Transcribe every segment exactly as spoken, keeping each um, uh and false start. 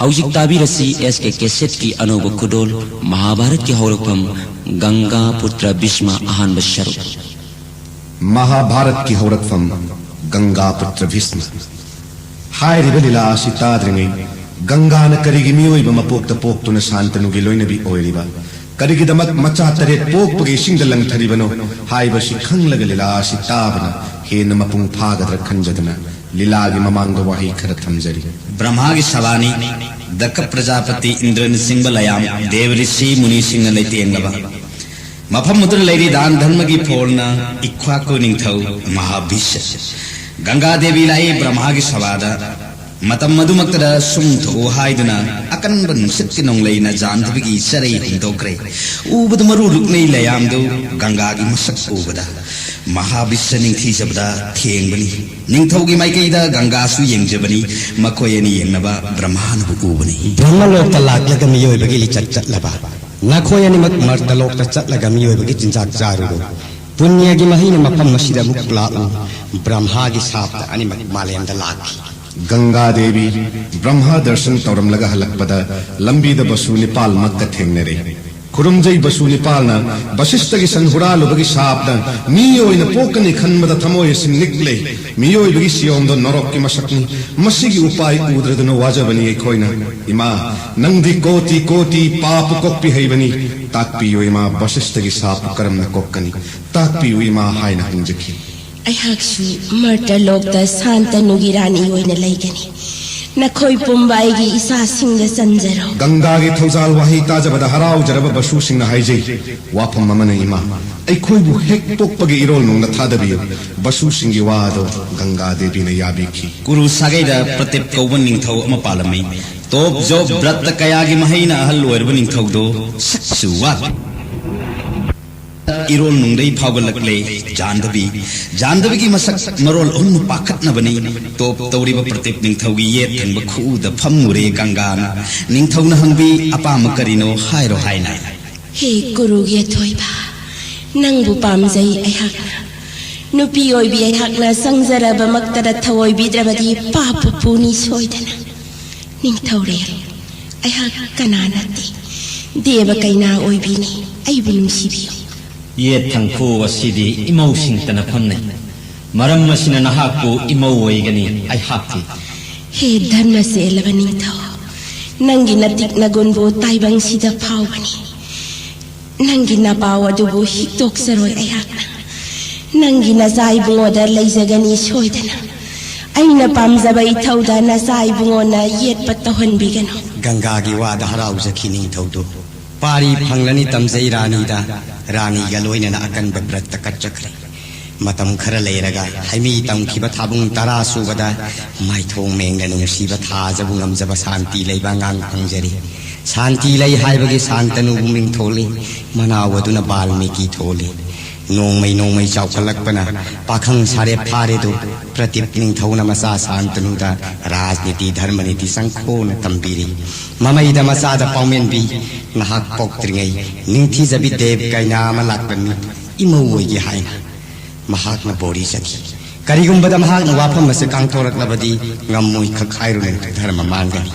ꯍꯧꯖꯤꯛ ꯇꯥꯕꯤꯔꯁꯤ ꯑꯦꯁ ꯀꯦ ꯀꯦꯁꯦꯠꯀꯤ ꯑꯅꯧꯕ ꯈꯨꯗꯣꯜ, ꯃꯍꯥꯚꯥꯔꯠꯀꯤ ꯍꯧꯔꯛꯐꯝ, ꯒꯪꯒꯥ ꯄꯨꯇ꯭ꯔ ꯚꯤꯁꯃ, ꯑꯍꯥꯟꯕ ꯁꯔꯨꯛ꯫ ꯃꯍꯥꯚꯥꯔꯠꯀꯤ ꯍꯧꯔꯛꯐꯝ, ꯒꯪꯒꯥ ꯄꯨꯇ꯭ꯔ ꯚꯤꯁꯃ꯫ ꯍꯥꯏꯔꯤꯕ ꯂꯤꯂꯥ ꯑꯁꯤ ꯇꯥꯗ꯭ꯔꯤꯉꯩ, ꯒꯪꯒꯥꯅ ꯀꯔꯤꯒꯤ ꯃꯤꯑꯣꯏꯕ ꯃꯄꯣꯛꯇ ꯄꯣꯛꯇꯨꯅ ꯁꯥꯟꯇꯅꯨꯒꯤ ꯂꯣꯏꯅꯕꯤ ꯑꯣꯏꯔꯤꯕ? ꯀꯔꯤꯒꯤꯗꯃꯛ ꯃꯆꯥ ꯇꯔꯦꯠ ꯄꯣꯛꯄꯒꯤ ꯏꯁꯤꯡꯗ ꯂꯪꯊꯔꯤꯕꯅꯣ ꯍꯥꯏꯕꯁꯤ ꯈꯪꯂꯒ ꯂꯤꯂꯥ ꯑꯁꯤ ꯇꯥꯕꯅ ꯍꯦꯟꯅ ꯃꯄꯨꯡ ꯐꯥꯒꯗ꯭ꯔꯥ ꯈꯟꯖꯗꯨꯅ ꯂꯤꯂꯥꯒꯤ ꯃꯃꯥꯡꯗ ꯋꯥꯍꯩ ꯈꯔ ꯊꯝꯖꯔꯤ꯫ ꯕ꯭ꯔꯍꯃꯥꯒꯤ ꯁꯚꯥꯅꯤ, ꯗꯛꯈ ꯄ꯭ꯔꯖꯥꯄꯇꯤ ꯏꯟꯗ꯭ꯔꯅꯆꯤꯡꯕ ꯂꯌꯥꯝ, ꯗꯦꯕ ꯔꯤꯁꯤ ꯃꯨꯅꯤꯁꯤꯡꯅ ꯂꯩꯇꯦꯡꯂꯕ ꯃꯐꯝ ꯑꯗꯨꯗ ꯂꯩꯔꯤ ꯗꯥꯟ ꯙꯔꯃꯒꯤ ꯐꯣꯜꯅ ꯏꯛꯈ꯭ꯋꯥꯀꯨ ꯅꯤꯡꯊꯧ ꯃꯍꯥꯕꯤꯁ꯫ ꯒꯪꯒꯥ ꯗꯦꯕꯤ ꯂꯥꯛꯏ ꯕ꯭ꯔꯍꯃꯥꯒꯤ ꯁꯚꯥꯗ꯫ ꯃꯇꯝ ꯑꯗꯨꯃꯛꯇꯗ ꯁꯨꯝ ꯊꯣꯛꯎ ꯍꯥꯏꯗꯨꯅ ꯑꯀꯟꯕ ꯅꯨꯡꯁꯤꯠꯀꯤ ꯅꯣꯡꯂꯩꯅ ꯖꯥꯟꯗꯕꯤꯒꯤ ꯆꯔꯩ ꯍꯨꯝꯗꯣꯛꯈ꯭ꯔꯦ꯫ ꯎꯕꯗ ꯃꯔꯨ ꯂꯨꯛꯅꯩ ꯂꯌꯥꯝꯗꯨ ꯒꯪꯒꯥꯒꯤ ꯃꯁꯛ ꯎꯕꯗ ꯃꯍꯥꯕꯤꯁ ꯅꯤꯡꯊꯤꯖꯕꯗ ꯊꯦꯡꯕꯅꯤ꯫ ꯅꯤꯡꯊꯧꯒꯤ ꯃꯥꯏꯀꯩꯗ ꯒꯪꯒꯥꯁꯨ ꯌꯦꯡꯖꯕꯅꯤ꯫ ꯃꯈꯣꯏ ꯑꯅꯤ ꯌꯦꯡꯅꯕ ꯕ꯭ꯔꯍꯃꯥꯅꯕꯨ ꯎꯕꯅꯤ꯫ ꯕ꯭ꯔꯍꯃꯂꯣꯛꯇ ꯂꯥꯛꯂꯒ ꯃꯤꯑꯣꯏꯕꯒꯤ ꯂꯤꯆꯠ ꯆꯠꯂꯕ ꯅꯈꯣꯏ ꯑꯅꯤꯃꯛ ꯃꯔꯇꯂꯣꯛꯇ ꯆꯠꯂꯒ ꯃꯤꯑꯣꯏꯕꯒꯤ ꯆꯤꯟꯖꯥꯛ ꯆꯥꯔꯨꯔꯣ꯫ ꯄꯨꯅ꯭ꯌꯒꯤ ꯃꯍꯩꯅ ꯃꯐꯝ ꯑꯁꯤꯗ ꯑꯃꯨꯛ ꯂꯥꯛꯎ꯫ ꯕ꯭ꯔꯍꯃꯥꯒꯤ ꯁꯥꯞꯇ ꯑꯅꯤꯃꯛ ꯃꯥꯂꯦꯝꯗ ꯂꯥꯛꯈꯤ꯫ ꯒꯪꯒꯥ ꯗꯦꯕꯤ ꯕ꯭ꯔꯍꯃꯥ ꯗꯔꯁꯟ ꯇꯧꯔꯝꯂꯒ ꯍꯜꯂꯛꯄꯗ ꯂꯝꯕꯤꯗ ꯕꯁꯨ ꯅꯤꯄꯥꯜꯃꯛꯀ ꯊꯦꯡꯅꯔꯦ꯫ ꯈꯨꯔꯨꯝꯖꯩ ꯕꯁꯨ ꯅꯤꯄꯥꯜꯅ꯫ ꯕꯁꯤꯁꯇꯒꯤ ꯁꯟ ꯍꯨꯔꯥꯜꯂꯨꯕꯒꯤ ꯁꯥꯞꯅ ꯃꯤ ꯑꯣꯏꯅ ꯄꯣꯛꯀꯅꯤ ꯈꯟꯕꯗ ꯊꯃꯣꯏ ꯑꯁꯤ ꯅꯤꯛꯂꯦ꯫ ꯃꯤꯑꯣꯏꯕꯒꯤ ꯁꯤꯌꯣꯝꯗꯣ ꯅꯔꯣꯛꯀꯤ ꯃꯁꯛꯅꯤ꯫ ꯃꯁꯤꯒꯤ ꯎꯄꯥꯏ ꯎꯗ꯭ꯔꯗꯨꯅ ꯋꯥꯖꯕꯅꯤ ꯑꯩꯈꯣꯏꯅ꯫ ꯏꯃꯥ, ꯅꯪꯗꯤ ꯀꯣꯇꯤ ꯀꯣꯇꯤ ꯄꯥꯄ ꯀꯣꯛꯄꯤ ꯍꯩꯕꯅꯤ꯫ ꯇꯥꯛꯄꯤꯌꯨ ꯏꯃꯥ, ꯕꯁꯤꯁꯇꯒꯤ ꯁꯥꯞꯄꯨ ꯀꯔꯝꯅ ꯀꯣꯛꯀꯅꯤ? ꯇꯥꯛꯄꯤꯌꯨ ꯏꯃꯥ ꯍꯥꯏꯅ ꯍꯪꯖꯈꯤ꯫ ꯑꯩꯍꯥꯛꯁꯨ ꯃꯔꯇꯂꯣꯛꯇ ꯁꯥꯟꯇꯅꯨꯒꯤ ꯔꯥꯅꯤ ꯑꯣꯏꯅ ꯂꯩꯒꯅꯤ꯫ ꯅꯈꯣꯏ ꯄꯨꯝꯕ ꯑꯩꯒꯤ ꯏꯆꯥꯁꯤꯡꯗ ꯆꯟꯖꯔꯣ꯫ ꯒꯪꯒꯥꯒꯤ ꯊꯧꯖꯥꯜ ꯋꯥꯍꯩ ꯇꯥꯖꯕꯗ ꯍꯔꯥꯎꯖꯔꯕ ꯕꯁꯨꯁꯤꯡꯅ ꯍꯥꯏꯖꯩ, ꯋꯥꯐꯝ ꯑꯃꯅ ꯏꯃꯥ, ꯑꯩꯈꯣꯏꯕꯨ ꯍꯦꯛ ꯄꯣꯛꯄꯒꯤ ꯏꯔꯣꯜ ꯅꯨꯡꯗ ꯊꯥꯗꯕꯤꯌꯨ꯫ ꯕꯁꯨꯁꯤꯡꯒꯤ ꯋꯥ ꯑꯗꯣ ꯒꯪꯒꯥ ꯗꯦꯕꯤꯅ ꯌꯥꯕꯤꯈꯤ꯫ ꯀꯨꯔꯨ ꯁꯥꯒꯩꯗ ꯄ꯭ꯔꯇꯤꯞ ꯀꯧꯕ ꯅꯤꯡꯊꯧ ꯑꯃ ꯄꯥꯜꯂꯝꯃꯤ꯫ ꯇꯣꯞ ꯖꯣꯞ ꯕ꯭ꯔꯠꯇ ꯀꯌꯥꯒꯤ ꯃꯍꯩꯅ ꯑꯍꯜ ꯑꯣꯏꯔꯕ ꯅꯤꯡꯊꯧꯗꯣ ꯁꯛꯁꯨ ꯋꯥꯠ ꯏꯔꯣꯜ ꯅꯨꯡꯗꯩ ꯐꯥꯎꯒꯠꯂꯛꯂꯦ ꯖꯥꯟꯗꯕꯤ꯫ ꯖꯥꯟꯗꯕꯤꯒꯤ ꯃꯁꯛ ꯃꯔꯣꯜ ꯑꯍꯨꯝꯅ ꯄꯥꯈꯠꯅꯕꯅꯤ꯫ ꯇꯣꯞ ꯇꯧꯔꯤꯕ ꯄ꯭ꯔꯇꯤꯞ ꯅꯤꯡꯊꯧꯒꯤ ꯌꯦꯠ ꯊꯪꯕ ꯈꯨꯎꯗ ꯐꯝꯃꯨꯔꯦ ꯒꯪꯒꯥꯅ꯫ ꯅꯤꯡꯊꯧꯅ ꯍꯪꯕꯤ, "ꯑꯄꯥꯝꯕ ꯀꯔꯤꯅꯣ ꯍꯥꯏꯔꯣ" ꯍꯥꯏꯅ꯫ ꯍꯦ ꯀꯨꯔꯨꯒꯤ ꯑꯊꯣꯏꯕ, ꯅꯪꯕꯨ ꯄꯥꯝꯖꯩ ꯑꯩꯍꯥꯛꯅ꯫ ꯅꯨꯄꯤ ꯑꯣꯏꯕꯤ ꯑꯩꯍꯥꯛꯅ ꯆꯪꯖꯔꯕꯃꯛꯇꯗ ꯊꯑꯣꯏꯕꯤꯗ꯭ꯔꯕꯗꯤ ꯄꯥꯞꯄꯨ ꯄꯨꯅꯤ ꯁꯣꯏꯗꯅ꯫ ꯅꯤꯡꯊꯧꯔꯦꯜ, ꯑꯩꯍꯥꯛ ꯀꯅꯥ ꯅꯠꯇꯦ, ꯗꯦꯕ ꯀꯩꯅꯥ ꯑꯣꯏꯕꯤꯅꯤ꯫ ꯑꯩꯕꯨ ꯅꯨꯡꯁꯤꯕꯤꯌꯨ꯫ ꯌꯦꯠ ꯊꯪꯈꯨ ꯑꯁꯤꯗꯤ ꯏꯃꯧꯁꯤꯡꯇꯅ ꯐꯝꯅꯩ꯫ ꯃꯔꯝ ꯑꯁꯤꯅ ꯅꯍꯥꯛꯄꯨ ꯏꯃꯧ ꯑꯣꯏꯒꯅꯤ ꯑꯩꯍꯥꯛꯇꯤ꯫ ꯍꯦ ꯙꯔꯃ ꯆꯦꯜꯂꯕ ꯅꯤꯡꯊꯧ, ꯅꯪꯒꯤ ꯅꯇꯤꯛ ꯅꯒꯨꯟꯕꯨ ꯇꯥꯏꯕꯪꯁꯤꯗ ꯐꯥꯎꯕꯅꯤ꯫ ꯅꯪꯒꯤ ꯅꯄꯥꯎ ꯑꯗꯨꯕꯨ ꯍꯤꯛꯇꯣꯛꯆꯔꯣꯏ ꯑꯩꯍꯥꯛꯅ꯫ ꯅꯪꯒꯤ ꯅꯆꯥ ꯏꯕꯨꯡꯉꯣꯗ ꯂꯩꯖꯒꯅꯤ ꯁꯣꯏꯗꯅ꯫ ꯑꯩꯅ ꯄꯥꯝꯖꯕ ꯏꯊꯧꯗ ꯅꯆꯥ ꯏꯕꯨꯡꯉꯣꯅ ꯌꯦꯠꯄ ꯇꯧꯍꯟꯕꯤꯒꯅꯨ꯫ ꯒꯪꯒꯥꯒꯤ ꯋꯥꯗ ꯍꯔꯥꯎꯖꯈꯤ ꯅꯤꯡꯊꯧꯗꯨ꯫ ꯄꯥꯔꯤ ꯐꯪꯂꯅꯤ ꯇꯝꯖꯩ ꯔꯥꯅꯤꯗ꯫ ꯔꯥꯅꯤꯒ ꯂꯣꯏꯅꯅ ꯑꯀꯟꯕ ꯕ꯭ꯔꯠꯇ ꯀꯠꯆꯈ꯭ꯔꯦ꯫ ꯃꯇꯝ ꯈꯔ ꯂꯩꯔꯒ ꯍꯩꯃꯤ ꯇꯝꯈꯤꯕ ꯊꯥꯕꯨꯡ ꯇꯔꯥ ꯁꯨꯕꯗ ꯃꯥꯏꯊꯣꯡ ꯃꯦꯡꯅ ꯅꯨꯡꯁꯤꯕ ꯊꯥꯖꯕꯨ ꯉꯝꯖꯕ ꯁꯥꯟꯇꯤ ꯂꯩꯕ ꯑꯉꯥꯡ ꯐꯪꯖꯔꯤ꯫ ꯁꯥꯟꯇꯤ ꯂꯩ ꯍꯥꯏꯕꯒꯤ ꯁꯥꯟꯇꯅꯨꯕꯨ ꯃꯤꯡꯊꯣꯜꯂꯤ꯫ ꯃꯅꯥꯎ ꯑꯗꯨꯅ ꯕꯥꯜꯃꯤꯀꯤ ꯊꯣꯜꯂꯤ꯫ ꯅꯣꯡꯃꯩ ꯅꯣꯡꯃꯩ ꯆꯥꯎꯈꯠꯂꯛꯄꯅ ꯄꯥꯈꯪ ꯁꯥꯔꯦꯞ ꯐꯥꯔꯦꯗꯨ ꯄ꯭ꯔꯗꯤꯞ ꯅꯤꯡꯊꯧꯅ ꯃꯆꯥ ꯁꯥꯟꯇꯅꯨꯗ ꯔꯥꯖꯅꯤꯇꯤ ꯙꯔꯃꯅꯤꯇꯤ ꯆꯪꯈꯣꯅ ꯇꯝꯕꯤꯔꯤ꯫ ꯃꯃꯩꯗ ꯃꯆꯥꯗ ꯄꯥꯎꯃꯦꯟꯕꯤ, ꯅꯍꯥꯛ ꯄꯣꯛꯇ꯭ꯔꯤꯉꯩ ꯅꯤꯡꯊꯤꯖꯕꯤ ꯗꯦꯕ ꯀꯩꯅꯥ ꯑꯃ ꯂꯥꯛꯂꯝꯃꯤ, ꯏꯃꯧ ꯑꯣꯏꯒꯦ ꯍꯥꯏꯅ꯫ ꯃꯍꯥꯛꯅ ꯕꯣꯔꯤ ꯆꯠꯈꯤ꯫ ꯀꯔꯤꯒꯨꯝꯕꯗ ꯃꯍꯥꯛꯅ ꯋꯥꯐꯝ ꯑꯁꯤ ꯀꯥꯡꯊꯣꯔꯛꯂꯕꯗꯤ ꯉꯝꯃꯣꯏ ꯈꯛ ꯍꯥꯏꯔꯨꯅꯨ, ꯙꯔꯃ ꯃꯥꯡꯒꯅꯤ꯫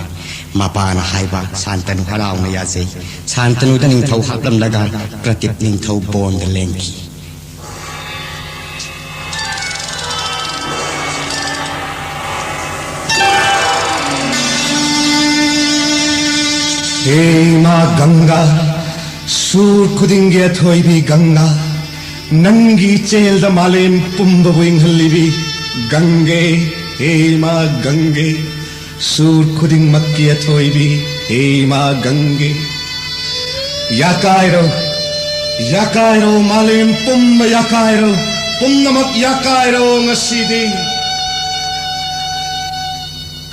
ꯃꯄꯥꯅ ꯍꯥꯏꯕ ꯁꯥꯟꯇꯅꯨ ꯍꯔꯥꯎꯅ ꯌꯥꯖꯩ꯫ ꯁꯥꯟꯇꯅꯨꯗ ꯅꯤꯡꯊꯧ ꯍꯥꯞꯂꯝꯂꯒ ꯄ꯭ꯔꯗꯤꯞ ꯅꯤꯡꯊꯧ ꯕꯣꯟꯗ ꯂꯦꯡꯈꯤ꯫ ꯍꯦ ꯏꯃꯥ ꯒꯪꯒꯥ, ꯁꯨꯔ ꯈꯨꯗꯤꯡꯒꯤ ꯑꯊꯣꯏꯕꯤ ꯒꯪꯒꯥ, ꯅꯪꯒꯤ ꯏꯆꯦꯜꯗ ꯃꯥꯂꯦꯝ ꯄꯨꯝꯕꯕꯨ ꯏꯪꯍꯜꯂꯤꯕꯤ ꯒꯪꯒꯦ, ꯍꯦ ꯏꯃꯥ ꯒꯪꯒꯦ, ꯁꯨꯔ ꯈꯨꯗꯤꯡꯃꯛꯀꯤ ꯑꯊꯣꯏꯕꯤ, ꯍꯦ ꯏꯃꯥ ꯒꯪꯒꯦ꯫ ꯌꯥꯀꯥꯏꯔꯣ, ꯌꯥꯀꯥꯏꯔꯣ, ꯃꯥꯂꯦꯝ ꯄꯨꯝꯕ ꯌꯥꯀꯥꯏꯔꯣ, ꯄꯨꯝꯅꯃꯛ ꯌꯥꯀꯥꯏꯔꯣ ꯉꯁꯤꯗꯤ꯫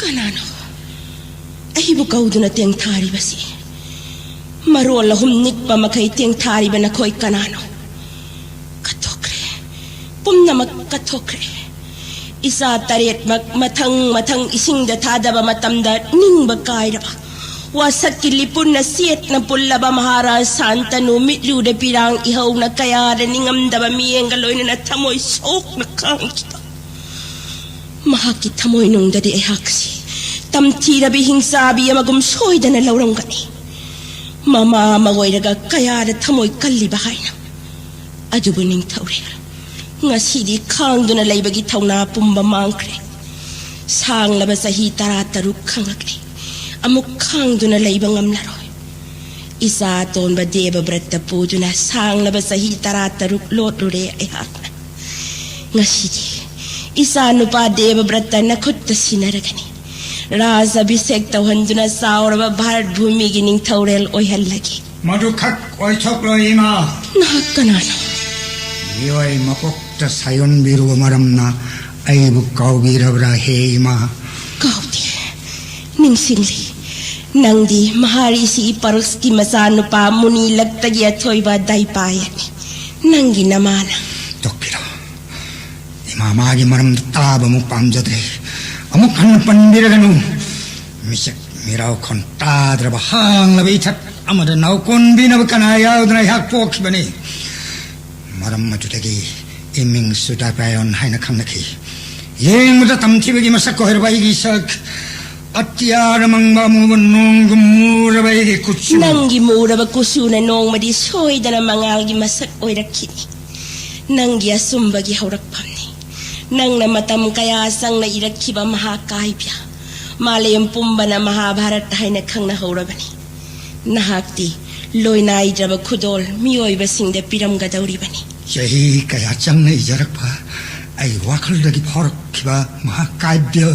ꯀꯅꯥꯅꯣ ꯑꯩꯕꯨ ꯀꯧꯗꯨꯅ ꯇꯦꯡꯊꯥꯔꯤꯕꯁꯤ? ꯃꯔꯣꯜ ꯑꯍꯨꯝ ꯅꯤꯛꯄ ꯃꯈꯩ ꯇꯦꯡꯊꯥꯔꯤꯕ ꯅꯈꯣꯏ ꯀꯅꯥꯅꯣ? ꯀꯠꯊꯣꯛꯈ꯭ꯔꯦ, ꯄꯨꯝꯅꯃꯛ ꯀꯠꯊꯣꯛꯈ꯭ꯔꯦ꯫ ꯏꯆꯥ ꯇꯔꯦꯠꯃꯛ ꯃꯊꯪ ꯃꯊꯪ ꯏꯁꯤꯡꯗ ꯊꯥꯗꯕ ꯃꯇꯝꯗ ꯅꯤꯡꯕ ꯀꯥꯏꯔꯕ, ꯋꯥꯁꯛꯀꯤ ꯂꯤꯄꯨꯟꯅ ꯆꯦꯠꯅ ꯄꯨꯜꯂꯕ ꯃꯍꯥꯔꯥꯖ ꯁꯥꯟꯇꯅꯨ ꯃꯤꯠꯂꯨꯗ ꯄꯤꯔꯥꯡ ꯏꯍꯧꯅ ꯀꯌꯥꯗ ꯅꯤꯡꯉꯝꯗꯕ ꯃꯤꯠꯌꯦꯡꯒ ꯂꯣꯏꯅꯅ ꯊꯃꯣꯏ ꯁꯣꯛꯅ ꯈꯥꯡꯈꯤꯕ꯫ ꯃꯍꯥꯛꯀꯤ ꯊꯃꯣꯏꯅꯨꯡꯗꯗꯤ ꯑꯩꯍꯥꯛꯁꯤ ꯇꯝꯊꯤꯔꯕꯤ ꯍꯤꯡꯆꯥꯕꯤ ꯑꯃꯒꯨꯝ ꯁꯣꯏꯗꯅ ꯂꯧꯔꯝꯒꯅꯤ꯫ ꯃꯃꯥ ꯑꯃ ꯑꯣꯏꯔꯒ ꯀꯌꯥꯗ ꯊꯃꯣꯏ ꯀꯜꯂꯤꯕ ꯍꯥꯏꯅ꯫ ꯑꯗꯨꯕꯨ ꯅꯤꯡꯊꯧꯔꯦꯜ, ꯉꯁꯤꯗꯤ ꯈꯥꯡꯗꯨꯅ ꯂꯩꯕꯒꯤ ꯊꯧꯅꯥ ꯄꯨꯝꯕ ꯃꯥꯡꯈ꯭ꯔꯦ꯫ ꯁꯥꯡꯂꯕ ꯆꯍꯤ ꯇꯔꯥ ꯇꯔꯨꯛ ꯈꯪꯂꯛꯂꯦ꯫ ꯑꯃꯨꯛ ꯈꯥꯡꯗꯨꯅ ꯂꯩꯕ ꯉꯝꯂꯔꯣꯏ꯫ ꯏꯆꯥ ꯑꯇꯣꯟꯕ ꯗꯦꯕꯕ꯭ꯔꯠꯇ ꯄꯨꯗꯨꯅ ꯁꯥꯡꯂꯕ ꯆꯍꯤ ꯇꯔꯥ ꯇꯔꯨꯛ ꯂꯣꯠꯂꯨꯔꯦ ꯑꯩꯍꯥꯛꯅ꯫ ꯉꯁꯤꯗꯤ ꯏꯆꯥ ꯅꯨꯄꯥ ꯗꯦꯕꯕ꯭ꯔꯠꯇ ꯅꯈꯨꯠꯇ ꯁꯤꯟꯅꯔꯒꯅꯤ꯫ ꯔꯥꯖ ꯑꯚꯤꯁꯦꯛ ꯇꯧꯍꯟꯗꯨꯅ ꯆꯥꯎꯔꯕ ꯚꯥꯔꯠ ꯚꯨꯃꯤꯒꯤ ꯅꯤꯡꯊꯧꯔꯦꯜ ꯑꯣꯏꯍꯜꯂꯒꯦ꯫ ꯃꯗꯨ ꯈꯛ ꯑꯣꯏꯊꯣꯛꯂꯣꯏ, ꯏꯃꯥ꯫ ꯅꯍꯥꯛ ꯀꯅꯥꯅꯣ? ꯃꯤꯑꯣꯏ ꯃꯀꯣꯛꯇ ꯁꯥꯌꯣꯟꯕꯤꯔꯨꯕ ꯃꯔꯝꯅ ꯑꯩꯕꯨ ꯀꯥꯎꯕꯤꯔꯕ꯭ꯔꯥ, ꯍꯦ ꯏꯃꯥ? ꯀꯥꯎꯗꯦ꯫ ꯅꯤꯡꯁꯤꯡꯂꯤ꯫ ꯅꯪꯗꯤ ꯃꯍꯥꯔꯤꯁꯤ ꯄꯔꯛꯁꯀꯤ ꯃꯆꯥꯅꯨꯄꯥ ꯃꯨꯅꯤ ꯂꯛꯇꯒꯤ ꯑꯊꯣꯏꯕ ꯗꯥꯏꯄꯥꯌꯛꯅꯤ꯫ ꯅꯪꯒꯤ ꯅꯃꯥꯅ꯫ ꯇꯣꯛꯄꯤꯔꯣ꯫ ꯏꯃꯥ, ꯃꯥꯒꯤ ꯃꯔꯝꯗ ꯇꯥꯕ ꯑꯃꯨꯛ ꯄꯥꯝꯖꯗ꯭ꯔꯦ꯫ ꯑꯃꯨꯛ ꯍꯟꯅ ꯄꯟꯕꯤꯔꯒꯅꯨ꯫ ꯃꯤꯁꯛ ꯃꯤꯔꯥꯎ ꯈꯣꯟ ꯇꯥꯗ꯭ꯔꯕ ꯍꯥꯡꯂꯕ ꯏꯊꯠ ꯑꯃꯗ ꯅꯥꯎꯀꯣꯟꯕꯤꯅꯕ ꯀꯅꯥ ꯌꯥꯎꯗꯅ ꯑꯩꯍꯥꯛ ꯄꯣꯛꯈꯤꯕꯅꯤ꯫ ꯃꯔꯝ ꯑꯗꯨꯗꯒꯤ ꯏꯃꯤꯡꯁꯨ ꯗꯥꯏꯄꯥꯌꯣꯟ ꯍꯥꯏꯅ ꯈꯪꯅꯈꯤ꯫ ꯌꯦꯡꯕꯗ ꯇꯝꯊꯤꯕꯒꯤ ꯃꯁꯛ ꯑꯣꯏꯔꯕ ꯑꯩꯒꯤ ꯁꯛ, ꯑꯇꯤꯌꯥꯗ ꯃꯪꯕ ꯑꯃꯨꯕ ꯅꯣꯡꯒꯨꯝ ꯃꯨꯔꯕ ꯑꯩꯒꯤ ꯀꯨꯆꯨ꯫ ꯅꯪꯒꯤ ꯃꯨꯔꯕ ꯀꯨꯆꯨꯅ ꯅꯣꯡꯃꯗꯤ ꯁꯣꯏꯗꯅ ꯃꯉꯥꯜꯒꯤ ꯃꯁꯛ ꯑꯣꯏꯔꯛꯈꯤꯅꯤ꯫ ꯅꯪꯒꯤ ꯑꯆꯨꯝꯕꯒꯤ ꯍꯧꯔꯛꯐꯝꯅꯤ꯫ ꯅꯪꯅ ꯃꯇꯝ ꯀꯌꯥ ꯆꯪꯅ ꯏꯔꯛꯈꯤꯕ ꯃꯍꯥꯀꯥꯕ꯭ꯌ꯫ ꯃꯥꯂꯦꯝ ꯄꯨꯝꯕꯅ ꯃꯍꯥꯚꯥꯔꯠ ꯍꯥꯏꯅ ꯈꯪꯅꯍꯧꯔꯕꯅꯤ꯫ ꯅꯍꯥꯛꯇꯤ ꯂꯣꯏꯅꯥꯏꯗ꯭ꯔꯕ ꯈꯨꯗꯣꯜ ꯃꯤꯑꯣꯏꯕꯁꯤꯡꯗ ꯄꯤꯔꯝꯒꯗꯧꯔꯤꯕꯅꯤ꯫ ꯆꯍꯤ ꯀꯌꯥ ꯆꯪꯅ ꯏꯖꯔꯛꯄ ꯑꯩ ꯋꯥꯈꯜꯗꯒꯤ ꯐꯥꯎꯔꯛꯈꯤꯕ ꯃꯍꯥꯀꯥꯕ꯭ꯌ,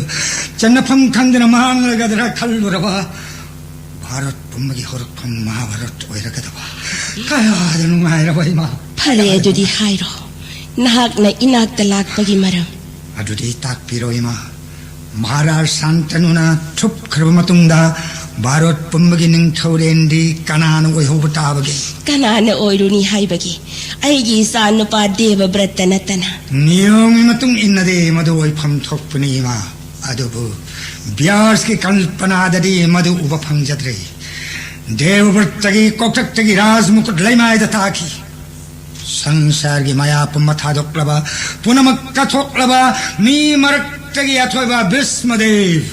ꯆꯟꯅꯐꯝ ꯈꯪꯗꯅ ꯃꯥꯡꯂꯒꯗ꯭ꯔꯥ ꯈꯜꯂꯨꯔꯕ ꯚꯥꯔꯠ ꯄꯨꯝꯕꯒꯤ ꯍꯧꯔꯛꯐꯝ ꯃꯍꯥꯚꯥꯔꯠ ꯑꯣꯏꯔꯒꯗꯕ꯫ ꯀꯌꯥꯗ ꯅꯨꯡꯉꯥꯏꯔꯕ ꯏꯃꯥ! ꯐꯔꯦ, ꯑꯗꯨꯗꯤ ꯍꯥꯏꯔꯣ, ꯅꯍꯥꯛꯅ ꯏꯅꯥꯛꯇ ꯂꯥꯛꯄꯒꯤ ꯃꯔꯝ꯫ ꯑꯗꯨꯗꯤ ꯇꯥꯛꯄꯤꯔꯣ ꯏꯃꯥ꯫ ꯃꯍꯥꯔꯥꯖ ꯁꯥꯟꯇꯅꯨꯅ ꯊꯨꯞꯈ꯭ꯔꯕ ꯃꯇꯨꯡꯗ ꯚꯥꯔꯠ ꯄꯨꯝꯕꯒꯤ ꯅꯤꯡꯊꯧꯔꯦꯜꯗꯤ ꯀꯅꯥꯅ ꯑꯣꯏꯍꯧꯕ ꯇꯥꯕꯒꯦ? ꯀꯅꯥꯅ ꯑꯣꯏꯔꯨꯅꯤ ꯍꯥꯏꯕꯒꯤ? ꯑꯩꯒꯤ ꯏꯆꯥ ꯅꯨꯄꯥ ꯗꯦꯕꯕ꯭ꯔꯠꯇ ꯅꯠꯇꯅ꯫ ꯅꯤꯌꯣꯝꯒꯤ ꯃꯇꯨꯡ ꯏꯟꯅꯗꯤ ꯃꯗꯨ ꯑꯣꯏꯐꯝ ꯊꯣꯛꯄꯅꯤ ꯏꯃꯥ꯫ ꯑꯗꯨꯕꯨ ꯕ꯭ꯌꯥꯁꯀꯤ ꯀꯜꯄꯅꯥꯗꯗꯤ ꯃꯗꯨ ꯎꯕ ꯐꯪꯖꯗ꯭ꯔꯦ꯫ ꯗꯦꯕꯕ꯭ꯔꯠꯇꯒꯤ ꯀꯣꯛꯊꯛꯇꯒꯤ ꯔꯥꯖ ꯃꯨꯀꯨꯠ ꯂꯩꯃꯥꯏꯗ ꯇꯥꯈꯤ꯫ ꯁꯪꯁꯥꯔꯒꯤ ꯃꯌꯥ ꯄꯨꯝꯕ ꯊꯥꯗꯣꯛꯂꯕ, ꯄꯨꯝꯅꯃꯛ ꯀꯠꯊꯣꯛꯂꯕ ꯃꯤ ꯃꯔꯛꯇꯒꯤ ꯑꯊꯣꯏꯕ ꯚꯤꯁꯃꯗꯦꯕ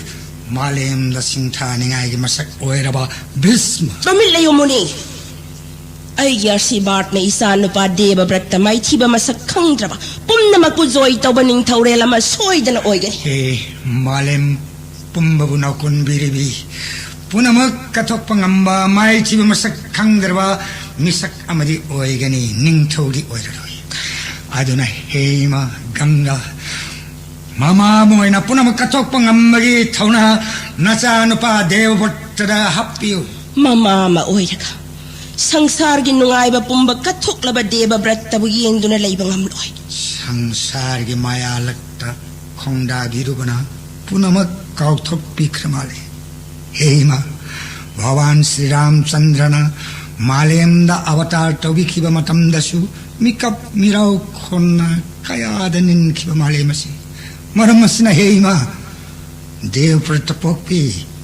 ꯃꯥꯂꯦꯝꯗ ꯁꯤꯡꯊꯥꯅꯤꯡꯉꯥꯏꯒꯤ ꯃꯁꯛ ꯑꯣꯏꯔꯕ ꯚꯤꯁꯃ꯫ ꯇꯨꯃꯤꯟ ꯂꯩꯌꯨ ꯃꯨꯅꯤ꯫ ꯑꯩꯒꯤ ꯑꯥꯁꯤꯔꯕꯥꯗꯅ ꯏꯆꯥ ꯅꯨꯄꯥ ꯗꯦꯕꯕ꯭ꯔꯠꯇ ꯃꯥꯏꯊꯤꯕ ꯃꯁꯛ ꯈꯪꯗ꯭ꯔꯕ ꯄꯨꯝꯅꯃꯛꯄꯨ ꯖꯣꯏ ꯇꯧꯕ ꯅꯤꯡꯊꯧꯔꯦꯜ ꯑꯃ ꯁꯣꯏꯗꯅ ꯑꯣꯏꯒꯅꯤ꯫ ꯍꯦ ꯃꯥꯂꯦꯝ ꯄꯨꯝꯕꯕꯨ ꯅꯥꯎꯀꯨꯟꯕꯤꯔꯤꯕꯤ, ꯄꯨꯝꯅꯃꯛ ꯀꯠꯊꯣꯛꯄ ꯉꯝꯕ ꯃꯥꯏꯊꯤꯕ ꯃꯁꯛ ꯈꯪꯗ꯭ꯔꯕ ꯃꯤꯁꯛ ꯑꯃꯗꯤ ꯑꯣꯏꯒꯅꯤ, ꯅꯤꯡꯊꯧꯗꯤ ꯑꯣꯏꯔꯔꯣꯏ꯫ ꯑꯗꯨꯅ ꯍꯦ ꯏꯃꯥ ꯒꯪꯒꯥ, ꯃꯃꯥ ꯑꯃ ꯑꯣꯏꯅ ꯄꯨꯝꯅꯃꯛ ꯀꯠꯊꯣꯛꯄ ꯉꯝꯕꯒꯤ ꯊꯧꯅꯥ ꯅꯆꯥꯅꯨꯄꯥ ꯗꯦꯕꯕ꯭ꯔꯠꯇꯗ ꯍꯥꯞꯄꯤꯌꯨ꯫ ꯃꯃꯥ ꯑꯃ ꯑꯣꯏꯔꯒ ꯁꯪꯁꯥꯔꯒꯤ ꯅꯨꯡꯉꯥꯏꯕ ꯄꯨꯝꯕ ꯀꯠꯊꯣꯛꯂꯕ ꯗꯦꯕꯕ꯭ꯔꯠꯇꯕꯨ ꯌꯦꯡꯗꯨꯅ ꯂꯩꯕ ꯉꯝꯂꯣꯏ꯫ ꯁꯪꯁꯥꯔꯒꯤ ꯃꯥꯌꯥ ꯂꯛꯇ ꯈꯣꯡꯗꯥꯕꯤꯔꯨꯕꯅ ꯄꯨꯝꯅꯃꯛ ꯀꯥꯎꯊꯣꯛꯄꯤꯈ꯭ꯔ ꯃꯥꯜꯂꯦ꯫ ꯍꯦ ꯏꯃꯥ, ꯚꯒꯋꯥꯟ ꯁ꯭ꯔꯤ ꯔꯥꯝꯆꯟꯗ꯭ꯔꯅ ꯃꯥꯂꯦꯝꯗ ꯑꯕꯇꯥꯔ ꯇꯧꯕꯤꯈꯤꯕ ꯃꯇꯝꯗꯁꯨ ꯃꯤꯀꯞ ꯃꯤꯔꯥꯎ ꯈꯣꯟꯅ ꯀꯌꯥꯗ ꯅꯤꯟꯈꯤꯕ ꯃꯥꯂꯦꯝ ꯑꯁꯤ꯫ ꯃꯔꯝ ꯑꯁꯤꯅ ꯍꯦ ꯏꯃꯥ, ꯗꯦꯕꯕ꯭ꯔꯠꯇ ꯄꯣꯛꯄꯤ,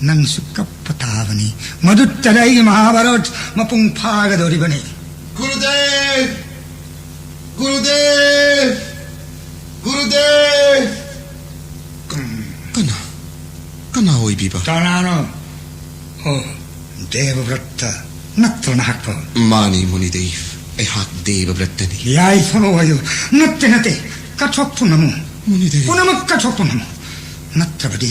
ꯅꯪꯁꯨ ꯀꯞꯄ ꯇꯥꯕꯅꯤ꯫ ꯃꯗꯨꯇꯗ ꯑꯩꯒꯤ ꯃꯍꯥꯚꯥꯔꯠ ꯃꯄꯨꯡ ꯐꯥꯒꯗꯧꯔꯤꯕꯅꯤ꯫ ꯒꯨꯔꯨꯗꯦꯕ! ꯒꯨꯔꯨꯗꯦꯕ! ꯒꯨꯔꯨꯗꯦꯕ! ꯀꯅꯥ? ꯀꯅꯥ ꯑꯣꯏꯕꯤꯕ? ꯀꯅꯥꯅꯣ? ꯑꯣ, ꯗꯦꯕꯕ꯭ꯔꯠꯇ ꯅꯠꯇ꯭ꯔꯣ ꯅꯍꯥꯛꯄꯣ? ꯃꯥꯅꯤ, ꯃꯨꯅꯤꯗꯦꯕ꯫ ꯑꯩꯍꯥꯛ ꯗꯦꯕꯕ꯭ꯔꯠꯇꯅꯤ꯫ ꯌꯥꯏꯐꯕ ꯑꯣꯏꯌꯨ꯫ ꯅꯠꯇꯦ, ꯅꯠꯇꯦ꯫ ꯀꯠꯊꯣꯛꯄ ꯉꯝꯃꯨ꯫ ꯃꯨꯅꯤꯗꯦꯕ꯫ ꯄꯨꯝꯅꯃꯛ ꯀꯠꯊꯣꯛꯄ ꯉꯝꯃꯨ꯫ ꯅꯠꯇ꯭ꯔꯕꯗꯤ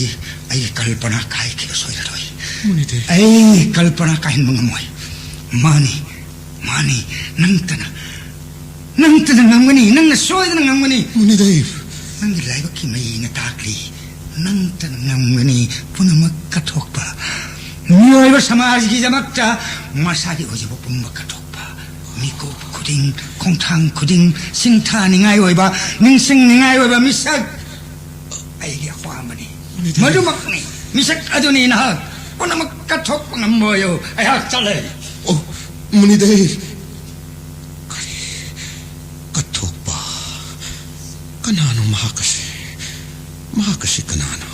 ꯑꯩꯒꯤ ꯀꯜꯄꯅꯥ ꯀꯥꯏꯈꯤꯕ ꯁꯣꯏꯔꯔꯣꯏ꯫ ꯃꯨꯅꯤꯗꯦꯕ꯫ ꯑꯩ ꯀꯜꯄꯅꯥ ꯀꯥꯏꯍꯟꯕ ꯉꯝꯃꯣꯏ꯫ ꯃꯥꯅꯤ, ꯃꯥꯅꯤ, ꯅꯪꯇꯅ, ꯅꯪꯇꯅ ꯉꯝꯒꯅꯤ, ꯅꯪꯅ ꯁꯣꯏꯗꯅ ꯉꯝꯒꯅꯤ꯫ ꯃꯨꯅꯤꯗꯦꯕ꯫ ꯅꯪꯒꯤ ꯂꯥꯏꯕꯛꯀꯤ ꯃꯩꯅ ꯇꯥꯛꯂꯤ, ꯅꯪꯇꯅ ꯉꯝꯒꯅꯤ ꯄꯨꯝꯅꯃꯛ ꯀꯠꯊꯣꯛꯄ꯫ ꯃꯤꯑꯣꯏꯕ ꯁꯃꯥꯖꯒꯤꯗꯃꯛꯇ ꯃꯁꯥꯒꯤ ꯑꯣꯏꯖꯕ ꯄꯨꯝꯕ ꯀꯠꯊꯣꯛꯄ꯫ ꯃꯤꯀꯨꯞ ꯈꯨꯗꯤꯡ, ꯈꯣꯡꯊꯥꯡ ꯈꯨꯗꯤꯡ ꯁꯤꯡꯊꯥꯅꯤꯡꯉꯥꯏ ꯑꯣꯏꯕ, ꯅꯤꯡꯁꯤꯡꯅꯤꯡꯉꯥꯏ ꯑꯣꯏꯕ ꯃꯤꯁꯛ ꯑꯩꯒꯤ ꯑꯄꯥꯝꯕꯅꯤ꯫ ꯃꯗꯨꯃꯛꯅꯤ꯫ ꯃꯤꯁꯛ ꯑꯗꯨꯅꯤ ꯅꯍꯥꯛ꯫ ꯄꯨꯝꯅꯃꯛ ꯀꯠꯊꯣꯛꯄ ꯉꯝꯕ ꯑꯣꯏꯌꯨ꯫ ꯑꯩꯍꯥꯛ ꯆꯠꯂꯦ꯫ ꯑꯣ, ꯃꯨꯅꯤꯗꯦꯕ꯫ ꯀꯔꯤ? ꯀꯠꯊꯣꯛꯄ? ꯀꯅꯥꯅꯣ ꯃꯍꯥꯛ ꯑꯁꯤ? ꯃꯍꯥꯛ ꯑꯁꯤ ꯀꯅꯥꯅꯣ?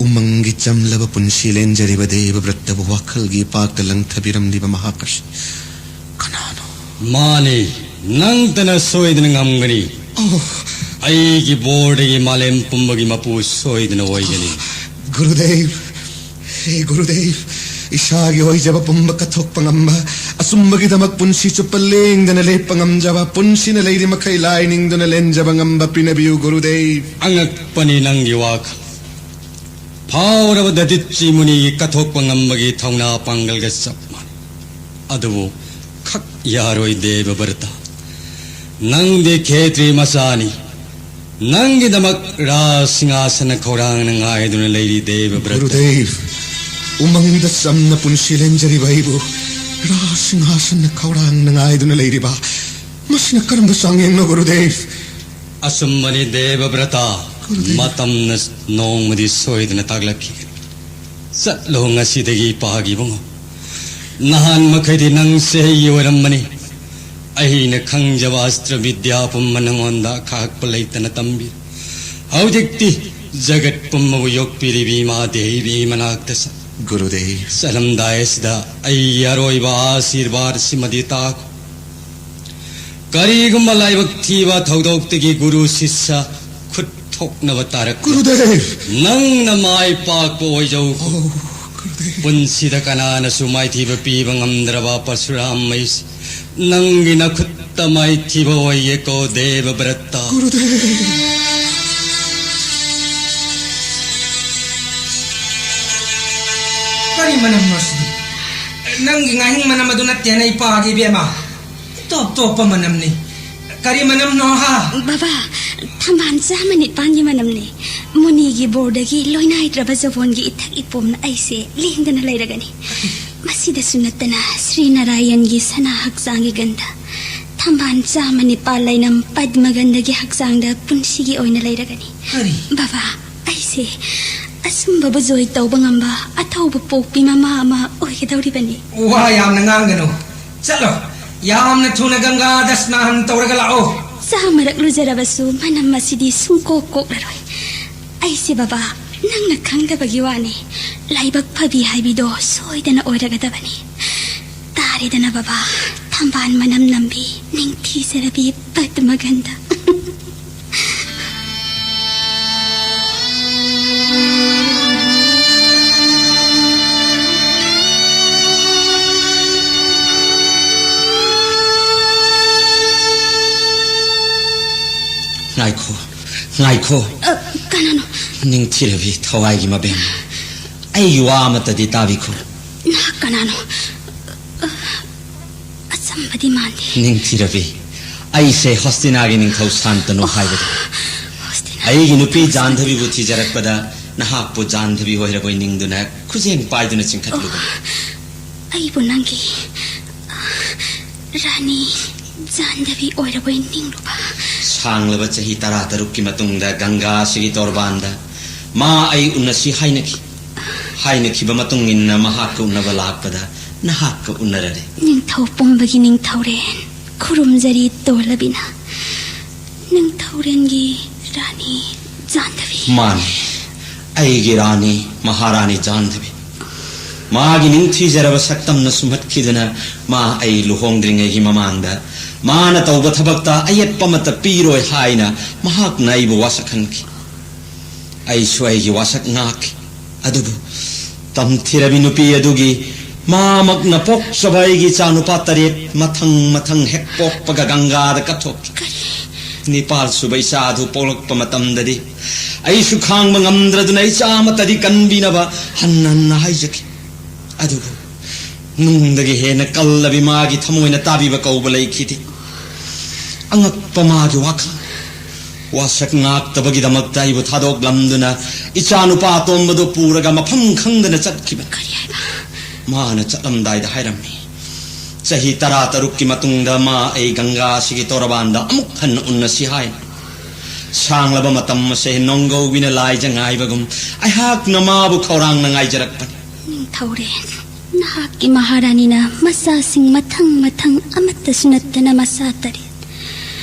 ꯎꯃꯪꯒꯤ ꯆꯝꯂꯕ ꯄꯨꯟꯁꯤ ꯂꯦꯟꯖꯔꯤꯕ ꯗꯦꯕꯕ꯭ꯔꯠꯇꯕꯨ ꯋꯥꯈꯜꯒꯤ ꯏꯄꯥꯛꯇ ꯂꯪꯊꯕꯤꯔꯝꯂꯤꯕ ꯃꯍꯥꯛ ꯑꯁꯤ ꯀꯅꯥꯅꯣ? ꯃꯥꯅꯤ, ꯅꯪꯇꯅ ꯁꯣꯏꯗꯅ ꯉꯝꯒꯅꯤ꯫ ꯑꯣ꯫ ꯑꯩꯒꯤ ꯕꯣꯔꯗꯒꯤ ꯃꯥꯂꯦꯝ ꯄꯨꯝꯕꯒꯤ ꯃꯄꯨ ꯁꯣꯏꯗꯅ ꯑꯣꯏꯒꯅꯤ꯫ ꯒꯨꯔꯨꯗꯦꯕ, ꯍꯦ ꯒꯨꯔꯨꯗꯦꯕ, ꯏꯁꯥꯒꯤ ꯑꯣꯏꯖꯕ ꯄꯨꯝꯕ ꯀꯠꯊꯣꯛꯄ ꯉꯝꯕ, ꯑꯆꯨꯝꯕꯒꯤꯗꯃꯛ ꯄꯨꯟꯁꯤ ꯆꯨꯞꯄ ꯂꯦꯡꯗꯅ ꯂꯦꯞꯄ ꯉꯝꯖꯕ, ꯄꯨꯟꯁꯤꯅ ꯂꯩꯔꯤ ꯃꯈꯩ ꯂꯥꯏ ꯅꯤꯡꯗꯨꯅ ꯂꯦꯟꯖꯕ ꯉꯝꯕ ꯄꯤꯅꯕꯤꯌꯨ ꯒꯨꯔꯨꯗꯦꯕ꯫ ꯑꯉꯛꯄꯅꯤ ꯅꯪꯒꯤ ꯋꯥꯈꯜ꯫ ꯐꯥꯎꯔꯕ ꯗꯗꯤꯠꯆꯤ ꯃꯨꯅꯤꯒꯤ ꯀꯠꯊꯣꯛꯄ ꯉꯝꯕꯒꯤ ꯊꯧꯅꯥ ꯄꯥꯡꯒꯜꯒ ꯆꯞ ꯃꯥꯟꯅꯩ꯫ ꯑꯗꯨꯕꯨ ꯈꯛ ꯌꯥꯔꯣꯏ ꯗꯦꯕ ꯚ꯭ꯔꯇ꯫ ꯅꯪꯗꯤ ꯈꯦꯇ꯭ꯔꯤ ꯃꯆꯥꯅꯤ꯫ ꯅꯪꯒꯤꯗꯃꯛ ꯔꯥꯖ ꯁꯤꯡꯍꯥꯁꯅ ꯈꯧꯔꯥꯡꯅ ꯉꯥꯏꯗꯨꯅ ꯂꯩꯔꯤ ꯗꯦꯕ ꯚ꯭ꯔꯇ꯫ ꯒꯨꯔꯨꯗꯦꯕ, ꯎꯃꯪꯗ ꯆꯝꯅ ꯄꯨꯟꯁꯤ ꯂꯦꯟꯖꯔꯤꯕ ꯑꯩꯕꯨ ꯔꯥꯖ ꯁꯤꯡꯍꯥꯁꯟꯅ ꯈꯧꯔꯥꯡꯅ ꯉꯥꯏꯗꯨꯅ ꯂꯩꯔꯤꯕ ꯃꯁꯤꯅ ꯀꯔꯝꯕ ꯆꯥꯡꯌꯦꯡꯅꯣ ꯒꯨꯔꯨꯗꯦꯕ? ꯑꯆꯨꯝꯕꯅꯤ ꯗꯦꯕ ꯚ꯭ꯔꯇ꯫ ꯒꯨꯔꯨꯗꯦꯕ꯫ ꯃꯇꯝꯅ ꯅꯣꯡꯃꯗꯤ ꯁꯣꯏꯗꯅ ꯇꯥꯛꯂꯛꯈꯤꯒꯅꯤ꯫ ꯆꯠꯂꯣ ꯉꯁꯤꯗꯒꯤ ꯏꯄꯥꯒꯤ ꯏꯕꯨꯡꯉꯣ꯫ ꯅꯍꯥꯟ ꯃꯈꯩꯗꯤ ꯅꯪ ꯆꯍꯤ ꯑꯣꯏꯔꯝꯕꯅꯤ꯫ ꯑꯩꯅ ꯈꯪꯖꯕ ꯑꯁꯇ꯭ꯔ ꯕꯤꯗ꯭ꯌꯥ ꯄꯨꯝꯕ ꯅꯉꯣꯟꯗ ꯑꯈꯥꯛꯄ ꯂꯩꯇꯅ ꯇꯝꯕꯤ꯫ ꯍꯧꯖꯤꯛꯇꯤ ꯖꯒꯠ ꯄꯨꯝꯕꯕꯨ ꯌꯣꯛꯄꯤꯔꯤꯕꯤ ꯏꯃꯥ ꯗꯦꯕꯤ ꯃꯅꯥꯛꯇ ꯆꯠ꯫ ꯒꯨꯔꯨꯗꯦꯕ꯫ ꯆꯠꯂꯝꯗꯥꯏ ꯑꯁꯤꯗ ꯑꯩꯒꯤ ꯑꯔꯣꯏꯕ ꯑꯥꯁꯤꯔꯕꯥꯗ ꯁꯤꯃꯗꯤ ꯇꯥꯈꯣ꯫ ꯀꯔꯤꯒꯨꯝꯕ ꯂꯥꯏꯕꯛ ꯊꯤꯕ ꯊꯧꯗꯣꯛꯇꯒꯤ ꯒꯨꯔꯨ ꯁꯤꯁ꯭ꯌ ꯈꯨꯠ ꯊꯣꯛꯅꯕ ꯇꯥꯔꯛꯄ꯫ ꯒꯨꯔꯨꯗꯦꯕ! ꯅꯪꯅ ꯃꯥꯏ ꯄꯥꯛꯄ ꯑꯣꯏꯖꯧ꯫ ꯑꯣ, ꯒꯨꯔꯨꯗꯦꯕ꯫ ꯄꯨꯟꯁꯤꯗ ꯀꯅꯥꯅꯁꯨ ꯃꯥꯏꯊꯤꯕ ꯄꯤꯕ ꯉꯝꯗ꯭ꯔꯕ ꯄꯔꯁꯨꯔꯥꯝ ꯃꯩꯁ, ꯅꯪꯒꯤ ꯅꯈꯨꯠꯇ ꯃꯥꯏꯊꯤꯕ ꯑꯣꯏꯌꯦꯀꯣ ꯗꯦꯕ ꯚ꯭ꯔꯇ꯫ ꯒꯨꯔꯨꯗꯦꯕ! ꯀꯔꯤ ꯃꯅꯝꯅꯣ ꯁꯤꯗꯤ? ꯅꯪꯒꯤ ꯉꯥꯍꯤꯡ ꯃꯅꯝ ꯑꯗꯨ ꯅꯠꯇꯦꯅꯦ, ꯏꯄꯥꯒꯤ ꯏꯕꯦꯝꯃ꯫ ꯇꯣꯞ ꯇꯣꯞꯄ ꯃꯅꯝꯅꯤ꯫ ꯀꯔꯤ ꯃꯅꯝꯅꯣ, ꯍꯥ? ꯕꯕꯥ, ꯊꯝꯕꯥꯜ ꯆꯥꯝꯃ ꯅꯤꯄꯥꯟꯒꯤ ꯃꯅꯝꯅꯤ꯫ ꯃꯨꯅꯤꯒꯤ ꯕꯣꯔꯗꯒꯤ ꯂꯣꯏꯅꯥꯏꯗ꯭ꯔꯕ ꯖꯕꯣꯟꯒꯤ ꯏꯊꯛ ꯏꯄꯣꯝꯅ ꯑꯩꯁꯦ ꯂꯦꯡꯗꯅ ꯂꯩꯔꯒꯅꯤ꯫ ꯃꯁꯤꯗꯁꯨ ꯅꯠꯇꯅ ꯁ꯭ꯔꯤ ꯅꯥꯔꯥꯌꯟꯒꯤ ꯁꯅꯥ ꯍꯛꯆꯥꯡꯒꯤ ꯒꯟꯙ, ꯊꯝꯕꯥꯜ ꯆꯥꯝꯃ ꯅꯤꯄꯥꯜ ꯂꯩꯅꯝ ꯄꯗꯃꯒꯟꯙꯒꯤ ꯍꯛꯆꯥꯡꯗ ꯄꯨꯟꯁꯤꯒꯤ ꯑꯣꯏꯅ ꯂꯩꯔꯒꯅꯤ꯫ ꯀꯔꯤ? ꯕꯕꯥ, ꯑꯩꯁꯦ ꯑꯆꯨꯝꯕꯕꯨ ꯖꯣꯏ ꯇꯧꯕ ꯉꯝꯕ ꯑꯊꯧꯕ ꯄꯣꯛꯄꯤ ꯃꯃꯥ ꯑꯃ ꯑꯣꯏꯒꯗꯧꯔꯤꯕꯅꯤ꯫ ꯋꯥ ꯌꯥꯝꯅ ꯉꯥꯡꯒꯅꯨ꯫ ꯆꯠꯂꯣ, ꯌꯥꯝꯅ ꯊꯨꯅ ꯒꯪꯒꯥꯗ ꯁ꯭ꯅꯥꯟ ꯇꯧꯔꯒ ꯂꯥꯛꯑꯣ꯫ ꯆꯥꯃꯔꯛ ꯂꯨꯖꯔꯕꯁꯨ ꯃꯅꯝ ꯑꯁꯤꯗꯤ ꯁꯨꯡꯀꯣꯛ ꯀꯣꯛꯂꯔꯣꯏ꯫ ꯑꯩꯁꯦ ꯕꯕꯥ, ꯅꯪꯅ ꯈꯪꯗꯕꯒꯤ ꯋꯥꯅꯤ꯫ ꯂꯥꯏꯕꯛ ꯐꯕꯤ ꯍꯥꯏꯕꯤꯗꯣ ꯁꯣꯏꯗꯅ ꯑꯣꯏꯔꯒꯗꯕꯅꯤ꯫ ꯇꯥꯔꯦꯗꯅ ꯕꯕꯥ, ꯊꯝꯕꯥꯜ ꯃꯅꯝ ꯅꯝꯕꯤ ꯅꯤꯡꯊꯤꯖꯔꯕꯤ ꯄꯗꯃꯒꯟꯙ꯫ ꯉꯥꯏꯈꯣ꯫ ꯑ, ꯀꯅꯥꯅꯣ? ꯅꯤꯡꯊꯤꯔꯕꯤ, ꯊꯋꯥꯏꯒꯤ ꯃꯕꯦꯝ, ꯑꯩꯒꯤ ꯋꯥ ꯑꯃꯠꯇꯗꯤ ꯇꯥꯕꯤꯈꯣ꯫ ꯅꯍꯥꯛ ꯀꯅꯥꯅꯣ? ꯑ, ꯑꯆꯝꯕꯗꯤ ꯃꯥꯟꯗꯦ꯫ ꯅꯤꯡꯊꯤꯔꯕꯤ, ꯑꯩꯁꯦ ꯍꯣꯁꯇꯤꯅꯥꯒꯤ ꯅꯤꯡꯊꯧ ꯁꯥꯟꯇꯅꯨ ꯍꯥꯏꯕꯗꯨ꯫ ꯍꯣꯁꯇꯤꯅꯥ꯫ ꯑꯩꯒꯤ ꯅꯨꯄꯤ ꯖꯥꯟꯙꯕꯤꯕꯨ ꯊꯤꯖꯔꯛꯄꯗ ꯅꯍꯥꯛꯄꯨ ꯖꯥꯟꯙꯕꯤ ꯑꯣꯏꯔꯕꯣꯏ ꯅꯤꯡꯗꯨꯅ ꯈꯨꯖꯦꯡ ꯄꯥꯏꯗꯨꯅ ꯆꯤꯡꯈꯠꯂꯨꯕꯅꯤ꯫ ꯑꯩꯕꯨ ꯅꯪꯒꯤ, ꯑ, ꯔꯥꯅꯤ ꯖꯥꯟꯙꯕꯤ ꯑꯣꯏꯔꯕꯣꯏ ꯅꯤꯡꯂꯨꯕ꯫ ꯁꯥꯡꯂꯕ ꯆꯍꯤ ꯇꯔꯥꯇꯔꯨꯛꯀꯤ ꯃꯇꯨꯡꯗ ꯒꯪꯒꯥ ꯑꯁꯤꯒꯤ ꯇꯣꯔꯕꯥꯟꯗ ꯃꯥ ꯑꯩ ꯎꯅꯁꯤ ꯍꯥꯏꯅꯈꯤ꯫ ꯍꯥꯏꯅꯈꯤꯕ ꯃꯇꯨꯡ ꯏꯟꯅ ꯃꯍꯥꯛꯀ ꯎꯅꯕ ꯂꯥꯛꯄꯗ ꯅꯍꯥꯛꯀ ꯎꯅꯔꯔꯦ꯫ ꯅꯤꯡꯊꯧ ꯄꯨꯝꯕꯒꯤ ꯅꯤꯡꯊꯧꯔꯦꯟ ꯈꯨꯔꯨꯝꯖꯔꯤ ꯇꯣꯜꯂꯕꯤꯅ꯫ ꯅꯤꯡꯊꯧꯔꯦꯟꯒꯤ ꯔꯥꯅꯤ ꯖꯥꯟꯙꯕꯤ꯫ ꯃꯥꯅꯤ, ꯑꯩꯒꯤ ꯔꯥꯅꯤ, ꯃꯍꯥꯔꯥꯅꯤ ꯖꯥꯟꯙꯕꯤ꯫ ꯃꯥꯒꯤ ꯅꯤꯡꯊꯤꯖꯔꯕ ꯁꯛꯇꯝꯅ ꯁꯨꯝꯍꯠꯈꯤꯗꯨꯅ ꯃꯥ ꯑꯩ ꯂꯨꯍꯣꯡꯗ꯭ꯔꯤꯉꯩꯒꯤ ꯃꯃꯥꯡꯗ ꯃꯥꯅ ꯇꯧꯕ ꯊꯕꯛꯇ ꯑꯌꯦꯠꯄ ꯑꯃꯠꯇ ꯄꯤꯔꯣꯏ ꯍꯥꯏꯅ ꯃꯍꯥꯛꯅ ꯑꯩꯕꯨ ꯋꯥꯁꯛꯍꯟꯈꯤ꯫ ꯑꯩꯁꯨ ꯑꯩꯒꯤ ꯋꯥꯁꯛ ꯉꯥꯛꯈꯤ꯫ ꯑꯗꯨꯕꯨ ꯇꯝꯊꯤꯔꯕꯤ ꯅꯨꯄꯤ ꯑꯗꯨꯒꯤ ꯃꯥꯃꯛꯅ ꯄꯣꯛꯆꯕ ꯑꯩꯒꯤ ꯏꯆꯥ ꯅꯨꯄꯥ ꯇꯔꯦꯠ ꯃꯊꯪ ꯃꯊꯪ ꯍꯦꯛ ꯄꯣꯛꯄꯒ ꯒꯪꯒꯥꯗ ꯀꯠꯊꯣꯛꯈꯤ꯫ ꯀꯔꯤ? ꯅꯤꯄꯥꯜ ꯁꯨꯕ ꯏꯆꯥ ꯑꯗꯨ ꯄꯣꯛꯂꯛꯄ ꯃꯇꯝꯗꯗꯤ ꯑꯩꯁꯨ ꯈꯥꯡꯕ ꯉꯝꯗ꯭ꯔꯗꯨꯅ ꯏꯆꯥ ꯑꯃꯠꯇꯗꯤ ꯀꯟꯕꯤꯅꯕ ꯍꯟꯅ ꯍꯟꯅ ꯍꯥꯏꯖꯈꯤ꯫ ꯑꯗꯨꯕꯨ ꯅꯨꯡꯗꯒꯤ ꯍꯦꯟꯅ ꯀꯜꯂꯕꯤ ꯃꯥꯒꯤ ꯊꯃꯣꯏꯅ ꯇꯥꯕꯤꯕ ꯀꯧꯕ ꯂꯩꯈꯤꯗꯦ꯫ ꯑꯉꯛꯄ ꯃꯥꯒꯤ ꯋꯥꯈꯜ꯫ ꯋꯥꯁꯛ ꯉꯥꯛꯇꯕꯒꯤꯗꯃꯛꯇ ꯑꯩꯕꯨ ꯊꯥꯗꯣꯛꯂꯝꯗꯨꯅ ꯏꯆꯥ ꯅꯨꯄꯥ ꯑꯇꯣꯝꯕꯗꯨ ꯄꯨꯔꯒ ꯃꯐꯝ ꯈꯪꯗꯅ ꯆꯠꯈꯤꯕꯅꯤ꯫ ꯀꯔꯤ ꯍꯥꯏꯕ? ꯃꯥꯅ ꯆꯠꯂꯝꯗꯥꯏꯗ ꯍꯥꯏꯔꯝꯃꯤ, "ꯆꯍꯤ ꯇꯔꯥꯇꯔꯨꯛꯀꯤ ꯃꯇꯨꯡꯗ ꯃꯥ ꯑꯩ ꯒꯪꯒꯥ ꯑꯁꯤꯒꯤ ꯇꯣꯔꯕꯥꯟꯗ ꯑꯃꯨꯛ ꯍꯟꯅ ꯎꯟꯅꯁꯤ" ꯍꯥꯏ꯫ ꯁꯥꯡꯂꯕ ꯃꯇꯝ ꯑꯁꯦ ꯅꯣꯡꯒꯧꯕꯤꯅ ꯂꯥꯏꯖ ꯉꯥꯏꯕꯒꯨꯝ ꯑꯩꯍꯥꯛꯅ ꯃꯥꯕꯨ ꯈꯧꯔꯥꯡꯅ ꯉꯥꯏꯖꯔꯛꯄꯅꯤ꯫ ꯅꯤꯡꯊꯧꯔꯦꯟ, ꯅꯍꯥꯛꯀꯤ ꯃꯍꯥꯔꯥꯅꯤꯅ ꯃꯆꯥꯁꯤꯡ ꯃꯊꯪ ꯃꯊꯪ ꯑꯃꯠꯇꯁꯨ ꯅꯠꯇꯅ ꯃꯆꯥ ꯇꯔꯦꯠ꯫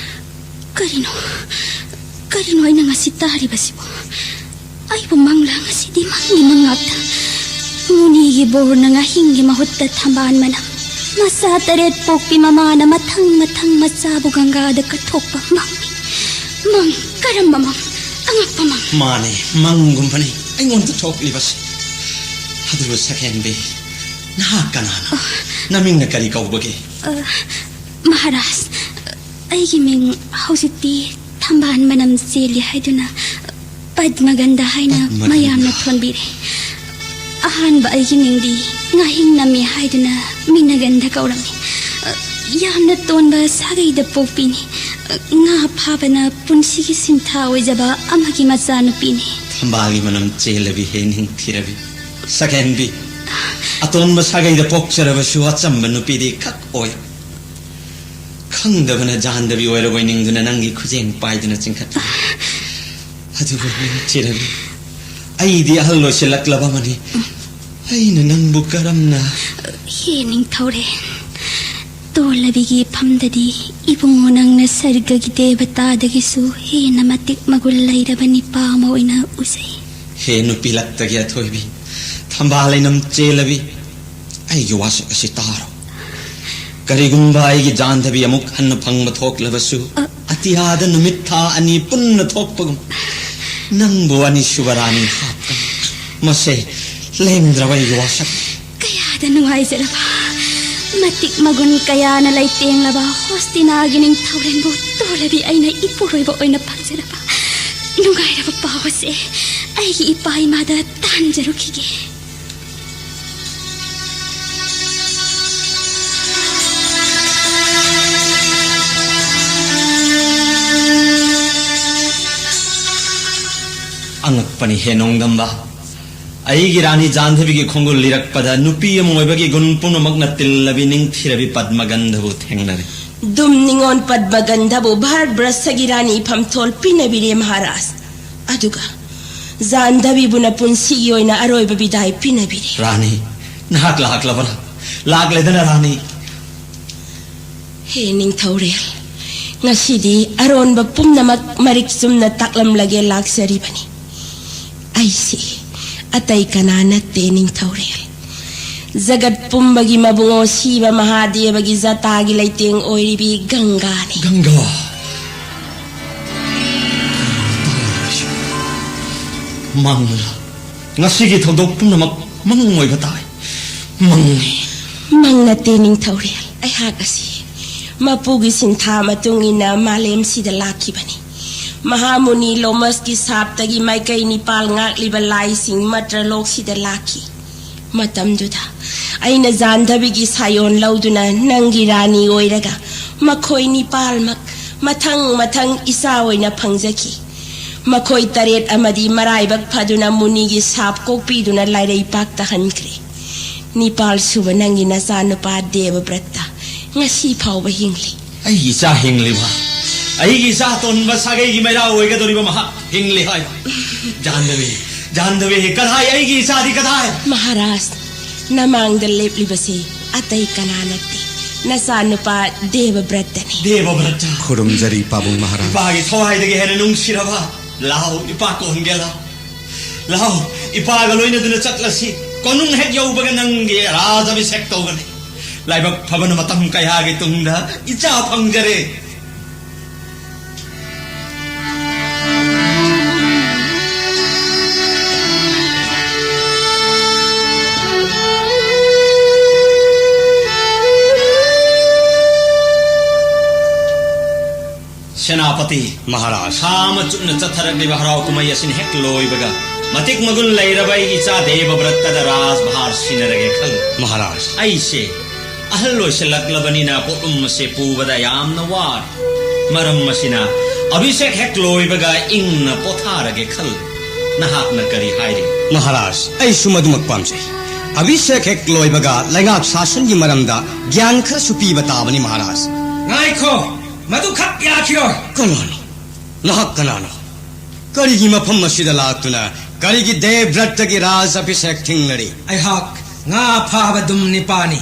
ꯀꯔꯤꯅꯣ? ꯀꯔꯤꯅꯣ ꯑꯩꯅ ꯉꯁꯤ ꯇꯥꯔꯤꯕꯁꯤꯕꯨ? ꯑꯩꯕꯨ ꯃꯪꯂꯥ? ꯉꯁꯤꯗꯤ ꯃꯪꯒꯤ ꯃꯪ ꯉꯥꯛꯇ꯫ ꯃꯨꯅꯤꯒꯤ ꯕꯣꯔꯅ ꯉꯥꯍꯤꯡꯒꯤ ꯃꯍꯨꯠꯇ ꯊꯝꯕꯥꯜ ꯃꯅꯝ꯫ ꯃꯆꯥ ꯇꯔꯦꯠ ꯄꯣꯛꯄꯤ ꯃꯃꯥꯅ ꯃꯊꯪ ꯃꯊꯪ ꯃꯆꯥꯕꯨ ꯒꯪꯒꯥꯗ ꯀꯠꯊꯣꯛꯄ ꯃꯪꯅꯤ꯫ ꯃꯪ? ꯀꯔꯝꯕ ꯃꯪ? ꯑꯉꯛꯄ ꯃꯪ꯫ ꯃꯥꯅꯦ, ꯃꯪꯒꯨꯝꯕꯅꯤ ꯑꯩꯉꯣꯟꯗ ꯊꯣꯛꯂꯤꯕꯁꯦ꯫ ꯑꯗꯨꯕꯨ ꯁꯛꯍꯦꯟꯕꯤ, ꯅꯍꯥꯛ ꯀꯅꯥꯅꯣ? ꯑ꯫ ꯅꯃꯤꯡꯅ ꯀꯔꯤ ꯀꯧꯕꯒꯦ? ꯑ, ꯃꯍꯥꯔꯥꯖ, ꯑꯩꯒꯤ ꯃꯤꯡ ꯍꯧꯖꯤꯛꯇꯤ ꯊꯝꯕꯥꯜ ꯃꯅꯝ ꯆꯦꯜꯂꯤ ꯍꯥꯏꯗꯨꯅ ꯄꯗꯃꯒꯟꯙ ꯍꯥꯏꯅ ꯄꯗꯃꯒꯟꯙ꯫ ꯃꯌꯥꯝꯅ ꯊꯣꯟꯕꯤꯔꯦ꯫ ꯑꯍꯥꯟꯕ ꯑꯩꯒꯤ ꯃꯤꯡꯗꯤ ꯉꯥꯍꯤꯡ ꯅꯝꯃꯤ ꯍꯥꯏꯗꯨꯅ ꯃꯤꯅ ꯒꯟꯙ ꯀꯧꯔꯝꯃꯤ꯫ ꯌꯥꯝꯅ ꯇꯣꯟꯕ ꯁꯥꯒꯩꯗ ꯄꯣꯛꯄꯤꯅꯤ꯫ ꯉꯥ ꯐꯥꯕꯅ ꯄꯨꯟꯁꯤꯒꯤ ꯁꯤꯟꯊꯥ ꯑꯣꯏꯖꯕ ꯑꯃꯒꯤ ꯃꯆꯥꯅꯨꯄꯤꯅꯤ꯫ ꯊꯝꯕꯥꯜꯒꯤ ꯃꯅꯝ ꯆꯦꯜꯂꯕꯤ ꯍꯦ ꯅꯤꯡꯊꯤꯔꯕꯤ꯫ ꯁꯛꯍꯦꯟꯕꯤ, ꯑꯇꯣꯟꯕ ꯁꯥꯒꯩꯗ ꯄꯣꯛꯆꯔꯕꯁꯨ ꯑꯆꯝꯕ ꯅꯨꯄꯤꯗꯤ ꯈꯛ ꯑꯣꯏ꯫ ꯈꯪꯗꯕꯅ ꯖꯥꯟꯗꯕꯤ ꯑꯣꯏꯔꯕꯣꯏ ꯅꯤꯡꯗꯨꯅ ꯅꯪꯒꯤ ꯈꯨꯖꯦꯡ ꯄꯥꯏꯗꯨꯅ ꯆꯤꯡꯈꯠꯂꯤ꯫ ꯑꯗꯨꯕꯨ ꯅꯤꯡꯊꯤꯔꯕꯤ, ꯑꯩꯗꯤ ꯑꯍꯜ ꯑꯣꯏꯁꯤꯜꯂꯛꯂꯕ ꯑꯃꯅꯤ꯫ ꯑꯩꯅ ꯅꯪꯕꯨ ꯀꯔꯝꯅ? ꯍꯦ ꯅꯤꯡꯊꯧꯔꯦꯜ, ꯇꯣꯜꯂꯕꯤꯒꯤ ꯏꯐꯝꯗꯗꯤ ꯏꯕꯨꯡꯉꯣ ꯅꯪꯅ ꯁꯔꯒꯒꯤ ꯗꯦꯕꯇꯥꯗꯒꯤꯁꯨ ꯍꯦꯟꯅ ꯃꯇꯤꯛ ꯃꯒꯨꯟ ꯂꯩꯔꯕ ꯅꯤꯄꯥ ꯑꯃ ꯑꯣꯏꯅ ꯎꯖꯩ꯫ ꯍꯦ ꯅꯨꯄꯤ ꯂꯛꯇꯒꯤ ꯑꯊꯣꯏꯕꯤ, ꯊꯝꯕꯥꯜ ꯂꯩꯅꯝ ꯆꯦꯜꯂꯕꯤ, ꯑꯩꯒꯤ ꯋꯥꯁꯛ ꯑꯁꯤ ꯇꯥꯔꯣ꯫ ꯀꯔꯤꯒꯨꯝꯕ ꯑꯩꯒꯤ ꯖꯥꯟꯗꯕꯤ ꯑꯃꯨꯛ ꯍꯟꯅ ꯐꯪꯕ ꯊꯣꯛꯂꯕꯁꯨ, ꯑ- ꯑꯇꯤꯌꯥꯗ ꯅꯨꯃꯤꯠ ꯊꯥ ꯑꯅꯤ ꯄꯨꯟꯅ ꯊꯣꯛꯄꯒꯨꯝ, ꯅꯪꯕꯨ ꯑꯅꯤꯁꯨꯕ ꯔꯥꯅꯤ ꯍꯥꯞꯀꯅꯤ꯫ ꯃꯁꯦ ꯂꯦꯡꯗ꯭ꯔꯕ ꯑꯩꯒꯤ ꯋꯥꯁꯛ꯫ ꯀꯌꯥꯗ ꯅꯨꯡꯉꯥꯏꯖꯔꯕ, ꯃꯇꯤꯛ ꯃꯒꯨꯟ ꯀꯌꯥꯅ ꯂꯩꯇꯦꯡꯂꯕ ꯍꯣꯁꯇꯤꯅꯥꯒꯤ ꯅꯤꯡꯊꯧꯔꯦꯜꯕꯨ ꯇꯣꯜꯂꯕꯤ ꯑꯩꯅ ꯏꯄꯨꯔꯣꯏꯕ ꯑꯣꯏꯅ ꯐꯪꯖꯔꯕ꯫ ꯅꯨꯡꯉꯥꯏꯔꯕ ꯄꯥꯎ ꯑꯁꯦ ꯑꯩꯒꯤ ꯏꯄꯥ ꯏꯃꯥꯗ ꯇꯥꯟꯖꯔꯨꯈꯤꯒꯦ꯫ ꯑꯉꯛꯄꯅꯤ ꯍꯦ ꯅꯣꯡꯗꯝꯕ꯫ ꯑꯩꯒꯤ ꯔꯥꯅꯤ ꯖꯥꯟꯙꯕꯤꯒꯤ ꯈꯣꯡꯒꯨꯜ ꯂꯤꯔꯛꯄꯗ ꯅꯨꯄꯤ ꯑꯃ ꯑꯣꯏꯕꯒꯤ ꯒꯨꯟ ꯄꯨꯝꯅꯃꯛꯅ ꯇꯤꯜꯂꯕꯤ ꯅꯤꯡꯊꯤꯔꯕꯤ ꯄꯗꯃꯒꯟꯙꯕꯨ ꯊꯦꯡꯅꯔꯦ꯫ ꯗꯨꯝ ꯅꯤꯉꯣꯜ ꯄꯗꯃꯒꯟꯙꯕꯨ ꯚꯥꯔꯠ ꯕ꯭ꯔꯁꯒꯤ ꯔꯥꯅꯤ ꯐꯝꯊꯣꯜ ꯄꯤꯅꯕꯤꯔꯦ ꯃꯍꯥꯔꯥꯖ꯫ ꯑꯗꯨꯒ ꯖꯥꯟꯙꯕꯤꯕꯨꯅ ꯄꯨꯟꯁꯤꯒꯤ ꯑꯣꯏꯅ ꯑꯔꯣꯏꯕ ꯕꯤꯗꯥꯏ ꯄꯤꯅꯕꯤꯔꯦ꯫ ꯔꯥꯅꯤ, ꯅꯍꯥꯛ ꯂꯥꯛꯂꯕꯔꯥ? ꯂꯥꯛꯂꯦꯗꯅ ꯔꯥꯅꯤ꯫ ꯍꯦ ꯅꯤꯡꯊꯧꯔꯦꯜ, ꯉꯁꯤꯗꯤ ꯑꯔꯣꯟꯕ ꯄꯨꯝꯅꯃꯛ ꯃꯔꯤꯛ ꯆꯨꯝꯅ ꯇꯥꯛꯂꯝꯂꯒꯦ ꯂꯥꯛꯆꯔꯤꯕꯅꯤ꯫ ꯑꯩꯁꯤ ꯑꯇꯩ ꯀꯅꯥ ꯅꯠꯇꯦ ꯅꯤꯡꯊꯧꯔꯦꯜ꯫ ꯖꯒꯠ ꯄꯨꯝꯕꯒꯤ ꯃꯕꯨꯡꯉꯣ ꯁꯤꯕ ꯃꯍꯥꯗꯦꯕꯒꯤ ꯖꯇꯥꯒꯤ ꯂꯩꯇꯦꯡ ꯑꯣꯏꯔꯤꯕꯤ ꯒꯪꯒꯥꯅꯤ꯫ ꯒꯪꯒꯥ꯫ ꯃꯪꯂꯥ? ꯉꯁꯤꯒꯤ ꯊꯧꯗꯣꯛ ꯄꯨꯝꯅꯃꯛ ꯃꯪ ꯑꯣꯏꯕ ꯇꯥꯏ꯫ ꯃꯪꯅꯤ꯫ ꯃꯪ ꯅꯠꯇꯦ ꯅꯤꯡꯊꯧꯔꯦꯜ꯫ ꯑꯩꯍꯥꯛ ꯑꯁꯤ ꯃꯄꯨꯒꯤ ꯁꯤꯟꯊꯥ ꯃꯇꯨꯡ ꯏꯟꯅ ꯃꯥꯂꯦꯝꯁꯤꯗ ꯂꯥꯛꯈꯤꯕꯅꯤ꯫ ꯃꯍꯥꯃꯨꯅꯤ ꯂꯣꯃꯁꯀꯤ ꯁꯥꯞꯇꯒꯤ ꯃꯥꯏꯀꯩ ꯅꯤꯄꯥꯜ ꯉꯥꯛꯂꯤꯕ ꯂꯥꯏꯁꯤꯡ ꯃꯇ꯭ꯔꯂꯣꯛꯁꯤꯗ ꯂꯥꯛꯈꯤ꯫ ꯃꯇꯝꯗꯨꯗ ꯑꯩꯅ ꯖꯥꯟꯙꯕꯤꯒꯤ ꯁꯥꯌꯣꯟ ꯂꯧꯗꯨꯅ ꯅꯪꯒꯤ ꯔꯥꯅꯤ ꯑꯣꯏꯔꯒ ꯃꯈꯣꯏ ꯅꯤꯄꯥꯜꯃꯛ ꯃꯊꯪ ꯃꯊꯪ ꯏꯆꯥ ꯑꯣꯏꯅ ꯐꯪꯖꯈꯤ꯫ ꯃꯈꯣꯏ ꯇꯔꯦꯠ ꯑꯃꯗꯤ ꯃꯔꯥꯏꯕꯛ ꯐꯗꯨꯅ ꯃꯨꯅꯤꯒꯤ ꯁꯥꯞ ꯀꯣꯛꯄꯤꯗꯨꯅ ꯂꯥꯏꯔꯩ ꯄꯥꯛꯇ ꯍꯟꯈ꯭ꯔꯦ꯫ ꯅꯤꯄꯥꯜ ꯁꯨꯕ ꯅꯪꯒꯤ ꯅꯆꯥꯅꯨꯄꯥ ꯗꯦꯕꯕ꯭ꯔꯠꯇ ꯉꯁꯤ ꯐꯥꯎꯕ ꯍꯤꯡꯂꯤ꯫ ꯑꯩꯒꯤ ꯏꯆꯥ ꯍꯤꯡꯂꯤꯕ, ꯑꯩꯒꯤ ꯏꯆꯥ ꯑꯇꯣꯟꯕ ꯁꯥꯒꯩꯒꯤ ꯃꯩꯔꯥ ꯑꯣꯏꯒꯗꯧꯔꯤꯕ ꯃꯍꯥꯛ ꯍꯤꯡꯂꯤ ꯍꯥꯏ꯫ ꯖꯥꯟꯗꯕꯤ, ꯖꯥꯟꯗꯕꯤ, ꯀꯗꯥꯏ ꯑꯩꯒꯤ ꯏꯆꯥꯗꯤ ꯀꯗꯥꯏ? ꯃꯍꯥꯔꯥꯖ, ꯅꯃꯥꯡꯗ ꯂꯦꯞꯂꯤꯕꯁꯤ ꯑꯇꯩ ꯀꯅꯥ ꯅꯠꯇꯦ, ꯅꯆꯥꯅꯨꯄꯥ ꯗꯦꯕꯕ꯭ꯔꯠꯇꯅꯤ꯫ ꯗꯦꯕꯕ꯭ꯔꯠꯇ꯫ ꯈꯨꯔꯨꯝꯖꯔꯤ ꯄꯥꯕꯨꯡ ꯃꯍꯥꯔꯥꯖ꯫ ꯏꯄꯥꯒꯤ ꯊꯋꯥꯏꯗꯒꯤ ꯍꯦꯟꯅ ꯅꯨꯡꯁꯤꯔꯕ꯫ ꯂꯥꯎ, ꯏꯄꯥ ꯀꯣꯟꯒꯦ ꯂꯥꯎ꯫ ꯂꯥꯎ, ꯏꯄꯥꯒ ꯂꯣꯏꯅꯗꯨꯅ ꯆꯠꯂꯁꯤ꯫ ꯀꯣꯅꯨꯡ ꯍꯦꯛ ꯌꯧꯕꯒ ꯅꯪꯒꯤ ꯔꯥꯖ ꯑꯚꯤꯁꯦꯛ ꯇꯧꯒꯅꯤ꯫ ꯂꯥꯏꯕꯛ ꯐꯕꯅ ꯃꯇꯝ ꯀꯌꯥꯒꯤ ꯇꯨꯡꯗ ꯏꯆꯥ ꯐꯪꯖꯔꯦ꯫ ꯁꯦꯅꯥꯄꯇꯤ꯫ ꯃꯍꯥꯔꯥꯖ꯫ ꯊꯥ ꯑꯃ ꯆꯨꯞꯅ ꯆꯠꯊꯔꯛꯂꯤꯕ ꯍꯔꯥꯎ ꯀꯨꯝꯍꯩ ꯑꯁꯤꯅ ꯍꯦꯛ ꯂꯣꯏꯕꯒ, ꯃꯇꯤꯛ ꯃꯒꯨꯟ ꯂꯩꯔꯕ ꯑꯩꯒꯤ ꯏꯆꯥ ꯗꯦꯕꯕ꯭ꯔꯠꯇꯗ ꯔꯥꯖꯚꯥꯔ ꯁꯤꯟꯅꯔꯒꯦ ꯈꯜꯂꯤ꯫ ꯃꯍꯥꯔꯥꯖ꯫ ꯑꯩꯁꯦ ꯑꯍꯜ ꯑꯣꯏꯁꯤꯜꯂꯛꯂꯕꯅꯤꯅ ꯄꯣꯠꯂꯨꯝ ꯑꯁꯦ ꯄꯨꯕꯗ ꯌꯥꯝꯅ ꯋꯥꯔꯦ꯫ ꯃꯔꯝ ꯑꯁꯤꯅ, ꯑꯚꯤꯁꯦꯛ ꯍꯦꯛ ꯂꯣꯏꯕꯒ ꯏꯪꯅ ꯄꯣꯊꯥꯔꯒꯦ ꯈꯜꯂꯤ꯫ ꯅꯍꯥꯛꯅ ꯀꯔꯤ ꯍꯥꯏꯔꯤ? ꯃꯍꯥꯔꯥꯖ, ꯑꯩꯁꯨ ꯃꯗꯨꯃꯛ ꯄꯥꯝꯖꯩ꯫ ꯑꯚꯤꯁꯦꯛ ꯍꯦꯛ ꯂꯣꯏꯕꯒ ꯂꯩꯉꯥꯛ ꯁꯥꯁꯟꯒꯤ ꯃꯔꯝꯗ ꯒ꯭ꯌꯥꯟ ꯈꯔꯁꯨ ꯄꯤꯕ ꯇꯥꯕꯅꯤ, ꯃꯍꯥꯔꯥꯖ꯫ ꯉꯥꯏꯈꯣ, ꯃꯗꯨꯈꯛ ꯌꯥꯈꯤꯔꯣꯏ꯫ ꯀꯅꯥꯅꯣ? ꯅꯍꯥꯛ ꯀꯅꯥꯅꯣ? ꯀꯔꯤꯒꯤ ꯃꯐꯝ ꯑꯁꯤꯗ ꯂꯥꯛꯇꯨꯅ ꯀꯔꯤꯒꯤ ꯗꯦꯕꯕ꯭ꯔꯠꯇꯒꯤ ꯔꯥꯖ ꯑꯚꯤꯁꯦꯛ ꯊꯤꯡꯂꯔꯤ? ꯑꯩꯍꯥꯛ ꯉꯥ ꯐꯥꯕ ꯗꯨꯝ ꯅꯤꯄꯥꯅꯤ꯫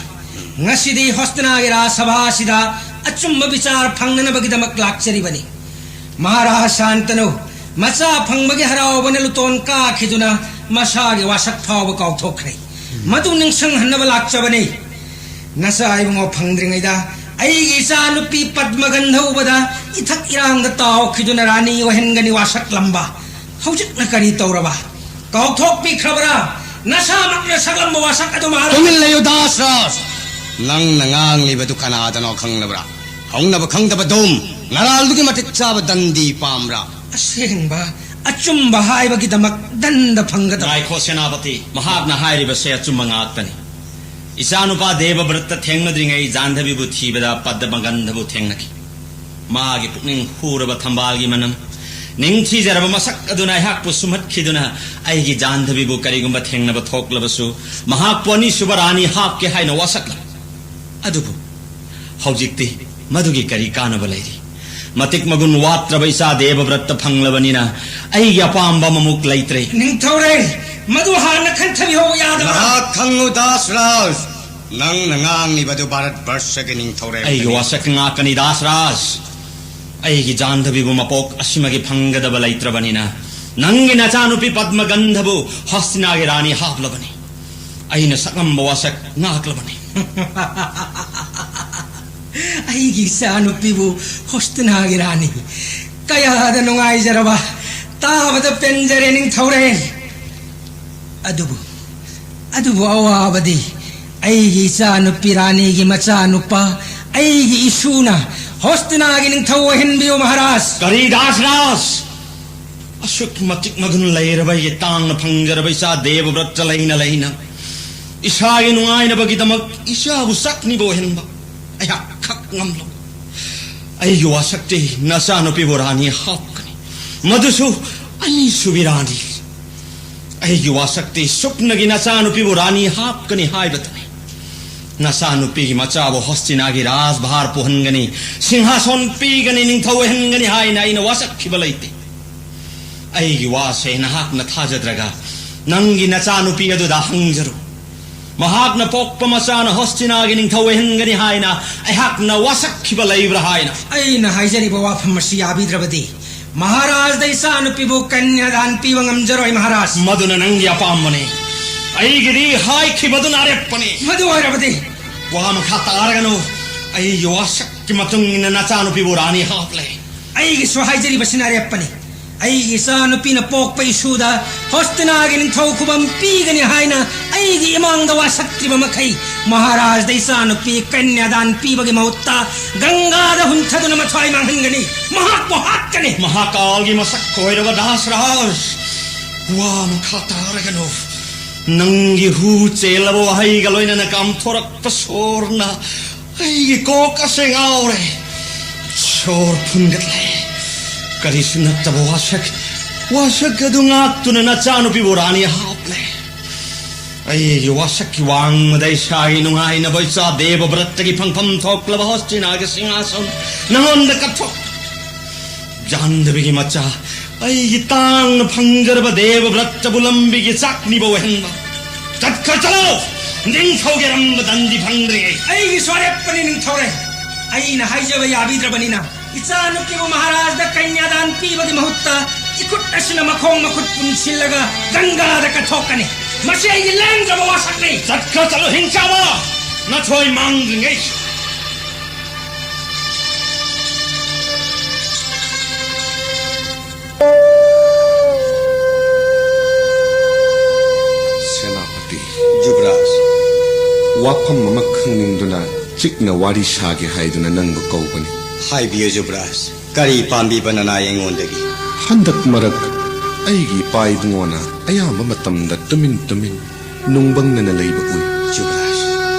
ꯉꯁꯤꯗꯤ ꯍꯣꯁꯇꯅꯥꯒꯤ ꯔꯥꯖ ꯁꯚꯥ ꯑꯁꯤꯗ ꯑꯆꯨꯝꯕ ꯕꯤꯆꯥꯔ ꯐꯪꯅꯅꯕꯒꯤꯗꯃꯛ ꯂꯥꯛꯆꯔꯤꯕꯅꯤ꯫ ꯃꯍꯥꯔꯥꯖ ꯁꯥꯟꯇꯅꯨ ꯃꯆꯥ ꯐꯪꯕꯒꯤ ꯍꯔꯥꯎꯕꯅ ꯂꯨꯇꯣꯟ ꯀꯥꯈꯤꯗꯨꯅ ꯃꯁꯥꯒꯤ ꯋꯥꯁꯛ ꯐꯥꯎꯕ ꯀꯥꯎꯊꯣꯛꯈ꯭ꯔꯦ꯫ ꯃꯗꯨ ꯅꯤꯡꯁꯤꯡꯍꯟꯅꯕ ꯂꯥꯛꯆꯕꯅꯤ꯫ ꯅꯆꯥ ꯏꯕꯨꯡꯉꯣ ꯐꯪꯗ꯭ꯔꯤꯉꯩꯗ ꯑꯩꯒꯤ ꯏꯆꯥ ꯅꯨꯄꯤ ꯄꯗꯃꯒꯟꯙ ꯎꯕꯗ ꯏꯊꯛ ꯏꯔꯥꯡꯗ ꯇꯥꯎꯈꯤꯗꯨꯅ ꯔꯥꯅꯤ ꯑꯣꯏꯍꯟꯒꯅꯤ ꯋꯥꯁꯛꯂꯝꯕ꯫ ꯍꯧꯖꯤꯛꯅ ꯀꯔꯤ ꯇꯧꯔꯕ? ꯀꯥꯎꯊꯣꯛꯄꯤꯈ꯭ꯔꯕ꯭ꯔꯥ? ꯅꯁꯥꯃꯛꯅ ꯁꯛꯂꯝꯕ ꯋꯥꯁꯛ ꯑꯗꯨ ꯃꯍꯥꯔꯥꯖ꯫ ꯇꯨꯃꯤꯟ ꯂꯩꯌꯨ, ꯗꯥꯁꯔꯥꯖ꯫ ꯅꯪꯅ ꯉꯥꯡꯂꯤꯕꯗꯨ ꯀꯅꯥꯗꯅꯣ ꯈꯪꯂꯕ꯭ꯔꯥ? ꯈꯪꯅꯕ ꯈꯪꯗꯕ ꯑꯗꯨꯝ ꯅꯔꯥꯜꯗꯨꯒꯤ ꯃꯇꯤꯛ ꯆꯥꯕ ꯗꯟꯗꯤ ꯄꯥꯝꯕ꯭ꯔꯥ? ꯑꯁꯦꯡꯕ ꯑꯆꯨꯝꯕ ꯍꯥꯏꯕꯒꯤꯗꯃꯛ ꯗꯟꯗ ꯐꯪꯒꯗꯕ꯫ ꯉꯥꯏꯈꯣ ꯁꯦꯅꯥꯄꯇꯤ, ꯃꯍꯥꯛꯅ ꯍꯥꯏꯔꯤꯕꯁꯦ ꯑꯆꯨꯝꯕ ꯉꯥꯛꯇꯅꯤ꯫ ꯏꯆꯥꯅꯨꯄꯥ ꯗꯦꯕꯕ꯭ꯔꯠꯇ ꯊꯦꯡꯅꯗ꯭ꯔꯤꯉꯩ ꯖꯥꯟꯙꯕꯤꯕꯨ ꯊꯤꯕꯗ ꯄꯗꯃꯒꯟꯙꯕꯨ ꯊꯦꯡꯅꯈꯤ꯫ ꯃꯥꯒꯤ ꯄꯨꯛꯅꯤꯡ ꯍꯨꯔꯕ ꯊꯝꯕꯥꯜꯒꯤ ꯃꯅꯝ, ꯅꯤꯡꯊꯤꯖꯔꯕ ꯃꯁꯛ ꯑꯗꯨꯅ ꯑꯩꯍꯥꯛꯄꯨ ꯁꯨꯝꯍꯠꯈꯤꯗꯨꯅ ꯑꯩꯒꯤ ꯖꯥꯟꯙꯕꯤꯕꯨ ꯀꯔꯤꯒꯨꯝꯕ ꯊꯦꯡꯅꯕ ꯊꯣꯛꯂꯕꯁꯨ ꯃꯍꯥꯛꯄꯨ ꯑꯅꯤꯁꯨꯕ ꯔꯥꯅꯤ ꯍꯥꯞꯀꯦ ꯍꯥꯏꯅ ꯋꯥꯁꯛꯂꯝꯃꯤ꯫ ꯑꯗꯨꯕꯨ ꯍꯧꯖꯤꯛꯇꯤ ꯃꯗꯨꯒꯤ ꯀꯔꯤ ꯀꯥꯟꯅꯕ ꯂꯩꯔꯤ? ꯃꯇꯤꯛ ꯃꯒꯨꯟ ꯋꯥꯠꯇ꯭ꯔꯕ ꯏꯆꯥ ꯗꯦꯕꯕ꯭ꯔꯠꯇ ꯐꯪꯂꯕꯅꯤꯅ ꯑꯩꯒꯤ ꯑꯄꯥꯝꯕ ꯑꯃꯃꯨꯛ ꯂꯩꯇ꯭ꯔꯦ꯫ ꯅꯤꯡꯊꯧꯔꯦꯜ, ꯃꯗꯨ ꯍꯥꯟꯅ ꯈꯟꯊꯕꯤꯍꯧꯕ ꯌꯥꯗꯕ꯭ꯔꯥ? ꯉꯥꯏꯍꯥꯛ ꯈꯪꯉꯨ ꯗꯥꯁꯔꯥꯖ, ꯅꯪꯅ ꯉꯥꯡꯂꯤꯕꯗꯨ ꯚꯥꯔꯠ ꯕꯔꯁꯒꯤ ꯅꯤꯡꯊꯧꯔꯦꯜ ꯑꯩꯒꯤ ꯋꯥꯁꯛ ꯉꯥꯛꯀꯅꯤ ꯗꯥꯁꯔꯥꯖ꯫ ꯑꯩꯒꯤ ꯖꯥꯟꯙꯕꯤꯕꯨ ꯃꯄꯣꯛ ꯑꯁꯤꯃꯒꯤ ꯐꯪꯒꯗꯕ ꯂꯩꯇ꯭ꯔꯕꯅꯤꯅ ꯅꯪꯒꯤ ꯅꯆꯥꯅꯨꯄꯤ ꯄꯗꯃꯒꯟꯙꯕꯨ ꯍꯁꯇꯤꯅꯥꯒꯤ ꯔꯥꯅꯤ ꯍꯥꯞꯂꯕꯅꯤ꯫ ꯑꯩꯅ ꯁꯛꯂꯝꯕ ꯋꯥꯁꯛ ꯉꯥꯛꯂꯕꯅꯤ꯫ ꯑꯩꯒꯤ ꯏꯆꯥꯅꯨꯄꯤꯕꯨ ꯍꯣꯁꯇꯤꯅꯥꯒꯤ ꯔꯥꯅꯤ꯫ ꯀꯌꯥꯗ ꯅꯨꯡꯉꯥꯏꯖꯔꯕ! ꯇꯥꯕꯗ ꯄꯦꯟꯖꯔꯦ ꯅꯤꯡꯊꯧꯔꯦꯜ꯫ ꯑꯗꯨꯕꯨ, ꯑꯗꯨꯕꯨ ꯑꯋꯥꯕꯗꯤ ꯑꯩꯒꯤ ꯏꯆꯥꯅꯨꯄꯤ ꯔꯥꯅꯤꯒꯤ ꯃꯆꯥꯅꯨꯄꯥ ꯑꯩꯒꯤ ꯏꯁꯨꯅ ꯍꯣꯁꯇꯤꯅꯥꯒꯤ ꯅꯤꯡꯊꯧ ꯑꯣꯏꯍꯟꯕꯤꯌꯨ ꯃꯍꯥꯔꯥꯖ꯫ ꯀꯔꯤ ꯗꯥꯁꯔꯥꯖ? ꯑꯁꯨꯛ ꯃꯇꯤꯛ ꯃꯒꯨꯟ ꯂꯩꯔꯕ ꯑꯩꯒꯤ ꯇꯥꯡꯅ ꯐꯪꯖꯔꯕ ꯏꯆꯥ ꯗꯦꯕꯕ꯭ꯔꯠꯇ ꯂꯩꯅ ꯂꯩꯅ ꯏꯁꯥꯒꯤ ꯅꯨꯡꯉꯥꯏꯅꯕꯒꯤꯗꯃꯛ ꯏꯆꯥꯕꯨ ꯁꯛꯅꯤꯕ ꯑꯣꯏꯍꯟꯕ ꯑꯩꯍꯥꯛ ꯈꯛ ꯉꯝꯂꯣꯏ꯫ ꯑꯩꯒꯤ ꯋꯥꯁꯛꯇꯤ ꯅꯆꯥꯅꯨꯄꯤꯕꯨ ꯔꯥꯅꯤ ꯍꯥꯞꯀꯅꯤ, ꯃꯗꯨꯁꯨ ꯑꯅꯤꯁꯨꯕꯤ ꯔꯥꯅꯤ꯫ ꯑꯩꯒꯤ ꯋꯥꯁꯛꯇꯤ ꯁꯨꯞꯅꯒꯤ ꯅꯆꯥꯅꯨꯄꯤꯕꯨ ꯔꯥꯅꯤ ꯍꯥꯞꯀꯅꯤ ꯍꯥꯏꯕꯇꯅꯤ꯫ ꯅꯆꯥꯅꯨꯄꯤꯒꯤ ꯃꯆꯥꯕꯨ ꯍꯣꯁꯇꯤꯅꯥꯒꯤ ꯔꯥꯖꯚꯥꯔ ꯄꯨꯍꯟꯒꯅꯤ, ꯁꯤꯡꯍꯥꯁꯣꯟ ꯄꯤꯒꯅꯤ, ꯅꯤꯡꯊꯧ ꯑꯣꯏꯍꯟꯒꯅꯤ ꯍꯥꯏꯅ ꯑꯩꯅ ꯋꯥꯁꯛꯈꯤꯕ ꯂꯩꯇꯦ꯫ ꯑꯩꯒꯤ ꯋꯥꯁꯦ ꯅꯍꯥꯛꯅ ꯊꯥꯖꯗ꯭ꯔꯒ ꯅꯪꯒꯤ ꯅꯆꯥꯅꯨꯄꯤ ꯑꯗꯨꯗ ꯍꯪꯖꯔꯨ꯫ ꯃꯍꯥꯛꯅ ꯄꯣꯛꯄ ꯃꯆꯥꯅ ꯍꯣꯁꯇꯤꯅꯥꯒꯤ ꯅꯤꯡꯊꯧ ꯑꯣꯏꯍꯟꯒꯅꯤ ꯍꯥꯏꯅ ꯑꯩꯍꯥꯛꯅ ꯋꯥꯁꯛꯈꯤꯕ ꯂꯩꯕ꯭ꯔꯥ ꯍꯥꯏꯅ꯫ ꯑꯩꯅ ꯍꯥꯏꯖꯔꯤꯕ ꯋꯥꯐꯝ ꯑꯁꯤ ꯌꯥꯕꯤꯗ꯭ꯔꯕꯗꯤ ꯃꯍꯥꯔꯥꯖꯗ ꯏꯆꯥꯅꯨꯄꯤꯕꯨ ꯀꯟꯌꯥꯗꯥꯟ ꯄꯤꯕ ꯉꯝꯖꯔꯣꯏ ꯃꯍꯥꯔꯥꯖ꯫ ꯃꯗꯨꯅ ꯅꯪꯒꯤ ꯑꯄꯥꯝꯕꯅꯤ꯫ ꯑꯩꯒꯤꯗꯤ ꯍꯥꯏꯈꯤꯕꯗꯨꯅ ꯑꯔꯦꯞꯄꯅꯤ꯫ ꯃꯗꯨ ꯑꯣꯏꯔꯕꯗꯤ ꯋꯥ ꯃꯈꯥ ꯇꯥꯔꯒꯅꯨ꯫ ꯑꯩꯒꯤ ꯋꯥꯁꯛꯀꯤ ꯃꯇꯨꯡ ꯏꯟꯅ ꯅꯆꯥꯅꯨꯄꯤꯕꯨ ꯔꯥꯅꯤ ꯍꯥꯞꯂꯦ꯫ ꯑꯩꯒꯤꯁꯨ ꯍꯥꯏꯖꯔꯤꯕꯁꯤꯅ ꯑꯔꯦꯞꯄꯅꯤ꯫ ꯑꯩꯒꯤ ꯏꯆꯥꯅꯨꯄꯤꯅ ꯄꯣꯛꯄ ꯏꯁꯨꯗ ꯍꯣꯁꯇꯤꯅꯥꯒꯤ ꯅꯤꯡꯊꯧ ꯈꯨꯕꯝ ꯄꯤꯒꯅꯤ ꯍꯥꯏꯅ ꯑꯩꯒꯤ ꯏꯃꯥꯡꯗ ꯋꯥꯁꯛꯇ꯭ꯔꯤꯕ ꯃꯈꯩ, ꯃꯍꯥꯔꯥꯖꯗ ꯏꯆꯥꯅꯨꯄꯤ ꯀꯟꯌꯥꯗꯥꯟ ꯄꯤꯕꯒꯤ ꯃꯍꯨꯠꯇ ꯒꯪꯒꯥꯗ ꯍꯨꯟꯊꯗꯨꯅ ꯃꯊ꯭ꯋꯥꯏ ꯃꯥꯡꯍꯟꯒꯅꯤ꯫ ꯃꯍꯥꯛꯄꯨ ꯍꯥꯠꯀꯅꯤ꯫ ꯃꯍꯥꯀꯥꯜꯒꯤ ꯃꯁꯛ ꯈꯣꯏꯔꯕ ꯗꯥꯁꯔꯥꯖ, ꯋꯥ ꯃꯈꯥ ꯇꯥꯔꯒꯅꯨ꯫ ꯅꯪꯒꯤ ꯍꯨ ꯆꯦꯜꯂꯕ ꯋꯥꯍꯩꯒ ꯂꯣꯏꯅꯅ ꯀꯥꯝꯊꯣꯔꯛꯄ ꯁꯣꯔꯅ ꯑꯩꯒꯤ ꯀꯣꯛ ꯑꯁꯦ ꯉꯥꯎꯔꯦ꯫ ꯁꯣꯔ ꯐꯨꯟꯒꯠꯂꯦ꯫ ꯀꯔꯤꯁꯨ ꯅꯠꯇꯕ ꯋꯥꯁꯛ, ꯋꯥꯁꯛ ꯑꯗꯨ ꯉꯥꯛꯇꯨꯅ ꯅꯆꯥꯅꯨꯄꯤꯕꯨ ꯔꯥꯅꯤ ꯍꯥꯞꯂꯦ꯫ ꯑꯩꯒꯤ ꯋꯥꯁꯛꯀꯤ ꯋꯥꯡꯃꯗ ꯏꯁꯥꯒꯤ ꯅꯨꯡꯉꯥꯏꯅꯕ ꯏꯆꯥ ꯗꯦꯕ ꯕ꯭ꯔꯠꯇꯒꯤ ꯐꯪꯐꯝ ꯊꯣꯛꯂꯕ ꯍꯣꯁꯇꯤꯅꯥꯒꯤ ꯁꯤꯡꯍꯥꯁꯟ ꯅꯉꯣꯟꯗ ꯀꯠꯊꯣꯛ꯫ ꯖꯥꯟꯗꯕꯤꯒꯤ ꯃꯆꯥ, ꯑꯩꯒꯤ ꯇꯥꯡꯅ ꯐꯪꯖꯔꯕ ꯗꯦꯕ ꯕ꯭ꯔꯠꯇꯕꯨ ꯂꯝꯕꯤꯒꯤ ꯆꯥꯛꯅꯤꯕ ꯑꯣꯏꯍꯟꯕ꯫ ꯆꯠꯈ꯭ꯔ ꯆꯠꯂꯣ! ꯅꯤꯡꯊꯧꯒꯤ ꯑꯔꯝꯕ ꯗꯟꯗꯤ ꯐꯪꯗ꯭ꯔꯤꯉꯩ꯫ ꯑꯩꯒꯤꯁꯨ ꯑꯔꯦꯞꯄꯅꯤ ꯅꯤꯡꯊꯧꯔꯦ꯫ ꯑꯩꯅ ꯍꯥꯏꯖꯕ ꯌꯥꯕꯤꯗ꯭ꯔꯕꯅꯤꯅ ꯏꯆꯥꯅꯨꯄꯤꯕꯨ ꯃꯍꯥꯔꯥꯖꯗ ꯀꯟꯌꯥꯗꯥꯟ ꯄꯤꯕꯒꯤ ꯃꯍꯨꯠꯇ ꯏꯈꯨꯠ ꯑꯁꯤꯅ ꯃꯈꯣꯡ ꯃꯈꯨꯠ ꯄꯨꯟꯁꯤꯜꯂꯒ ꯒꯪꯒꯥꯗ ꯀꯠꯊꯣꯛꯀꯅꯤ꯫ ꯃꯁꯤ ꯑꯩꯒꯤ ꯂꯦꯡꯗ꯭ꯔꯕ ꯋꯥꯁꯛꯅꯤ꯫ ꯆꯠꯈ꯭ꯔ ꯆꯠꯂꯣ ꯍꯤꯡꯆꯥꯕ! ꯅꯊꯣꯏ ꯃꯥꯡꯗ꯭ꯔꯤꯉꯩ꯫ ꯁꯦꯅꯥꯄꯇꯤ꯫ ꯖꯨꯕꯔꯥꯖ꯫ ꯋꯥꯐꯝ ꯑꯃ ꯈꯪꯅꯤꯡꯗꯨꯅ ꯆꯤꯛꯅ ꯋꯥꯔꯤ ꯁꯥꯒꯦ ꯍꯥꯏꯗꯨꯅ ꯅꯪꯕꯨ ꯀꯧꯕꯅꯤ꯫ ꯍꯥꯏꯕꯤꯌꯨ ꯖꯨꯕꯔꯥꯖ, ꯀꯔꯤ ꯄꯥꯝꯕꯤꯕ ꯅꯅꯥꯏ ꯑꯩꯉꯣꯟꯗꯒꯤ? ꯍꯟꯗꯛ ꯃꯔꯛ ꯑꯩꯒꯤ ꯏꯄꯥ ꯏꯕꯨꯡꯉꯣꯅ ꯑꯌꯥꯝꯕ ꯃꯇꯝꯗ ꯇꯨꯃꯤꯟ ꯇꯨꯃꯤꯟ ꯅꯨꯡꯕꯪꯅꯅ ꯂꯩꯕ ꯎꯏ꯫ ꯖꯨꯕꯔꯥꯖ꯫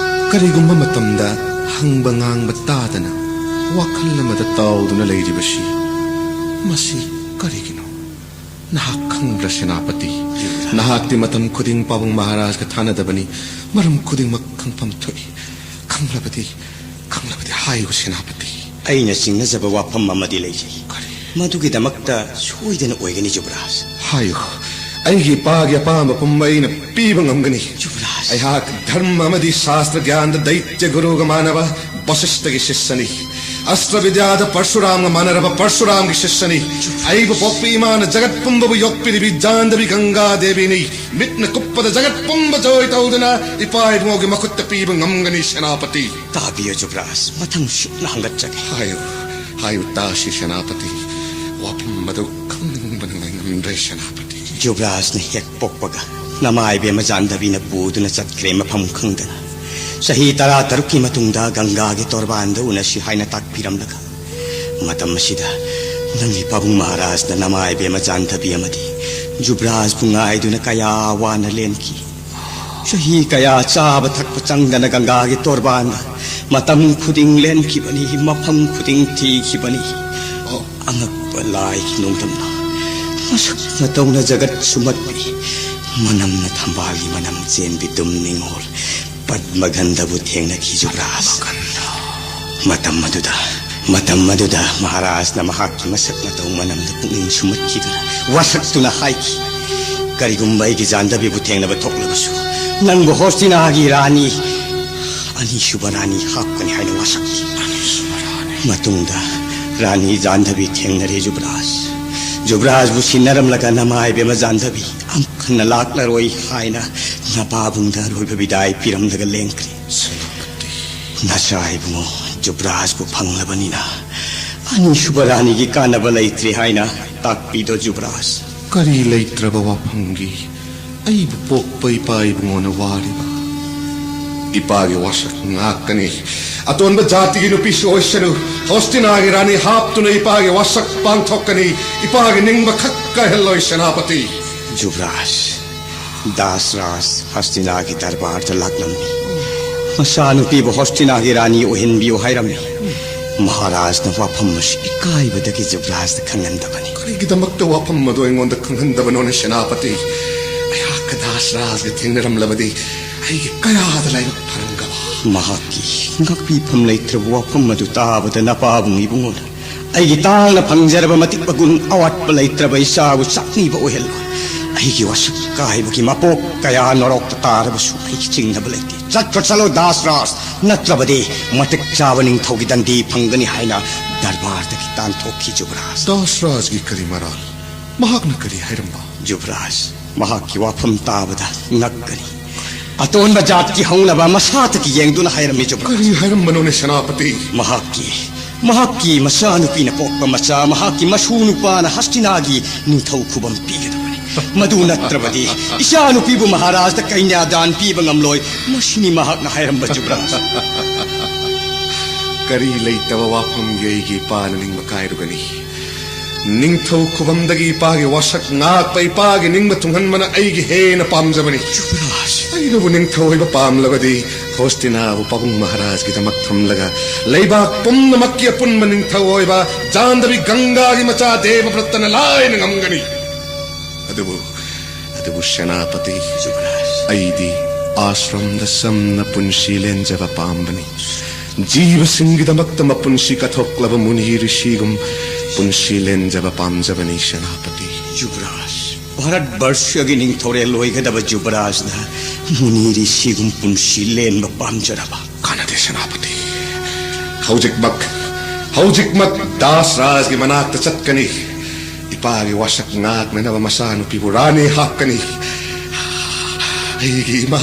ꯀꯔꯤꯒꯨꯝꯕ ꯃꯇꯝꯗ ꯍꯪꯕ ꯉꯥꯡꯕ ꯇꯥꯗꯅ ꯋꯥꯈꯜ ꯑꯃꯗ ꯇꯥꯎꯗꯨꯅ ꯂꯩꯔꯤꯕꯁꯤ ꯃꯁꯤ ꯀꯔꯤꯒꯤꯅꯣ? ꯅꯍꯥꯛ ꯈꯪꯕ꯭ꯔꯥ ꯁꯦꯅꯥꯄꯇꯤ? ꯖꯨꯕꯔꯥꯖ꯫ ꯅꯍꯥꯛꯇꯤ ꯃꯇꯝ ꯈꯨꯗꯤꯡ ꯄꯥꯕꯨꯡ ꯃꯍꯥꯔꯥꯖꯒ ꯊꯥꯅꯗꯕꯅꯤ꯫ ꯃꯔꯝ ꯈꯨꯗꯤꯡꯃꯛ ꯈꯪꯐꯝ ꯊꯣꯛꯏ꯫ ꯈꯪꯂꯕꯗꯤ, ꯈꯪꯂꯕꯗꯤ ꯍꯥꯏꯌꯨ ꯁꯦꯅꯥꯄꯇꯤ꯫ ꯑꯩꯅ ꯆꯤꯡꯅꯖꯕ ꯋꯥꯐꯝ ꯑꯃꯗꯤ ꯂꯩꯖꯩ꯫ ꯀꯔꯤ? ꯃꯗꯨꯒꯤꯗꯃꯛꯇ ꯁꯣꯏꯗꯅ ꯑꯣꯏꯒꯅꯤ ꯖꯨꯕꯔꯥꯖ꯫ ꯍꯥꯏꯌꯨ꯫ ꯑꯩꯒꯤ ꯏꯄꯥꯒꯤ ꯑꯄꯥꯝꯕ ꯄꯨꯝꯕ ꯑꯩꯅ ꯄꯤꯕ ꯉꯝꯒꯅꯤ꯫ ꯖꯨꯕꯔꯥꯖ꯫ ꯑꯩꯍꯥꯛ ꯙꯔꯃ ꯑꯃꯗꯤ ꯁꯥꯁꯇ꯭ꯔ ꯒ꯭ꯌꯥꯟꯗ ꯗꯩꯇ꯭ꯌ ꯒꯨꯔꯨꯒ ꯃꯥꯟꯅꯕ ꯕꯁꯤꯁ꯭ꯇꯒꯤ ꯁꯤꯁ꯭ꯌꯅꯤ꯫ ꯑꯁꯇ꯭ꯔ ꯕꯤꯗ꯭ꯌꯥꯗ ꯄꯔꯁꯨꯔꯥꯝꯒ ꯃꯥꯟꯅꯔꯕ ꯄꯔꯁꯨꯔꯥꯝꯒꯤ ꯁꯤꯁ꯭ꯌꯅꯤ꯫ ꯑꯩꯕꯨ ꯄꯣꯛꯄꯤ ꯏꯃꯥꯅ ꯖꯒꯠ ꯄꯨꯝꯕꯕꯨ ꯌꯣꯛꯄꯤꯔꯤꯕꯤ ꯖꯥꯟꯗꯕꯤ ꯒꯪꯒꯥ ꯗꯦꯕꯤꯅꯤ꯫ ꯃꯤꯠꯅ ꯀꯨꯞꯄꯗ ꯖꯒꯠ ꯄꯨꯝꯕ ꯖꯣꯏ ꯇꯧꯗꯨꯅ ꯏꯄꯥ ꯏꯕꯨꯡꯉꯣꯒꯤ ꯃꯈꯨꯠꯇ ꯄꯤꯕ ꯉꯝꯒꯅꯤ ꯁꯦꯅꯥꯄꯇꯤ꯫ ꯇꯥꯕꯤꯌꯨ ꯖꯨꯕꯔꯥꯖ, ꯃꯊꯪ ꯁꯨꯞꯅ ꯍꯪꯒꯠꯆꯒꯦ꯫ ꯍꯥꯏꯌꯨ, ꯍꯥꯏꯌꯨ ꯇꯥꯁꯤ ꯁꯦꯅꯥꯄꯇꯤ꯫ ꯋꯥꯐꯝ ꯑꯗꯨ ꯈꯪꯅꯤꯡꯕ ꯔꯦ ꯁꯦꯅꯥꯄꯇꯤ꯫ ꯖꯨꯕ꯭ꯔꯥꯖꯅ ꯍꯦꯛ ꯄꯣꯛꯄꯒ ꯅꯃꯥ ꯏꯕꯦꯝꯃ ꯖꯥꯟꯗꯕꯤꯅ ꯄꯨꯗꯨꯅ ꯆꯠꯈ꯭ꯔꯦ ꯃꯐꯝ ꯈꯪꯗꯅ꯫ ꯆꯍꯤ ꯇꯔꯥ ꯇꯔꯨꯛꯀꯤ ꯃꯇꯨꯡꯗ ꯒꯪꯒꯥꯒꯤ ꯇꯣꯔꯕꯥꯟꯗ ꯎꯅꯁꯤ ꯍꯥꯏꯅ ꯇꯥꯛꯄꯤꯔꯝꯂꯒ, ꯃꯇꯝ ꯑꯁꯤꯗ ꯅꯪꯒꯤ ꯄꯥꯕꯨꯡ ꯃꯍꯥꯔꯥꯖꯅ ꯅꯃꯥ ꯏꯕꯦꯝꯃ ꯖꯥꯟꯗꯕꯤ ꯑꯃꯗꯤ ꯖꯨꯕ꯭ꯔꯥꯖꯕꯨ ꯉꯥꯏꯗꯨꯅ ꯀꯌꯥ ꯋꯥꯅ ꯂꯦꯟꯈꯤ꯫ ꯆꯍꯤ ꯀꯌꯥ ꯆꯥꯕ ꯊꯛꯄ ꯆꯪꯗꯅ ꯒꯪꯒꯥꯒꯤ ꯇꯣꯔꯕꯥꯟꯗ ꯃꯇꯝ ꯈꯨꯗꯤꯡ ꯂꯦꯟꯈꯤꯕꯅꯤ, ꯃꯐꯝ ꯈꯨꯗꯤꯡ ꯊꯤꯈꯤꯕꯅꯤ꯫ ꯑꯉꯛꯄ ꯂꯥꯏꯒꯤ ꯅꯣꯡꯗꯝꯅ ꯃꯁꯛ ꯃꯇꯧꯅ ꯖꯒꯠ ꯁꯨꯝꯍꯠꯄꯤ, ꯃꯅꯝꯅ ꯊꯝꯕꯥꯜꯒꯤ ꯃꯅꯝ ꯆꯦꯟꯕꯤ ꯗꯨꯝ ꯅꯤꯡꯉꯣꯜ ꯄꯗꯃꯒꯟꯙꯕꯨ ꯊꯦꯡꯅꯈꯤ ꯖꯨꯕ꯭ꯔꯥꯖ꯫ ꯃꯇꯝ ꯑꯗꯨꯗ, ꯃꯇꯝ ꯑꯗꯨꯗ ꯃꯍꯥꯔꯥꯖꯅ ꯃꯍꯥꯛꯀꯤ ꯃꯁꯛ ꯃꯇꯧ ꯃꯅꯝꯗ ꯄꯨꯛꯅꯤꯡ ꯁꯨꯝꯍꯠꯈꯤꯗꯨꯅ ꯋꯥꯁꯛꯇꯨꯅ ꯍꯥꯏꯈꯤ, "ꯀꯔꯤꯒꯨꯝꯕ ꯑꯩꯒꯤ ꯖꯥꯟꯗꯕꯤꯕꯨ ꯊꯦꯡꯅꯕ ꯊꯣꯛꯂꯕꯁꯨ, ꯅꯪꯕꯨ ꯍꯣꯁꯇꯤꯅꯥꯒꯤ ꯔꯥꯅꯤ, ꯑꯅꯤꯁꯨꯕ ꯔꯥꯅꯤ ꯍꯥꯞꯀꯅꯤ" ꯍꯥꯏꯅ ꯋꯥꯁꯛꯈꯤ꯫ ꯃꯇꯨꯡꯗ ꯔꯥꯅꯤ ꯖꯥꯟꯗꯕꯤ ꯊꯦꯡꯅꯔꯦ ꯖꯨꯕ꯭ꯔꯥꯖ꯫ ꯖꯨꯕ꯭ꯔꯥꯖꯕꯨ ꯁꯤꯟꯅꯔꯝꯂꯒ ꯅꯃꯥ ꯏꯕꯦꯝꯃ ꯖꯥꯟꯗꯕꯤ ꯑꯃꯨꯛ ꯍꯟꯅ ꯂꯥꯛꯂꯔꯣꯏ ꯍꯥꯏꯅ ꯅꯄꯥꯕꯨꯡꯗ ꯑꯔꯣꯏꯕ ꯕꯤꯗꯥꯏ ꯄꯤꯔꯝꯂꯒ ꯂꯦꯡꯈ꯭ꯔꯦ꯫ ꯁꯦꯅꯥꯄꯇꯤ꯫ ꯅꯆꯥ ꯏꯕꯨꯡꯉꯣ ꯖꯨꯕ꯭ꯔꯥꯖꯕꯨ ꯐꯪꯂꯕꯅꯤꯅ ꯑꯅꯤꯁꯨꯕ ꯔꯥꯅꯤꯒꯤ ꯀꯥꯟꯅꯕ ꯂꯩꯇ꯭ꯔꯦ ꯍꯥꯏꯅ ꯇꯥꯛꯄꯤꯗꯣ ꯖꯨꯕ꯭ꯔꯥꯖ꯫ ꯀꯔꯤ ꯂꯩꯇ꯭ꯔꯕ ꯋꯥꯐꯝꯒꯤ ꯑꯩꯕꯨ ꯄꯣꯛꯄ ꯏꯄꯥ ꯏꯕꯨꯡꯉꯣꯅ ꯋꯥꯔꯤꯕ? ꯏꯄꯥꯒꯤ ꯋꯥꯁꯛ ꯉꯥꯛꯀꯅꯤ꯫ ꯑꯇꯣꯟꯕ ꯖꯥꯇꯤꯒꯤ ꯅꯨꯄꯤꯁꯨ ꯑꯣꯏꯁꯅꯨ, ꯍꯣꯁꯇꯤꯅꯥꯒꯤ ꯔꯥꯅꯤ ꯍꯥꯞꯇꯨꯅ ꯏꯄꯥꯒꯤ ꯋꯥꯁꯛ ꯄꯥꯡꯊꯣꯛꯀꯅꯤ꯫ ꯏꯄꯥꯒꯤ ꯅꯤꯡꯕ ꯈꯛ ꯀꯥꯏꯍꯜꯂꯣꯏ ꯁꯦꯅꯥꯄꯇꯤ꯫ ꯖꯨꯕ꯭ꯔꯥꯖ, ꯗꯥꯁꯔꯥꯖ ꯍꯣꯁꯇꯤꯅꯥꯒꯤ ꯗꯔꯕꯥꯔꯗ ꯂꯥꯛꯂꯝꯃꯤ꯫ ꯃꯆꯥꯅꯨꯄꯤꯕꯨ ꯍꯣꯁꯇꯤꯅꯥꯒꯤ ꯔꯥꯅꯤ ꯑꯣꯏꯍꯟꯕꯤꯌꯨ ꯍꯥꯏꯔꯝꯃꯤ꯫ ꯃꯍꯥꯔꯥꯖꯅ ꯋꯥꯐꯝ ꯑꯁꯤ ꯏꯀꯥꯏꯕꯗꯒꯤ ꯖꯨꯕ꯭ꯔꯥꯖꯇ ꯈꯪꯍꯟꯗꯕꯅꯤ꯫ ꯀꯔꯤꯒꯤꯗꯃꯛꯇ ꯋꯥꯐꯝ ꯑꯗꯨ ꯑꯩꯉꯣꯟꯗ ꯈꯪꯍꯟꯗꯕꯅꯣꯅꯦ ꯁꯦꯅꯥꯄꯇꯤ? ꯑꯩꯍꯥꯛꯀ ꯗꯥꯁꯔꯥꯖꯒ ꯊꯦꯡꯅꯔꯝꯂꯕꯗꯤ ꯑꯩꯒꯤ ꯀꯌꯥꯗ ꯂꯥꯏꯕꯛ ꯐꯔꯝꯒꯕ꯫ ꯃꯍꯥꯛꯀꯤ ꯉꯥꯛꯄꯤꯐꯝ ꯂꯩꯇ꯭ꯔꯕ ꯋꯥꯐꯝ ꯑꯗꯨ ꯇꯥꯕꯗ ꯅꯄꯥꯕꯨꯡ ꯏꯕꯨꯡꯉꯣꯅ ꯑꯩꯒꯤ ꯇꯥꯡꯅ ꯐꯪꯖꯔꯕ ꯃꯇꯤꯛ ꯃꯒꯨꯟ ꯑꯋꯥꯠꯄ ꯂꯩꯇ꯭ꯔꯕ ꯏꯆꯥꯕꯨ ꯆꯥꯛꯅꯤꯕ ꯑꯣꯏꯍꯜꯂꯣꯏ꯫ ꯑꯩꯒꯤ ꯋꯥꯁꯛ ꯀꯥꯏꯕꯒꯤ ꯃꯄꯣꯛ ꯀꯌꯥ ꯅꯣꯔꯣꯛꯇ ꯇꯥꯔꯕꯁꯨ ꯑꯩꯒꯤ ꯆꯤꯡꯅꯕ ꯂꯩꯇꯦ꯫ ꯆꯠꯈ꯭ꯔꯣ ꯆꯠꯂꯣ ꯗꯥꯁꯔꯥꯖ, ꯅꯠꯇ꯭ꯔꯕꯗꯤ ꯃꯇꯤꯛ ꯆꯥꯕ ꯅꯤꯡꯊꯧꯒꯤ ꯗꯟꯗꯤ ꯐꯪꯒꯅꯤ ꯍꯥꯏꯅ ꯗꯔꯕꯥꯔꯗꯒꯤ ꯇꯥꯟꯊꯣꯛꯈꯤ ꯖꯨꯕ꯭ꯔꯥꯖ꯫ ꯗꯥꯁꯔꯥꯖꯒꯤ ꯀꯔꯤ ꯃꯔꯥꯜ? ꯃꯍꯥꯛꯅ ꯀꯔꯤ ꯍꯥꯏꯔꯝꯕ? ꯖꯨꯕ꯭ꯔꯥꯖ, ꯃꯍꯥꯛꯀꯤ ꯋꯥꯐꯝ ꯇꯥꯕꯗ ꯉꯛꯀꯅꯤ꯫ ꯑꯇꯣꯟꯕ ꯖꯥꯠꯀꯤ ꯍꯧꯅꯕ ꯃꯁꯥꯇꯒꯤ ꯌꯦꯡꯗꯨꯅ ꯍꯥꯏꯔꯝꯃꯤ ꯖꯨꯕ꯭ꯔꯥꯖ꯫ ꯀꯔꯤ ꯍꯥꯏꯔꯝꯕꯅꯣꯅꯦ ꯁꯦꯅꯥꯄꯇꯤ? ꯃꯍꯥꯛꯀꯤ ꯃꯍꯥꯛꯀꯤ ꯃꯆꯥꯅꯨꯄꯤꯅ ꯄꯣꯛꯄ ꯃꯆꯥ ꯃꯍꯥꯛꯀꯤ ꯃꯁꯨ ꯅꯨꯄꯥꯅ ꯍꯁꯇꯤꯅꯥꯒꯤ ꯅꯤꯡꯊꯧ ꯈꯨꯕꯝ ꯄꯤꯒꯗꯕꯅꯤ꯫ ꯃꯗꯨ ꯅꯠꯇ꯭ꯔꯕꯗꯤ ꯏꯆꯥꯅꯨꯄꯤꯕꯨ ꯃꯍꯥꯔꯥꯖꯗ ꯀꯩꯅ꯭ꯌꯥꯗꯥꯟ ꯄꯤꯕ ꯉꯝꯂꯣꯏ꯫ ꯃꯁꯤꯅꯤ ꯃꯍꯥꯛꯅ ꯍꯥꯏꯔꯝꯕ, ꯖꯨꯕꯔꯥꯖ꯫ ꯀꯔꯤ ꯂꯩꯇꯕ ꯋꯥꯐꯝꯒꯤ ꯑꯩꯒꯤ ꯏꯄꯥꯅ ꯅꯤꯡꯕ ꯀꯥꯏꯔꯨꯒꯅꯤ? ꯅꯤꯡꯊꯧ ꯈꯨꯕꯝꯗꯒꯤ ꯏꯄꯥꯒꯤ ꯋꯥꯁꯛ ꯉꯥꯛꯄ, ꯏꯄꯥꯒꯤ ꯅꯤꯡꯕ ꯊꯨꯡꯍꯟꯕꯅ ꯑꯩꯒꯤ ꯍꯦꯟꯅ ꯄꯥꯝꯖꯕꯅꯤ꯫ ꯖꯨꯕꯔꯥꯖ! ꯑꯩꯅꯕꯨ ꯅꯤꯡꯊꯧ ꯑꯣꯏꯕ ꯄꯥꯝꯂꯕꯗꯤ, ꯍꯣꯁꯇꯤꯅꯥꯕꯨ ꯄꯥꯕꯨꯡ ꯃꯍꯥꯔꯥꯖꯒꯤꯗꯃꯛ ꯊꯝꯂꯒ, ꯂꯩꯕꯥꯛ ꯄꯨꯝꯅꯃꯛꯀꯤ ꯑꯄꯨꯟꯕ ꯅꯤꯡꯊꯧ ꯑꯣꯏꯕ ꯖꯥꯟꯗꯕꯤ ꯒꯪꯒꯥꯒꯤ ꯃꯆꯥ ꯗꯦꯕꯕ꯭ꯔꯠꯇꯅ ꯂꯥꯏꯅ ꯉꯝꯒꯅꯤ꯫ ꯑꯗꯨꯕꯨ, ꯑꯗꯨꯕꯨ ꯁꯦꯅꯥꯄꯇꯤ, ꯖꯨꯕꯔꯥꯖ! ꯑꯩꯗꯤ ꯑꯥꯁ꯭ꯔꯝꯗ ꯆꯝꯅ ꯄꯨꯟꯁꯤ ꯂꯦꯟꯖꯕ ꯄꯥꯝꯕꯅꯤ꯫ ꯖꯤꯕꯁꯤꯡꯒꯤꯗꯃꯛꯇ ꯃꯄꯨꯟꯁꯤ ꯀꯠꯊꯣꯛꯂꯕ ꯃꯨꯅꯤ ꯔꯤꯁꯤꯒꯨꯝ ꯄꯨꯟꯁꯤ ꯂꯦꯟꯖꯕ ꯄꯥꯝꯖꯕꯅꯤ, ꯁꯦꯅꯥꯄꯇꯤ꯫ ꯖꯨꯕꯔꯥꯖ! ꯚꯥꯔꯠ ꯕꯔꯁꯒꯤ ꯅꯤꯡꯊꯧꯔꯦꯜ ꯑꯣꯏꯒꯗꯕ ꯖꯨꯕꯔꯥꯖꯅ ꯃꯨꯅꯤ ꯔꯤꯁꯤꯒꯨꯝ ꯄꯨꯟꯁꯤ ꯂꯦꯟꯕ ꯄꯥꯝꯖꯔꯕ? ꯀꯥꯟꯅꯗꯦ, ꯁꯦꯅꯥꯄꯇꯤ꯫ ꯍꯧꯖꯤꯛꯃꯛ, ꯍꯧꯖꯤꯛꯃꯛ ꯗꯥꯁ ꯔꯥꯖꯒꯤ ꯃꯅꯥꯛꯇ ꯆꯠꯀꯅꯤ꯫ ꯏꯄꯥꯒꯤ ꯋꯥꯁꯛ ꯉꯥꯛꯅꯅꯕ ꯃꯆꯥꯅꯨꯄꯤꯕꯨ ꯔꯥꯅꯤ ꯍꯥꯞꯀꯅꯤ꯫ ꯑꯩꯒꯤ ꯏꯃꯥ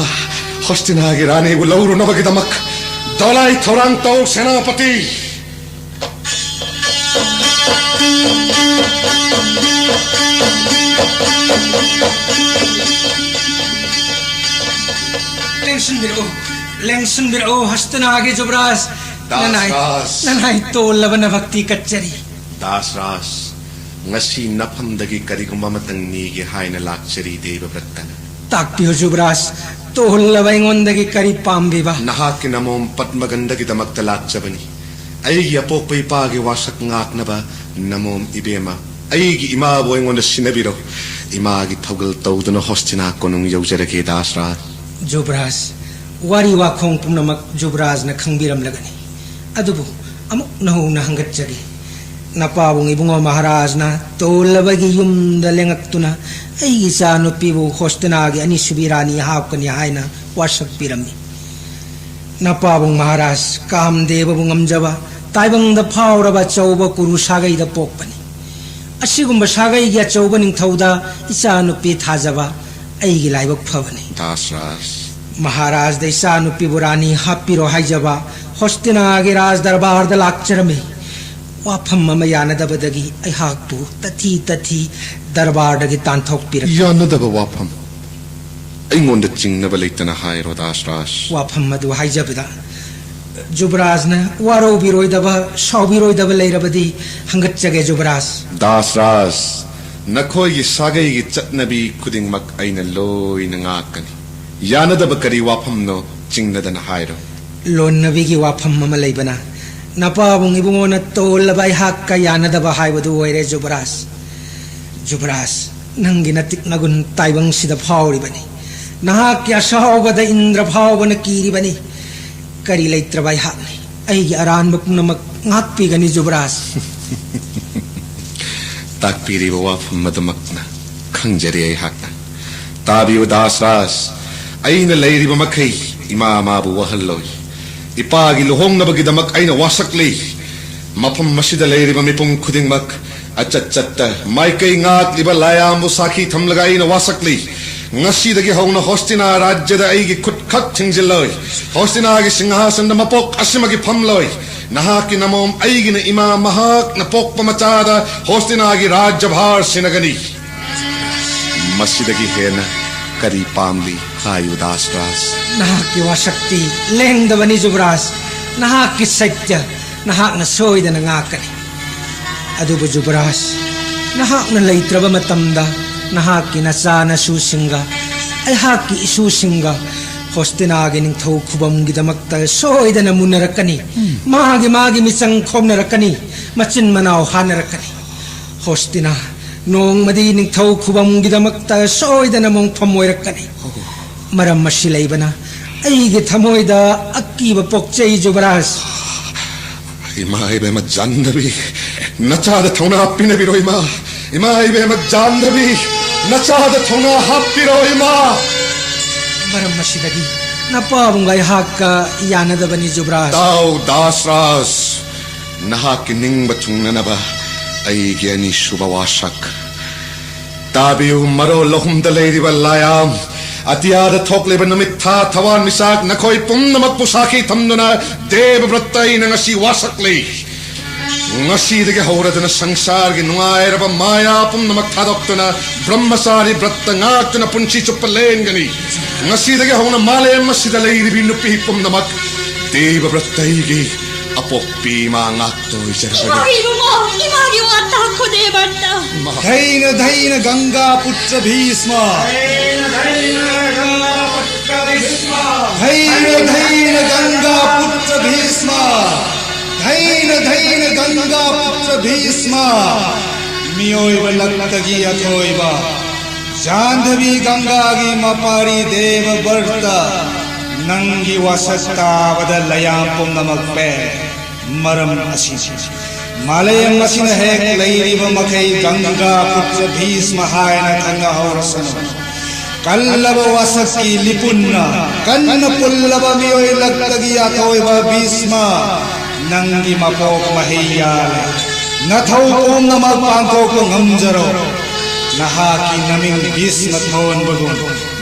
ꯍꯣꯁꯇꯤꯅꯥꯒꯤ ꯔꯥꯅꯤꯕꯨ ꯂꯧꯔꯨꯅꯕꯒꯤꯗꯃꯛ ꯗꯣꯂꯥꯏ ꯊꯧꯔꯥꯡ ꯇꯧ, ꯁꯦꯅꯥꯄꯇꯤ꯫ ꯂꯦꯡꯁꯤꯟꯕꯤꯔꯛꯎ, ꯂꯦꯡꯁꯤꯟꯕꯤꯔꯛꯎ, ꯍꯁꯇꯤꯅꯥꯒꯤ ꯖꯨꯕꯔꯥꯖ꯫ ꯅꯅꯥꯏ, ꯗꯥꯁꯔꯥꯖ꯫ ꯅꯅꯥꯏ ꯇꯣꯜꯂꯕ ꯅꯚꯛꯇꯤ ꯀꯠꯆꯔꯤ꯫ ꯗꯥꯁꯔꯥꯖ, ꯉꯁꯤ ꯅꯐꯝꯗꯒꯤ ꯀꯔꯤꯒꯨꯝꯕ ꯑꯃꯇꯪ ꯅꯤꯒꯦ ꯍꯥꯏꯅ ꯂꯥꯛꯆꯔꯤ, ꯗꯦꯕꯕ꯭ꯔꯠꯇꯅ꯫ ꯇꯥꯛꯄꯤꯌꯨ ꯖꯨꯕꯔꯥꯖ, ꯇꯣꯜꯂꯕ ꯑꯩꯉꯣꯟꯗꯒꯤ ꯀꯔꯤ ꯄꯥꯝꯕꯤꯕ? ꯅꯍꯥꯛꯀꯤ ꯅꯃꯣꯝ ꯄꯗꯃꯒꯟꯗꯒꯤꯗꯃꯛꯇ ꯂꯥꯛꯆꯕꯅꯤ꯫ ꯑꯩꯒꯤ ꯑꯄꯣꯛꯄ ꯏꯄꯥꯒꯤ ꯋꯥꯁꯛ ꯉꯥꯛꯅꯕ ꯅꯃꯣꯝ ꯏꯕꯦꯝꯃ, ꯑꯩꯒꯤ ꯏꯃꯥꯕꯨ ꯑꯩꯉꯣꯟꯗ ꯁꯤꯟꯅꯕꯤꯔꯣ꯫ ꯏꯃꯥꯒꯤ ꯊꯧꯒꯜ ꯇꯧꯗꯨꯅ ꯍꯣꯁꯇꯤꯅꯥ ꯀꯣꯅꯨꯡ ꯌꯧꯖꯔꯒꯦ, ꯗꯥꯁꯔꯥꯖ꯫ ꯖꯨꯕꯔꯥꯖ, ꯋꯥꯔꯤ ꯋꯥꯈꯣꯡ ꯄꯨꯝꯅꯃꯛ ꯖꯨꯕꯔꯥꯖꯅ ꯈꯪꯕꯤꯔꯝꯂꯒꯅꯤ꯫ ꯑꯗꯨꯕꯨ ꯑꯃꯨꯛ ꯅꯧꯅ ꯍꯪꯒꯠꯆꯒꯦ꯫ ꯅꯄꯥꯕꯨꯡ ꯏꯕꯨꯡꯉꯣ ꯃꯍꯥꯔꯥꯖꯅ ꯇꯣꯜꯂꯕꯒꯤ ꯌꯨꯝꯗ ꯂꯦꯡꯉꯛꯇꯨꯅ ꯑꯩꯒꯤ ꯏꯆꯥ ꯅꯨꯄꯤꯕꯨ ꯍꯣꯁꯇꯤꯅꯥꯒꯤ ꯑꯅꯤꯁꯨꯕꯤ ꯔꯥꯅꯤ ꯍꯥꯞꯀꯅꯤ ꯍꯥꯏꯅ ꯋꯥꯁꯛ ꯄꯤꯔꯝꯃꯤ꯫ ꯅꯄꯥꯕꯨꯡ ꯃꯍꯥꯔꯥꯖ ꯀꯥꯝꯗꯦꯕꯕꯨ ꯉꯝꯖꯕ, ꯇꯥꯏꯕꯪꯗ ꯐꯥꯎꯔꯕ ꯑꯆꯧꯕ ꯀꯨꯔꯨ ꯁꯥꯒꯩꯗ ꯄꯣꯛꯄꯅꯤ꯫ ꯑꯁꯤꯒꯨꯝꯕ ꯁꯥꯒꯩꯒꯤ ꯑꯆꯧꯕ ꯅꯤꯡꯊꯧꯗ ꯏꯆꯥ ꯅꯨꯄꯤ ꯊꯥꯖꯕ ꯑꯩꯒꯤ ꯂꯥꯏꯕꯛ ꯐꯕꯅꯤ꯫ ꯗꯥꯁꯔꯥꯖ꯫ ꯃꯍꯥꯔꯥꯖꯗ ꯏꯆꯥ ꯅꯨꯄꯤꯕꯨ ꯔꯥꯅꯤ ꯍꯥꯞꯄꯤꯔꯣ ꯍꯥꯏꯖꯕ ꯍꯣꯁꯇꯤꯅꯥꯒꯤ ꯔꯥꯖ ꯗꯔꯕꯥꯔꯗ ꯂꯥꯛꯆꯔꯝꯃꯤ꯫ ꯋꯥꯐꯝ ꯑꯃ ꯌꯥꯅꯗꯕꯗꯒꯤ ꯑꯩꯍꯥꯛꯄꯨ ꯇꯊꯤ ꯇꯊꯤ ꯗꯔꯕꯥꯔꯗꯒꯤ ꯇꯥꯟꯊꯣꯛꯄꯤꯔꯛ- ꯌꯥꯅꯗꯕ ꯋꯥꯐꯝ? ꯑꯩꯉꯣꯟꯗ ꯆꯤꯡꯅꯕ ꯂꯩꯇꯅ ꯍꯥꯏꯔꯣ, ꯗꯥꯁꯔꯥꯖ꯫ ꯋꯥꯐꯝ ꯑꯗꯨ ꯍꯥꯏꯖꯕꯗ, ꯖꯨꯕꯔꯥꯖꯅ ꯋꯥꯔꯧꯕꯤꯔꯣꯏꯗꯕ, ꯁꯥꯎꯕꯤꯔꯣꯏꯗꯕ ꯂꯩꯔꯕꯗꯤ ꯍꯪꯒꯠꯆꯒꯦ, ꯖꯨꯕꯔꯥꯖ꯫ ꯗꯥꯁꯔꯥꯖ, ꯅꯈꯣꯏꯒꯤ ꯁꯥꯒꯩꯒꯤ ꯆꯠꯅꯕꯤ ꯈꯨꯗꯤꯡꯃꯛ ꯑꯩꯅ ꯂꯣꯏꯅ ꯉꯥꯛꯀꯅꯤ꯫ ꯌꯥꯅꯗꯕ ꯀꯔꯤ ꯋꯥꯐꯝꯅꯣ, ꯆꯤꯡꯅꯗꯅ ꯍꯥꯏꯔꯣ꯫ ꯂꯣꯟꯅꯕꯤꯒꯤ ꯋꯥꯐꯝ ꯑꯃ ꯂꯩꯕꯅ, ꯅꯄꯥꯕꯨꯡ ꯏꯕꯨꯡꯉꯣꯅ ꯇꯣꯜꯂꯕ ꯑꯩꯍꯥꯛꯀ ꯌꯥꯅꯗꯕ ꯍꯥꯏꯕꯗꯨ ꯑꯣꯏꯔꯦ, ꯖꯨꯕꯔꯥꯖ꯫ ꯖꯨꯕꯔꯥꯖ, ꯅꯪꯒꯤ ꯅꯇꯤꯛ ꯅꯒꯨꯟ ꯇꯥꯏꯕꯪꯁꯤꯗ ꯐꯥꯎꯔꯤꯕꯅꯤ꯫ ꯅꯍꯥꯛꯀꯤ ꯑꯁꯥꯎꯕꯗ ꯏꯟꯗ꯭ꯔ ꯐꯥꯎꯕꯅ ꯀꯤꯔꯤꯕꯅꯤ꯫ ꯀꯔꯤ ꯂꯩꯇ꯭ꯔꯕ ꯑꯩꯍꯥꯛꯅꯤ꯫ ꯑꯩꯒꯤ ꯑꯔꯥꯟꯕ ꯄꯨꯝꯅꯃꯛ ꯉꯥꯛꯄꯤꯒꯅꯤ, ꯖꯨꯕꯔꯥꯖ꯫ ꯇꯥꯛꯄꯤꯔꯤꯕ ꯋꯥꯐꯝ ꯑꯗꯨꯃꯛꯅ ꯈꯪꯖꯔꯤ ꯑꯩꯍꯥꯛꯅ꯫ ꯇꯥꯕꯤꯌꯨ, ꯗꯥꯁꯔꯥꯖ, ꯑꯩꯅ ꯂꯩꯔꯤꯕ ꯃꯈꯩ ꯏꯃꯥ ꯃꯥꯕꯨ ꯋꯥꯍꯜꯂꯣꯏ꯫ ꯏꯄꯥꯒꯤ ꯂꯨꯍꯣꯡꯅꯕꯒꯤꯗꯃꯛ ꯑꯩꯅ ꯋꯥꯁꯛꯂꯤ꯫ ꯃꯐꯝ ꯑꯁꯤꯗ ꯂꯩꯔꯤꯕ ꯃꯤꯄꯨꯝ ꯈꯨꯗꯤꯡꯃꯛ ꯑꯆꯠ ꯆꯠꯇ ꯃꯥꯏꯀꯩ ꯉꯥꯛꯂꯤꯕ ꯂꯥꯏꯌꯥꯝꯕꯨ ꯁꯥꯈꯤ ꯊꯝꯂꯒ ꯑꯩꯅ ꯋꯥꯁꯛꯂꯤ꯫ ꯉꯁꯤꯗꯒꯤ ꯍꯧꯅ ꯍꯣꯁꯇꯤꯅꯥ ꯔꯥꯖ꯭ꯌꯗ ꯑꯩꯒꯤ ꯈꯨꯠ ꯈꯛ ꯊꯤꯡꯖꯤꯜꯂꯣꯏ꯫ ꯍꯣꯁꯇꯤꯅꯥꯒꯤ ꯁꯤꯡꯍꯥꯁꯟꯗ ꯃꯄꯣꯛ ꯑꯁꯤꯃꯒꯤ ꯐꯝꯂꯣꯏ꯫ ꯅꯍꯥꯛꯀꯤ ꯅꯃꯣꯝ ꯑꯩꯒꯤꯅ ꯏꯃꯥ ꯃꯍꯥꯛꯅ ꯄꯣꯛꯄ ꯃꯆꯥꯗ ꯍꯣꯁꯇꯤꯅꯥꯒꯤ ꯔꯥꯖ꯭ꯌ ꯚꯥꯔ ꯁꯤꯟꯅꯒꯅꯤ꯫ ꯃꯁꯤꯗꯒꯤ ꯍꯦꯟꯅ ꯀꯔꯤ ꯄꯥꯝꯂꯤ? ꯍꯥꯏꯌꯨ, ꯗꯥꯁꯔꯥꯖ꯫ ꯅꯍꯥꯛꯀꯤ ꯋꯥꯁꯛꯇꯤ ꯂꯦꯡꯗꯕꯅꯤ, ꯖꯨꯕꯔꯥꯖ꯫ ꯅꯍꯥꯛꯀꯤ ꯁꯩꯇ꯭ꯌ ꯅꯍꯥꯛꯅ ꯁꯣꯏꯗꯅ ꯉꯥꯛꯀꯅꯤ꯫ ꯑꯗꯨꯕꯨ, ꯖꯨꯕꯔꯥꯖ, ꯅꯍꯥꯛꯅ ꯂꯩꯇ꯭ꯔꯕ ꯃꯇꯝꯗ ꯅꯍꯥꯛꯀꯤ ꯅꯆꯥ ꯅꯁꯨꯁꯤꯡꯒ ꯑꯩꯍꯥꯛꯀꯤ ꯏꯁꯨꯁꯤꯡꯒ ꯍꯣꯁꯇꯤꯅꯥꯒꯤ ꯅꯤꯡꯊꯧ ꯈꯨꯕꯝꯒꯤꯗꯃꯛꯇ ꯁꯣꯏꯗꯅ ꯃꯨꯟꯅꯔꯛꯀꯅꯤ꯫ ꯃꯥꯒꯤ ꯃꯥꯒꯤ ꯃꯤꯆꯪ ꯈꯣꯝꯅꯔꯛꯀꯅꯤ, ꯃꯆꯤꯟ ꯃꯅꯥꯎ ꯍꯥꯠꯅꯔꯛꯀꯅꯤ꯫ ꯍꯣꯁꯇꯤꯅꯥ ꯅꯣꯡꯃꯗꯤ ꯅꯤꯡꯊꯧ ꯈꯨꯕꯝꯒꯤꯗꯃꯛꯇ ꯁꯣꯏꯗꯅ ꯃꯣꯡꯐꯝ ꯑꯣꯏꯔꯛꯀꯅꯤ꯫ ꯃꯔꯝ ꯑꯁꯤ ꯂꯩꯕꯅ ꯑꯩꯒꯤ ꯊꯃꯣꯏꯗ ꯑꯀꯤꯕ ꯄꯣꯛꯆꯩ, ꯖꯨꯕꯔꯥꯖ꯫ ꯏꯃꯥ ꯏꯕꯦꯝꯃ ꯖꯥꯟꯗꯕꯤ, ꯅꯆꯥꯗ ꯊꯧꯅꯥ ꯄꯤꯅꯕꯤꯔꯣ, ꯏꯃꯥ꯫ ꯏꯃꯥ ꯏꯕꯦꯝꯃ ꯖꯥꯟꯗꯕꯤ, ꯅꯆꯥꯗ ꯊꯧꯅꯥ ꯍꯥꯞꯄꯤꯔꯣ, ꯏꯃꯥ꯫ ꯃꯔꯝ ꯑꯁꯤꯗꯒꯤ ꯅꯄꯥꯕꯨꯡꯒ ꯑꯩꯍꯥꯛꯀ ꯌꯥꯅꯗꯕꯅꯤ, ꯖꯨꯕꯔꯥꯖ꯫ ꯇꯥꯎ, ꯗꯥꯁꯔꯥꯖ, ꯅꯍꯥꯛꯀꯤ ꯅꯤꯡꯕ ꯊꯨꯡꯅꯅꯕ ꯑꯩꯒꯤ ꯑꯅꯤꯁꯨꯕ ꯋꯥꯁꯛ꯫ ꯇꯥꯕꯤꯌꯨ, ꯃꯔꯣꯜ ꯑꯍꯨꯝꯗ ꯂꯩꯔꯤꯕ ꯂꯥꯌꯥꯝ, ꯑꯇꯤꯌꯥꯗ ꯊꯣꯛꯂꯤꯕ ꯅꯨꯃꯤꯠ, ꯊꯥ, ꯊꯋꯥꯟ ꯃꯤꯆꯥꯛ, ꯅꯈꯣꯏ ꯄꯨꯝꯅꯃꯛꯄꯨ ꯁꯥꯈꯤ ꯊꯝꯗꯨꯅ ꯗꯦꯕ ꯕ꯭ꯔꯠꯇ ꯑꯩꯅ ꯉꯁꯤ ꯋꯥꯁꯛꯂꯤ꯫ ꯉꯁꯤꯗꯒꯤ ꯍꯧꯔꯗꯨꯅ ꯁꯪꯁꯥꯔꯒꯤ ꯅꯨꯡꯉꯥꯏꯔꯕ ꯃꯥꯌꯥ ꯄꯨꯝꯅꯃꯛ ꯊꯥꯗꯣꯛꯇꯨꯅ ꯕ꯭ꯔꯍ꯭ꯃꯆꯥꯔꯤ ꯕ꯭ꯔꯠꯇ ꯉꯥꯛꯇꯨꯅ ꯄꯨꯟꯁꯤ ꯆꯨꯞꯄ ꯂꯦꯟꯒꯅꯤ꯫ ꯉꯁꯤꯗꯒꯤ ꯍꯧꯅ ꯃꯥꯂꯦꯝ ꯑꯁꯤꯗ ꯂꯩꯔꯤꯕꯤ ꯅꯨꯄꯤ ꯄꯨꯝꯅꯃꯛ ꯗꯦꯕ ꯕ꯭ꯔꯠꯇ ꯑꯩꯒꯤ ꯑꯄꯣꯛꯄꯤ ꯏꯃꯥ ꯉꯥꯛꯇ ꯑꯣꯏꯖꯔꯕꯅꯤ꯫ ꯏꯃꯥ ꯏꯕꯨꯡꯉꯣ, ꯏꯃꯥꯒꯤ ꯋꯥ ꯇꯥꯈꯣ ꯗꯦꯕ ꯕ꯭ꯔꯠꯇ꯫ ꯙꯩꯅ ꯙꯩꯅ ꯒꯪꯒꯥ ꯄꯨꯠꯇ꯭ꯔ ꯚꯤꯁꯃ꯫ ꯙꯩꯅ ꯙꯩꯅ ꯒꯪꯒꯥ ꯄꯨꯠꯇ꯭ꯔ ꯚꯤꯁꯃ꯫ ꯙꯩꯅ ꯙꯩꯅ ꯒꯪꯒꯥ ꯄꯨꯠꯇ꯭ꯔ ꯚꯤꯁꯃ꯫ ꯃꯤꯑꯣꯏꯕ ꯂꯛꯇꯒꯤ ꯑꯊꯣꯏꯕ ꯖꯥꯟꯙꯕꯤ ꯒꯪꯒꯥꯒꯤ ꯃꯄꯥꯔꯤ ꯗꯦꯕ ꯕ꯭ꯔꯠꯇ, ꯅꯪꯒꯤ ꯋꯥꯁꯛ ꯇꯥꯕꯗ ꯂꯌꯥꯝ ꯄꯨꯝꯅꯃꯛ ꯄꯦ꯫ ꯃꯔꯝ ꯑꯁꯤꯅꯤ꯫ ꯃꯥꯂꯦꯝ ꯑꯁꯤꯅ ꯍꯦꯛ ꯂꯩꯔꯤꯕ ꯃꯈꯩ ꯒꯪꯒꯥ ꯄꯨꯠꯇ꯭ꯔ ꯚꯤꯁꯃ ꯍꯥꯏꯅ ꯈꯪꯅꯍꯧꯔꯁꯅꯨ꯫ ꯀꯜꯂꯕ ꯋꯥꯁꯛꯀꯤ ꯂꯤꯄꯨꯟꯅ ꯀꯟꯅ ꯄꯨꯜꯂꯕ ꯃꯤꯑꯣꯏ ꯂꯛꯇꯒꯤ ꯑꯊꯣꯏꯕ ꯚꯤꯁꯃ, ꯅꯪꯒꯤ ꯃꯄꯣꯛ ꯃꯍꯩ ꯌꯥꯜꯂꯦ꯫ ꯅꯊꯧ ꯄꯨꯝꯅꯃꯛ ꯄꯥꯡꯊꯣꯛꯄ ꯉꯝꯖꯔꯣ꯫ ꯅꯍꯥꯛꯀꯤ ꯅꯃꯤꯡ ꯚꯤꯁꯃ ꯊꯣꯟꯕꯒꯨꯝ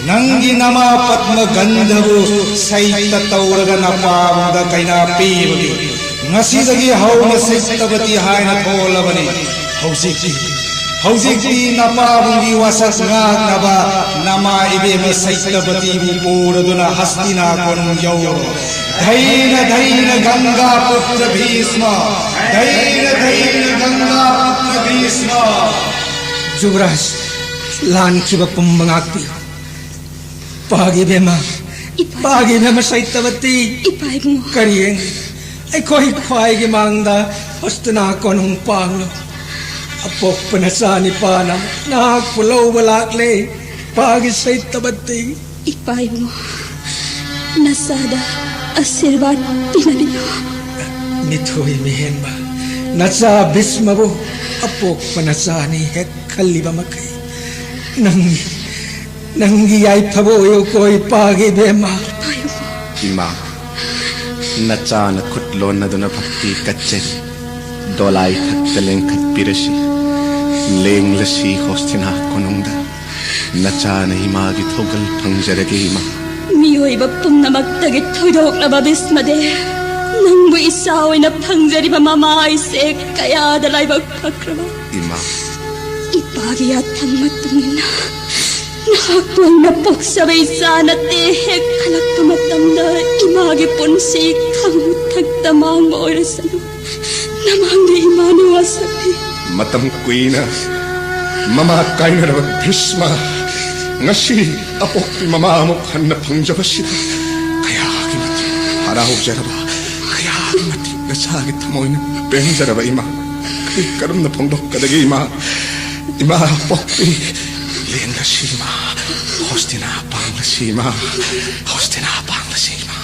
ꯅꯪꯒꯤ ꯅꯃꯥ ꯄꯗ꯭ꯃ ꯒꯟꯙꯕꯨ ꯁꯩꯇ ꯇꯧꯔꯒ ꯅꯄꯥꯕꯨꯡꯗ ꯀꯩꯅꯥ ꯄꯤꯕꯒꯤ ꯉꯁꯤꯗꯒꯤ ꯍꯧꯅ ꯁꯩꯇꯕꯇꯤ ꯍꯥꯏꯅ ꯊꯣꯜꯂꯕꯅꯤ꯫ ꯍꯧꯖꯤꯛꯇꯤ, ꯍꯧꯖꯤꯛꯇꯤ ꯅꯄꯥꯕꯨꯡꯒꯤ ꯋꯥꯁꯛ ꯉꯥꯛꯅꯕ ꯅꯃꯥ ꯏꯕꯦꯝꯃ ꯁꯩꯇꯕꯇꯤꯕꯨ ꯄꯨꯔꯗꯨꯅ ꯍꯁꯇꯤꯅꯥ ꯀꯣꯅꯨꯡ ꯌꯧꯔꯣ꯫ ꯙꯩꯅ ꯙꯩꯅ ꯒꯪꯒꯥ ꯄꯨꯠꯇ꯭ꯔ ꯚꯤꯁꯃ, ꯙꯩꯅ ꯙꯩꯅ ꯒꯪꯒꯥ ꯄꯨꯠꯇ꯭ꯔ ꯚꯤꯁꯃ꯫ ꯖꯨꯕꯔꯥꯖ, ꯂꯥꯟꯈꯤꯕ ꯄꯨꯝꯕ ꯉꯥꯛꯄꯤꯌꯨ꯫ ꯄꯥꯒꯤ ꯏꯕꯦꯝꯃ, ꯏꯄꯥ꯫ ꯄꯥꯒꯤ ꯏꯕꯦꯝꯃ ꯁꯩꯇꯕꯇꯤ꯫ ꯏꯄꯥ ꯏꯕꯨꯡꯉꯣ꯫ ꯀꯔꯤ ꯌꯦꯡꯂꯤ? ꯑꯩꯈꯣꯏ ꯈ꯭ꯋꯥꯏꯒꯤ ꯃꯥꯡꯗ ꯍꯣꯁꯇꯅꯥ ꯀꯣꯅꯨꯡ ꯄꯥꯡꯂꯣ꯫ ꯑꯄꯣꯛꯄ ꯅꯆꯥ ꯅꯤꯄꯥꯅ ꯅꯍꯥꯛꯄꯨ ꯂꯧꯕ ꯂꯥꯛꯂꯦ꯫ ꯄꯥꯒꯤ ꯁꯩꯇꯕꯇꯤ꯫ ꯏꯄꯥ ꯏꯕꯨꯡꯉꯣ, ꯅꯆꯥꯗ ꯑꯁꯤꯔꯕꯥꯗ ꯄꯤꯅꯕꯤꯌꯨ꯫ ꯃꯤꯊꯣꯏ ꯃꯤꯍꯦꯟꯕ ꯅꯆꯥ ꯚꯤꯁꯃꯕꯨ ꯑꯄꯣꯛꯄ ꯅꯆꯥꯅꯤ ꯍꯦꯛ ꯈꯜꯂꯤꯕ ꯃꯈꯩ ꯅꯪ, ꯅꯪꯒꯤ ꯌꯥꯏꯐꯕ ꯑꯣꯏꯌꯨꯀꯣ ꯏꯄꯥꯒꯤ ꯏꯕꯦꯝꯃ꯫ ꯏꯄꯥ ꯏꯕꯨꯡꯉꯣ꯫ ꯏꯃꯥ, ꯅꯆꯥꯅ ꯈꯨꯠ ꯂꯣꯟꯅꯗꯨꯅ ꯚꯛꯇꯤ ꯀꯠꯆꯔꯤ꯫ ꯗꯣꯂꯥꯏ ꯊꯛꯇ ꯂꯦꯡꯈꯠꯄꯤꯔꯁꯤ, ꯂꯦꯡꯂꯁꯤ ꯍꯣꯁꯇꯤꯅꯥ ꯀꯣꯅꯨꯡꯗ꯫ ꯅꯆꯥꯅ ꯏꯃꯥꯒꯤ ꯊꯧꯒꯜ ꯐꯪꯖꯔꯒꯦ ꯏꯃꯥ꯫ ꯃꯤꯑꯣꯏꯕ ꯄꯨꯝꯅꯃꯛꯇꯒꯤ ꯊꯣꯏꯗꯣꯛꯂꯕ ꯚꯤꯁꯃꯗꯦꯕ, ꯅꯪꯕꯨ ꯏꯆꯥ ꯑꯣꯏꯅ ꯐꯪꯖꯔꯤꯕ ꯃꯃꯥ ꯑꯩꯁꯦ ꯀꯌꯥꯗ ꯂꯥꯏꯕꯛ ꯐꯈ꯭ꯔꯕ꯫ ꯏꯃꯥ꯫ ꯏꯄꯥꯒꯤ ꯌꯥꯊꯪ ꯃꯇꯨꯡ ꯏꯟꯅ ꯅꯍꯥꯛꯄꯨ ꯑꯩꯅ ꯄꯣꯛꯆꯕ ꯏꯆꯥ ꯅꯠꯇꯦ꯫ ꯍꯦꯛ ꯈꯜꯂꯛꯄ ꯃꯇꯝꯗ ꯏꯃꯥꯒꯤ ꯄꯨꯟꯁꯤ ꯈꯪꯍꯨꯠ ꯊꯛꯇ ꯃꯥꯡꯕ ꯑꯣꯏꯔꯁꯅꯨ꯫ ꯅꯃꯥꯡꯗ ꯏꯃꯥꯅ ꯋꯥꯁꯛꯂꯤ꯫ ꯃꯇꯝ ꯀꯨꯏꯅ ꯃꯃꯥ ꯀꯥꯏꯅꯔꯕ ꯚꯤꯁꯃ ꯉꯁꯤ ꯑꯄꯣꯛꯄꯤ ꯃꯃꯥ ꯑꯃꯨꯛ ꯍꯟꯅ ꯐꯪꯖꯕꯁꯤꯗ ꯀꯌꯥꯒꯤ ꯃꯇꯤꯛ ꯍꯔꯥꯎꯖꯔꯕ, ꯀꯌꯥꯒꯤ ꯃꯇꯤꯛ ꯅꯆꯥꯒꯤ ꯊꯃꯣꯏꯅ ꯄꯦꯟꯖꯔꯕ ꯏꯃꯥ꯫ ꯀꯔꯤ ꯀꯔꯝꯅ ꯐꯣꯡꯗꯣꯛꯀꯗꯒꯦ ꯏꯃꯥ? ꯏꯃꯥ ꯄꯣꯛꯄꯤ, ꯂꯦꯡꯂꯁꯤ ꯏꯃꯥ, ꯍꯣꯁꯇꯤꯅꯥ ꯄꯥꯡꯂꯁꯤ ꯏꯃꯥ, ꯍꯣꯁꯇꯤꯅꯥ ꯄꯥꯡꯂꯁꯤ ꯏꯃꯥ꯫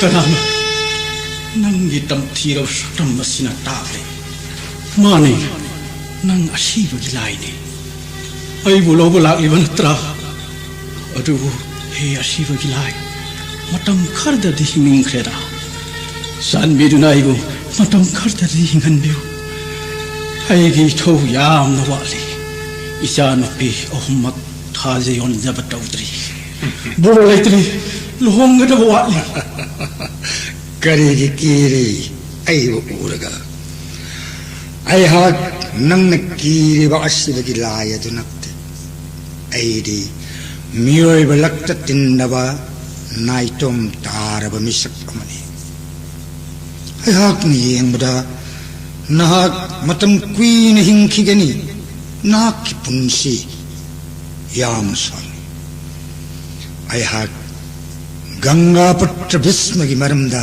ꯀꯅꯥꯅꯣ? ꯅꯪꯒꯤ ꯇꯝꯊꯤꯔꯕ ꯁꯛꯇꯝ ꯑꯁꯤꯅ ꯇꯥꯛꯂꯤ꯫ ꯃꯥꯅꯤ, ꯅꯪ ꯑꯁꯤꯕꯒꯤ ꯂꯥꯏꯅꯤ꯫ ꯑꯩꯕꯨ ꯂꯧꯕ ꯂꯥꯛꯂꯤꯕ ꯅꯠꯇ꯭ꯔꯥ? ꯑꯗꯨꯕꯨ ꯍꯦ ꯑꯁꯤꯕꯒꯤ ꯂꯥꯏ, ꯃꯇꯝ ꯈꯔꯗꯗꯤ ꯍꯤꯡꯅꯤꯡꯈ꯭ꯔꯦꯗ꯫ ꯆꯥꯟꯕꯤꯗꯨꯅ ꯑꯩꯕꯨ ꯃꯇꯝ ꯈꯔꯗꯗꯤ ꯍꯤꯡꯍꯟꯕꯤꯌꯨ꯫ ꯑꯩꯒꯤ ꯏꯊꯧ ꯌꯥꯝꯅ ꯋꯥꯠꯂꯤ꯫ ꯏꯆꯥꯅꯨꯄꯤ ꯑꯍꯨꯝꯃꯛ ꯊꯥꯖ ꯌꯣꯟꯖꯕ ꯇꯧꯗ꯭ꯔꯤ꯫ ꯕꯣꯔ ꯂꯩꯇ꯭ꯔꯤ꯫ ꯂꯨꯍꯣꯡꯒꯗꯕ ꯋꯥꯠꯂꯤ꯫ ꯀꯔꯤꯒꯤ ꯀꯤꯔꯤ? ꯑꯩꯕꯨ ꯎꯔꯒ꯫ ꯑꯩꯍꯥꯛ ꯅꯪꯅ ꯀꯤꯔꯤꯕ ꯑꯁꯤꯕꯒꯤ ꯂꯥꯏ ꯑꯗꯨ ꯅꯠꯇꯦ꯫ ꯑꯩꯗꯤ ꯃꯤꯑꯣꯏꯕ ꯂꯛꯇ ꯇꯤꯟꯅꯕ ꯅꯥꯏꯇꯣꯝ ꯇꯥꯔꯕ ꯃꯤꯁꯛ ꯑꯃꯅꯤ꯫ ꯑꯩꯍꯥꯛꯅ ꯌꯦꯡꯕꯗ ꯅꯍꯥꯛ ꯃꯇꯝ ꯀꯨꯏꯅ ꯍꯤꯡꯈꯤꯒꯅꯤ꯫ ꯅꯍꯥꯛꯀꯤ ꯄꯨꯟꯁꯤ ꯌꯥꯝꯅ ꯁꯥꯡꯏ꯫ ꯑꯩꯍꯥꯛ ꯒꯪꯒꯥ ꯄꯨꯠꯇ꯭ꯔ ꯚꯤꯁꯃꯒꯤ ꯃꯔꯝꯗ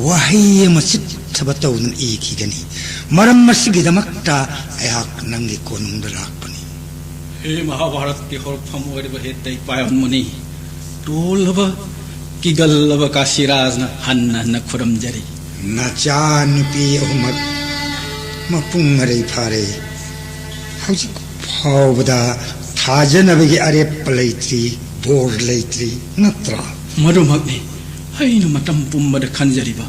ꯋꯥꯍꯩ ꯑꯃ ꯆꯤꯠꯊꯕ ꯇꯧꯗꯨꯅ ꯏꯈꯤꯒꯅꯤ꯫ ꯃꯔꯝ ꯑꯁꯤꯒꯤꯗꯃꯛꯇ ꯑꯩꯍꯥꯛ ꯅꯪꯒꯤ ꯀꯣꯅꯨꯡꯗ ꯂꯥꯛꯄꯅꯤ꯫ ꯍꯦ ꯃꯍꯥꯚꯥꯔꯠꯀꯤ ꯍꯧꯔꯛꯐꯝ ꯑꯣꯏꯔꯤꯕ ꯍꯦ ꯇꯩꯄꯥꯏ ꯑꯣꯟꯃꯨꯅꯤ, ꯇꯣꯜꯂꯕ ꯀꯤꯒꯜꯂꯕ ꯀꯥꯁꯤꯔꯥꯖꯅ ꯍꯟꯅ ꯍꯟꯅ ꯈꯨꯔꯨꯝꯖꯔꯤ꯫ ꯅꯆꯥ ꯅꯨꯄꯤ ꯑꯍꯨꯝꯃꯛ ꯃꯄꯨꯡ ꯃꯔꯩ ꯐꯥꯔꯦ꯫ ꯍꯧꯖꯤꯛ ꯐꯥꯎꯕꯗ ꯊꯥꯖꯅꯕꯒꯤ ꯑꯔꯦꯞꯄ ꯂꯩꯇ꯭ꯔꯤ꯫ ꯕꯣꯔ ꯂꯩꯇ꯭ꯔꯤ ꯅꯠꯇ꯭ꯔꯥ? ꯃꯗꯨꯃꯛꯅꯤ ꯑꯩꯅ ꯃꯇꯝ ꯄꯨꯝꯕꯗ ꯈꯟꯖꯔꯤꯕ꯫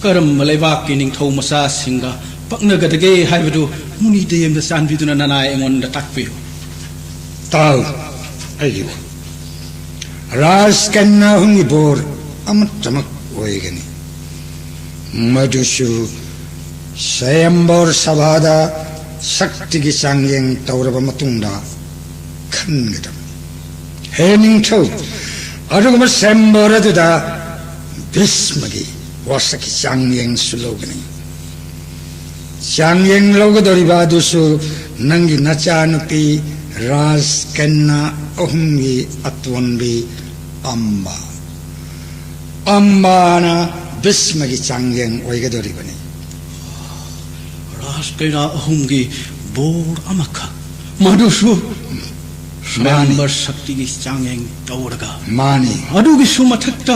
ꯀꯔꯝꯕ ꯂꯩꯕꯥꯛꯀꯤ ꯅꯤꯡꯊꯧ ꯃꯆꯥꯁꯤꯡꯒ ꯄꯛꯅꯒꯗꯒꯦ ꯍꯥꯏꯕꯗꯨ ꯃꯨꯅꯤ ꯗꯦꯕꯅ ꯆꯥꯟꯕꯤꯗꯨꯅ ꯅꯅꯥꯏ ꯑꯩꯉꯣꯟꯗ ꯇꯥꯛꯄꯤꯌꯨ꯫ ꯇꯥꯎ, ꯑꯩꯒꯤ ꯋꯥ꯫ ꯔꯥꯖ ꯀꯟꯌꯥ ꯑꯍꯨꯝꯒꯤ ꯕꯣꯔ ꯑꯃꯠꯇꯃꯛ ꯑꯣꯏꯒꯅꯤ꯫ ꯃꯗꯨꯁꯨ ꯁ꯭ꯋꯌꯝꯕꯔ ꯁꯚꯥꯗ ꯁꯛꯇꯤꯒꯤ ꯆꯥꯡꯌꯦꯡ ꯇꯧꯔꯕ ꯃꯇꯨꯡꯗ ꯈꯟꯒꯗꯕꯅꯤ꯫ ꯍꯦ ꯅꯤꯡꯊꯧ, ꯑꯗꯨꯒꯨꯝꯕ ꯁ꯭ꯋꯌꯝꯕꯔ ꯑꯗꯨꯗ ꯚꯤꯁꯃꯒꯤ ꯋꯥꯁꯛꯀꯤ ꯆꯥꯡꯌꯦꯡꯁꯨ ꯂꯧꯒꯅꯤ꯫ ꯆꯥꯡꯌꯦꯡ ꯂꯧꯒꯗꯧꯔꯤꯕ ꯑꯗꯨꯁꯨ ꯅꯪꯒꯤ ꯅꯆꯥꯅꯨꯄꯤ ꯔꯥꯖ ꯀꯟꯌꯥ ꯑꯍꯨꯝꯒꯤ ꯑꯇꯣꯟꯕꯤ ꯑꯝꯕ꯫ ꯑꯝꯕꯥꯅ ꯚꯤꯁꯃꯒꯤ ꯆꯥꯡꯌꯦꯡ ꯑꯣꯏꯒꯗꯧꯔꯤꯕꯅꯤ꯫ ꯔꯥꯖ ꯀꯟꯌꯥ ꯑꯍꯨꯝꯒꯤ ꯕꯣꯔ ꯑꯃꯈꯛ, ꯃꯗꯨꯁꯨ ꯁ꯭ꯋꯌꯝꯕꯔ ꯁꯛꯇꯤꯒꯤ ꯆꯥꯡꯌꯦꯡ ꯇꯧꯔꯒ꯫ ꯃꯥꯅꯤ꯫ ꯑꯗꯨꯒꯤꯁꯨ ꯃꯊꯛꯇ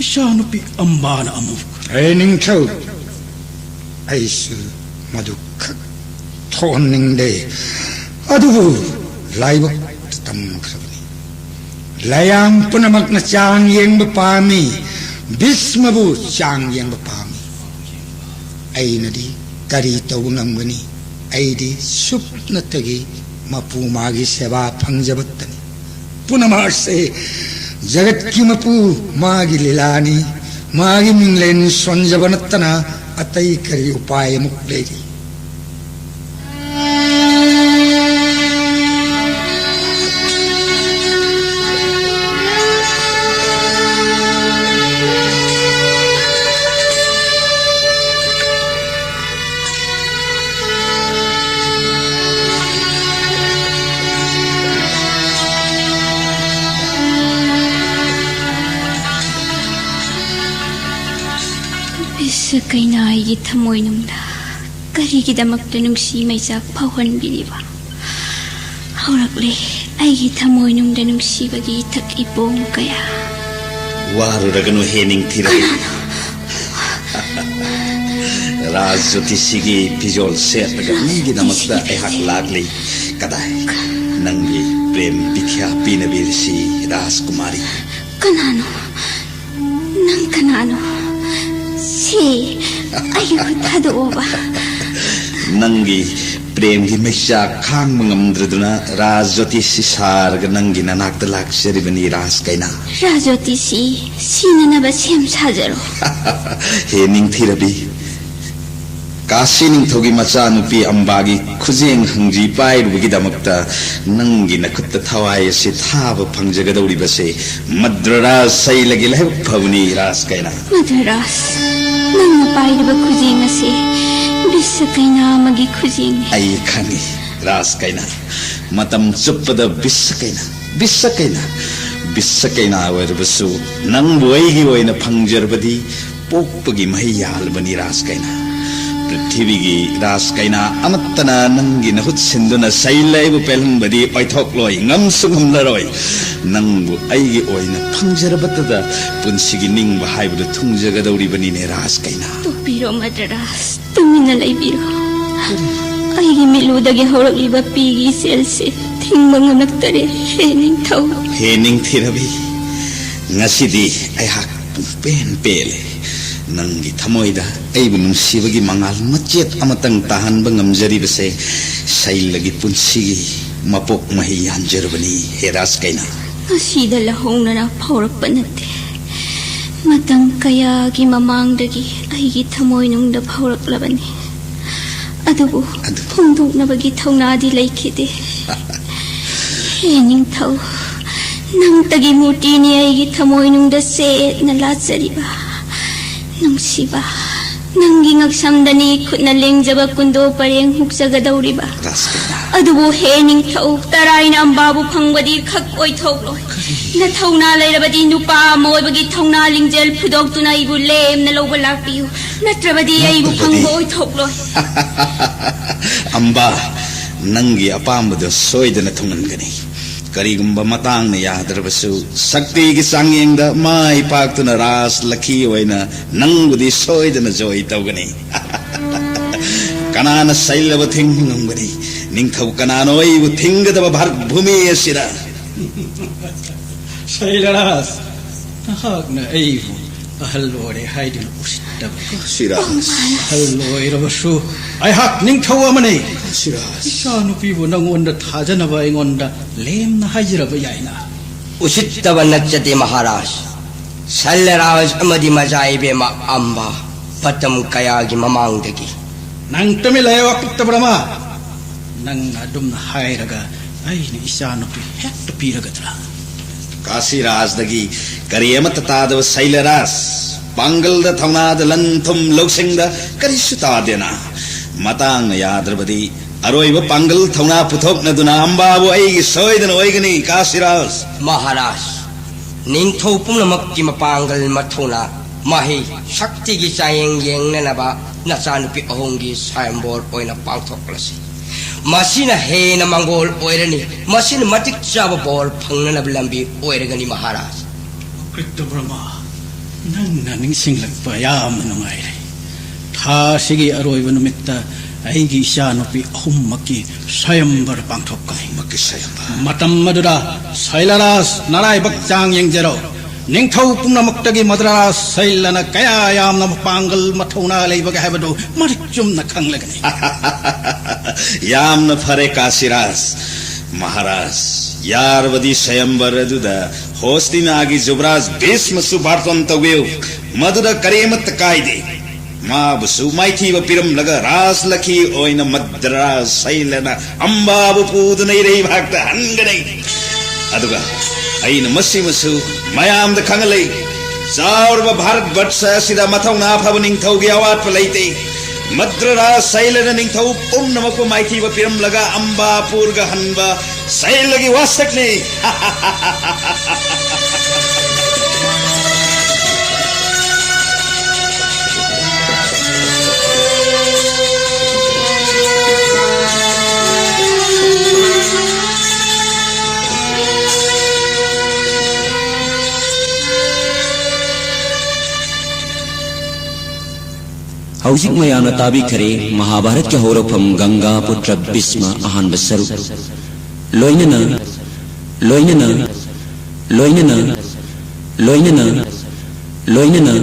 ꯏꯆꯥꯅꯨꯄꯤ ꯑꯝꯕꯥꯅ ꯑꯃꯨꯛ꯫ ꯍꯦ ꯅꯤꯡꯊꯧ, ꯑꯩꯁꯨ ꯃꯗꯨ ꯈꯛ ꯊꯣꯛꯍꯟꯅꯤꯡꯗꯦ꯫ ꯑꯗꯨꯕꯨ ꯂꯥꯏꯕꯛꯇ ꯇꯝꯈ꯭ꯔꯕꯅꯤ꯫ ꯂꯥꯏꯌꯥꯝ ꯄꯨꯝꯅꯃꯛꯅ ꯆꯥꯡ ꯌꯦꯡꯕ ꯄꯥꯝꯃꯤ꯫ ꯚꯤꯁꯃꯕꯨ ꯆꯥꯡ ꯌꯦꯡꯕ ꯄꯥꯝꯃꯤ꯫ ꯑꯩꯅꯗꯤ ꯀꯔꯤ ꯇꯧꯕ ꯉꯝꯒꯅꯤ? ꯑꯩꯗꯤ ꯁꯨꯞꯅꯇꯒꯤ ꯃꯄꯨ ꯃꯥꯒꯤ ꯁꯦꯕꯥ ꯐꯪꯖꯕꯇꯅꯤ꯫ ꯄꯨꯝꯅꯃꯛ ꯑꯁꯤ ꯖꯒꯠꯀꯤ ꯃꯄꯨ ꯃꯥꯒꯤ ꯂꯤꯂꯥꯅꯤ꯫ ꯃꯥꯒꯤ ꯃꯤꯡꯂꯦꯟ ꯁꯣꯟꯖꯕ ꯅꯠꯇꯅ ꯑꯇꯩ ꯀꯔꯤ ꯎꯄꯥꯏ ꯑꯃꯨꯛ ꯂꯩꯔꯤ? ꯏꯁ, ꯀꯩꯅꯥ ꯑꯩꯒꯤ ꯊꯃꯣꯏꯅꯨꯡꯗ ꯀꯔꯤꯒꯤꯗꯃꯛꯇ ꯅꯨꯡꯁꯤ ꯃꯩꯆꯥꯛ ꯐꯥꯎꯍꯟꯕꯤꯔꯤꯕ? ꯍꯧꯔꯛꯂꯦ ꯑꯩꯒꯤ ꯊꯃꯣꯏꯅꯨꯡꯗ ꯅꯨꯡꯁꯤꯕꯒꯤ ꯏꯊꯛ ꯏꯄꯣꯝ ꯀꯌꯥ꯫ ꯋꯥꯔꯨꯔꯒꯅꯨ ꯍꯦ ꯅꯤꯡꯊꯤꯔꯕꯤ꯫ ꯔꯥꯖ ꯖꯣꯇꯤꯁꯤꯒꯤ ꯐꯤꯖꯣꯜ ꯁꯦꯠꯂꯒ ꯃꯤꯒꯤꯗꯃꯛꯇ ꯑꯩꯍꯥꯛ ꯂꯥꯛꯂꯤ꯫ ꯀꯗꯥꯏ? ꯅꯪꯒꯤ ꯄ꯭ꯔꯦꯝ ꯚꯤꯈ꯭ꯌꯥ ꯄꯤꯅꯕꯤꯔꯁꯤ, ꯔꯥꯖꯀꯨꯃꯥꯔꯤ꯫ ꯀꯅꯥꯅꯣ? ꯅꯪ ꯀꯅꯥꯅꯣ? ꯁꯤ ꯑꯩꯒꯤ ꯈꯨꯠ ꯊꯥꯗꯣꯛꯑꯣꯕ꯫ ꯅꯪꯒꯤ ꯄ꯭ꯔꯦꯝꯒꯤ ꯃꯩꯆꯥꯛ ꯈꯥꯡꯕ ꯉꯝꯗ꯭ꯔꯗꯨꯅ ꯔꯥꯖ ꯖꯣꯇꯤꯁꯤ ꯁꯥꯔꯒ ꯅꯪꯒꯤ ꯅꯅꯥꯛꯇ ꯂꯥꯛꯆꯔꯤꯕꯅꯤ, ꯔꯥꯖ ꯀꯩꯅꯥ꯫ ꯔꯥꯖ ꯖꯣꯇꯤꯁꯤ ꯁꯤꯅꯅꯕ ꯁꯦꯝ ꯁꯥꯖꯔꯣ꯫ ꯍꯦ ꯅꯤꯡꯊꯤꯔꯕꯤ, ꯀꯥꯁꯤ ꯅꯤꯡꯊꯧꯒꯤ ꯃꯆꯥꯅꯨꯄꯤ ꯑꯝꯕꯥꯒꯤ ꯈꯨꯖꯦꯡ ꯍꯪꯖꯤ ꯄꯥꯏꯔꯨꯕꯒꯤꯗꯃꯛꯇ ꯅꯪꯒꯤ ꯅꯈꯨꯠꯇ ꯊꯋꯥꯏ ꯑꯁꯤ ꯊꯥꯕ ꯐꯪꯖꯒꯗꯧꯔꯤꯕꯁꯦ ꯃꯗ꯭ꯔꯔꯥꯖ ꯁꯩꯂꯒꯤ ꯂꯥꯏꯕꯛ ꯐꯕꯅꯤ, ꯔꯥꯖ ꯀꯩꯅꯥ꯫ ꯃꯗ꯭ꯔꯔꯥꯖ, ꯅꯪꯅ ꯄꯥꯏꯔꯤꯕ ꯈꯨꯖꯦꯡ ꯑꯁꯤ ꯕꯤꯁ ꯀꯩꯅꯥ ꯑꯃꯒꯤ ꯈꯨꯖꯦꯡꯅꯤ꯫ ꯑꯩ ꯈꯪꯏ, ꯔꯥꯖ ꯀꯩꯅꯥ꯫ ꯃꯇꯝ ꯆꯨꯞꯄꯗ ꯕꯤꯁ ꯀꯩꯅꯥ, ꯕꯤꯁ ꯀꯩꯅꯥ, ꯕꯤꯁ ꯀꯩꯅꯥ ꯑꯣꯏꯔꯕꯁꯨ ꯅꯪꯕꯨ ꯑꯩꯒꯤ ꯑꯣꯏꯅ ꯐꯪꯖꯔꯕꯗꯤ ꯄꯣꯛꯄꯒꯤ ꯃꯍꯩ ꯌꯥꯜꯂꯕꯅꯤ, ꯔꯥꯖ ꯀꯩꯅꯥ꯫ ꯄ꯭ꯔꯤꯊꯤꯕꯤꯒꯤ ꯔꯥꯖ ꯀꯩꯅꯥ ꯑꯃꯠꯇꯅ ꯅꯪꯒꯤ ꯅꯍꯨꯠ ꯁꯤꯟꯗꯨꯅ ꯁꯩꯂ ꯑꯩꯕꯨ ꯄꯦꯜꯍꯟꯕꯗꯤ ꯑꯣꯏꯊꯣꯛꯂꯣꯏ, ꯉꯝꯁꯨ ꯉꯝꯂꯔꯣꯏ꯫ ꯅꯪꯕꯨ ꯑꯩꯒꯤ ꯑꯣꯏꯅ ꯐꯪꯖꯔꯕꯇꯗ ꯄꯨꯟꯁꯤꯒꯤ ꯅꯤꯡꯕ ꯍꯥꯏꯕꯗꯨ ꯊꯨꯡꯖꯒꯗꯧꯔꯤꯕꯅꯤꯅꯦ, ꯔꯥꯖ ꯀꯩꯅꯥ꯫ ꯇꯣꯛꯄꯤꯔꯣ ꯃꯗ꯭ꯔꯔꯥꯖ, ꯇꯨꯃꯤꯟꯅ ꯂꯩꯕꯤꯔꯣ꯫ ꯑꯩꯒꯤ ꯃꯤꯠꯂꯨꯗꯒꯤ ꯍꯧꯔꯛꯂꯤꯕ ꯄꯤꯒꯤ ꯏꯆꯦꯜꯁꯦ ꯊꯤꯡꯕ ꯉꯝꯂꯛꯇꯔꯦ, ꯍꯦ ꯅꯤꯡꯊꯧ꯫ ꯍꯦ ꯅꯤꯡꯊꯤꯔꯕꯤ, ꯉꯁꯤꯗꯤ ꯑꯩꯍꯥꯛ ꯄꯨꯡꯄꯦꯟ ꯄꯦꯜꯂꯦ꯫ ꯅꯪꯒꯤ ꯊꯃꯣꯏꯗ ꯑꯩꯕꯨ ꯅꯨꯡꯁꯤꯕꯒꯤ ꯃꯉꯥꯜ ꯃꯆꯦꯠ ꯑꯃꯇꯪ ꯇꯥꯍꯟꯕ ꯉꯝꯖꯔꯤꯕꯁꯦ ꯁꯩꯂꯒꯤ ꯄꯨꯟꯁꯤꯒꯤ ꯃꯄꯣꯛ ꯃꯍꯩ ꯌꯥꯟꯖꯔꯕꯅꯤ, ꯍꯦ ꯔꯥꯖ ꯀꯩꯅꯥ꯫ ꯉꯁꯤꯗ ꯂꯍꯧꯅꯅ ꯐꯥꯎꯔꯛꯄ ꯅꯠꯇꯦ, ꯃꯇꯝ ꯀꯌꯥꯒꯤ ꯃꯃꯥꯡꯗꯒꯤ ꯑꯩꯒꯤ ꯊꯃꯣꯏꯅꯨꯡꯗ ꯐꯥꯎꯔꯛꯂꯕꯅꯤ꯫ ꯑꯗꯨꯕꯨ ꯑꯗꯨꯕꯨ ꯐꯣꯡꯗꯣꯛꯅꯕꯒꯤ ꯊꯧꯅꯥꯗꯤ ꯂꯩꯈꯤꯗꯦ꯫ ꯍꯦ ꯅꯤꯡꯊꯧ, ꯅꯪꯇꯒꯤ ꯃꯨꯔꯇꯤꯅꯤ ꯑꯩꯒꯤ ꯊꯃꯣꯏꯅꯨꯡꯗ ꯆꯦꯠꯅ ꯂꯥꯠꯆꯔꯤꯕ꯫ ꯅꯨꯡꯁꯤꯕ, ꯅꯪꯒꯤ ꯉꯛꯁꯝꯗꯅꯤ ꯈꯨꯠꯅ ꯂꯦꯡꯖꯕ ꯀꯨꯟꯗꯣ ꯄꯔꯦꯡ ꯍꯨꯛꯆꯒꯗꯧꯔꯤꯕ꯫ ꯔꯥꯁꯀꯦꯂꯥ꯫ ꯑꯗꯨꯕꯨ ꯍꯦ ꯅꯤꯡꯊꯧ, ꯇꯔꯥꯏꯅ ꯑꯝꯕꯥꯕꯨ ꯐꯪꯕꯗꯤ ꯈꯛ ꯑꯣꯏꯊꯣꯛꯂꯣꯏ꯫ ꯀꯔꯤ? ꯅꯊꯧꯅꯥ ꯂꯩꯔꯕꯗꯤ ꯅꯨꯄꯥ ꯑꯃ ꯑꯣꯏꯕꯒꯤ ꯊꯧꯅꯥ ꯂꯤꯡꯖꯦꯜ ꯐꯨꯗꯣꯛꯇꯨꯅ ꯑꯩꯕꯨ ꯂꯦꯝꯅ ꯂꯧꯕ ꯂꯥꯛꯄꯤꯌꯨ꯫ ꯅꯠꯇ꯭ꯔꯕꯗꯤ ꯑꯩꯕꯨ ꯅꯠꯇ꯭ꯔꯕꯗꯤ? ꯐꯪꯕ ꯑꯣꯏꯊꯣꯛꯂꯣꯏ꯫ ꯑꯝꯕꯥ, ꯅꯪꯒꯤ ꯑꯄꯥꯝꯕꯗꯣ ꯁꯣꯏꯗꯅ ꯊꯨꯡꯍꯟꯒꯅꯤ꯫ ꯀꯔꯤꯒꯨꯝꯕ ꯃꯇꯥꯡꯅ ꯌꯥꯗ꯭ꯔꯕꯁꯨ, ꯁꯛꯇꯤꯒꯤ ꯆꯥꯡꯌꯦꯡꯗ ꯃꯥꯏ ꯄꯥꯛꯇꯨꯅ ꯔꯥꯖ ꯂꯛꯈꯤ ꯑꯣꯏꯅ ꯅꯪꯕꯨꯗꯤ ꯁꯣꯏꯗꯅ ꯖꯣꯏ ꯇꯧꯒꯅꯤ꯫ ꯀꯅꯥꯅ ꯁꯩꯂꯕ ꯊꯤꯡꯕ ꯉꯝꯒꯅꯤ? ꯅꯤꯡꯊꯧ ꯀꯅꯥꯅꯣ ꯑꯩꯕꯨ ꯊꯤꯡꯒꯗꯕ ꯚꯥꯔꯠ ꯚꯨꯃꯤ ꯑꯁꯤꯗ? ꯁꯩꯂꯔꯥꯖ, ꯅꯍꯥꯛꯅ ꯑꯩꯕꯨ ꯑꯍꯜ ꯑꯣꯏꯔꯦ ꯍꯥꯏꯗꯨꯅ ꯎꯁꯤꯠꯇꯕ꯫ ꯀꯥꯁꯤꯔꯥꯖ꯫ ꯑꯍꯜ ꯑꯣꯏꯔꯕꯁꯨ ꯑꯩꯍꯥꯛ ꯅꯤꯡꯊꯧ ꯑꯃꯅꯤ꯫ ꯀꯥꯁꯤꯔꯥꯖ꯫ ꯏꯆꯥꯅꯨꯄꯤꯕꯨ ꯅꯪꯉꯣꯟꯗ ꯊꯥꯖꯅꯕ ꯑꯩꯉꯣꯟꯗ ꯂꯦꯝꯅ ꯍꯥꯏꯖꯔꯕ ꯌꯥꯏꯅ꯫ ꯎꯁꯤꯠꯇꯕ ꯅꯠꯆꯗꯦ ꯃꯍꯥꯔꯥꯖ꯫ ꯁꯩꯂꯔꯥꯖ ꯑꯃꯗꯤ ꯃꯆꯥ ꯏꯕꯦꯝꯃ ꯑꯝꯕ ꯃꯇꯝ ꯀꯌꯥꯒꯤ ꯃꯃꯥꯡꯗꯒꯤ꯫ ꯅꯪ ꯇꯨꯃꯤꯟ ꯂꯩꯌꯨ, ꯑꯄꯤꯛꯄ ꯕ꯭ꯔꯍꯃ꯫ ꯅꯪꯅ ꯑꯗꯨꯝꯅ ꯍꯥꯏꯔꯒ ꯑꯩꯅ ꯏꯆꯥꯅꯨꯄꯤ ꯍꯦꯛꯇ ꯄꯤꯔꯒꯗ꯭ꯔꯥ? ꯀꯥꯁꯤꯔꯥꯖꯗꯒꯤ ꯀꯔꯤ ꯑꯃꯠꯇ ꯇꯥꯗꯕ ꯁꯩꯂꯔꯥꯖ, ꯄꯥꯡꯒꯜꯗ ꯊꯧꯅꯥꯗ ꯂꯟ ꯊꯨꯝ ꯂꯧꯁꯤꯡꯗ ꯀꯔꯤꯁꯨ ꯇꯥꯗꯦꯅ꯫ ꯃꯇꯥꯡꯅ ꯌꯥꯗ꯭ꯔꯕꯗꯤ ꯑꯔꯣꯏꯕ ꯄꯥꯡꯒꯜ ꯊꯧꯅꯥ ꯄꯨꯊꯣꯛꯅꯗꯨꯅ ꯑꯝꯕꯥꯕꯨ ꯑꯩꯒꯤ ꯁꯣꯏꯗꯅ ꯑꯣꯏꯒꯅꯤ, ꯀꯥꯁꯤꯔꯥꯖ꯫ ꯃꯍꯥꯔꯥꯖ, ꯅꯤꯡꯊꯧ ꯄꯨꯝꯅꯃꯛꯀꯤ ꯃꯄꯥꯡꯒꯜ ꯃꯊꯧꯅꯥ, ꯃꯍꯩ, ꯁꯛꯇꯤꯒꯤ ꯆꯥꯡꯌꯦꯡ ꯌꯦꯡꯅꯅꯕ ꯅꯆꯥꯅꯨꯄꯤ ꯑꯍꯨꯝꯒꯤ ꯁ꯭ꯋꯥꯌꯝꯕꯣꯔ ꯑꯣꯏꯅ ꯄꯥꯡꯊꯣꯛꯂꯁꯤ꯫ ꯃꯁꯤꯅ ꯍꯦꯟꯅ ꯃꯪꯒꯣꯜ ꯑꯣꯏꯔꯅꯤ꯫ ꯃꯁꯤꯅ ꯃꯇꯤꯛ ꯆꯥꯕ ꯕꯣꯔ ꯐꯪꯅꯅꯕ ꯂꯝꯕꯤ ꯑꯣꯏꯔꯒꯅꯤ, ꯃꯍꯥꯔꯥꯖ꯫ ꯀ꯭ꯔꯤꯇ ꯕ꯭ꯔꯍꯃ, ꯅꯪꯅ ꯅꯤꯡꯁꯤꯡꯂꯛꯄ ꯌꯥꯝꯅ ꯅꯨꯡꯉꯥꯏꯔꯦ꯫ ꯊꯥ ꯑꯁꯤꯒꯤ ꯑꯔꯣꯏꯕ ꯅꯨꯃꯤꯠꯇ ꯑꯩꯒꯤ ꯏꯆꯥꯅꯨꯄꯤ ꯑꯍꯨꯝꯃꯛꯀꯤ ꯁ꯭ꯋꯥꯌꯝꯕꯔ ꯄꯥꯡꯊꯣꯛꯀꯅꯤ꯫ ꯑꯍꯨꯝꯃꯛꯀꯤ ꯁ꯭ꯋꯥꯌꯝꯕꯔ꯫ ꯃꯇꯝ ꯑꯗꯨꯗ ꯁꯩꯂꯔꯥꯖ ꯅꯔꯥꯏꯕꯛ ꯆꯥꯡ ꯌꯦꯡꯖꯔꯣ꯫ ꯅꯤꯡꯊꯧ ꯄꯨꯝꯅꯃꯛꯇꯒꯤ ꯃꯗ꯭ꯔꯥꯖ ꯁꯩꯂꯅ ꯀꯌꯥ ꯌꯥꯝꯅ ꯃꯄꯥꯡꯒꯜ ꯃꯊꯧꯅꯥ ꯂꯩꯕꯒꯦ ꯍꯥꯏꯕꯗꯨ ꯃꯔꯤꯛ ꯆꯨꯝꯅ ꯈꯪꯂꯒꯅꯤ꯫ ꯌꯥꯝꯅ ꯐꯔꯦ, ꯀꯥꯁꯤꯔꯥꯖ꯫ ꯃꯍꯥꯔꯥꯖ, ꯌꯥꯔꯕꯗꯤ ꯁ꯭ꯋꯥꯌꯝꯕꯔ ꯑꯗꯨꯗ ꯍꯣꯁꯇꯤꯅꯥꯒꯤ ꯖꯨꯕꯔꯥꯖ ꯚꯤꯁꯃꯁꯨ ꯕꯥꯔꯇꯣꯟ ꯇꯧꯕꯤꯌꯨ꯫ ꯃꯗꯨꯗ ꯀꯔꯤꯃꯠꯇ ꯀꯥꯏꯗꯦ꯫ ꯃꯥꯕꯨꯁꯨ ꯃꯥꯏꯊꯤꯕ ꯄꯤꯔꯝꯂꯒ ꯔꯥꯖꯂꯛꯈꯤ ꯑꯣꯏꯅ ꯃꯗ꯭ꯔꯥꯖ ꯁꯩꯂꯅ ꯑꯝꯕꯥꯕꯨ ꯄꯨꯗꯨꯅ ꯏꯔꯩꯕꯥꯛꯇ ꯍꯟꯒꯅꯤ꯫ ꯑꯗꯨꯒ ꯑꯩꯅ ꯃꯁꯤꯃꯁꯨ ꯃꯌꯥꯝꯗ ꯈꯪꯍꯜꯂꯤ꯫ ꯆꯥꯎꯔꯕ ꯚꯥꯔꯠ ꯕꯠꯁ ꯑꯁꯤꯗ ꯃꯊꯧꯅꯥ ꯐꯕ ꯅꯤꯡꯊꯧꯒꯤ ꯑꯋꯥꯠꯄ ꯂꯩꯇꯦ꯫ ꯃꯗ꯭ꯔꯥꯖ ꯁꯩꯂꯅ ꯅꯤꯡꯊꯧ ꯄꯨꯝꯅꯃꯛꯄꯨ ꯃꯥꯏꯊꯤꯕ ꯄꯤꯔꯝꯂꯒ ꯑꯝꯕꯥ ꯄꯨꯔꯒ ꯍꯟꯕ ꯁꯩꯂꯒꯤ ꯋꯥꯁꯛꯅꯤ꯫ ꯍꯧꯖꯤꯛ ꯃꯌꯥꯝꯅ ꯇꯥꯕꯤꯈꯔꯦ ꯃꯍꯥꯚꯥꯔꯠꯀꯤ ꯍꯧꯔꯛꯐꯝ ꯒꯪꯒꯥ ꯄꯨꯇ꯭ꯔ ꯚꯤꯁꯃ ꯑꯍꯥꯟꯕ ꯁꯔꯨꯛ꯫ ꯂꯣꯏꯅꯅ, ꯂꯣꯏꯅꯅ, ꯂꯣꯏꯅꯅ, ꯂꯣꯏꯅꯅ, ꯂꯣꯏꯅꯅ,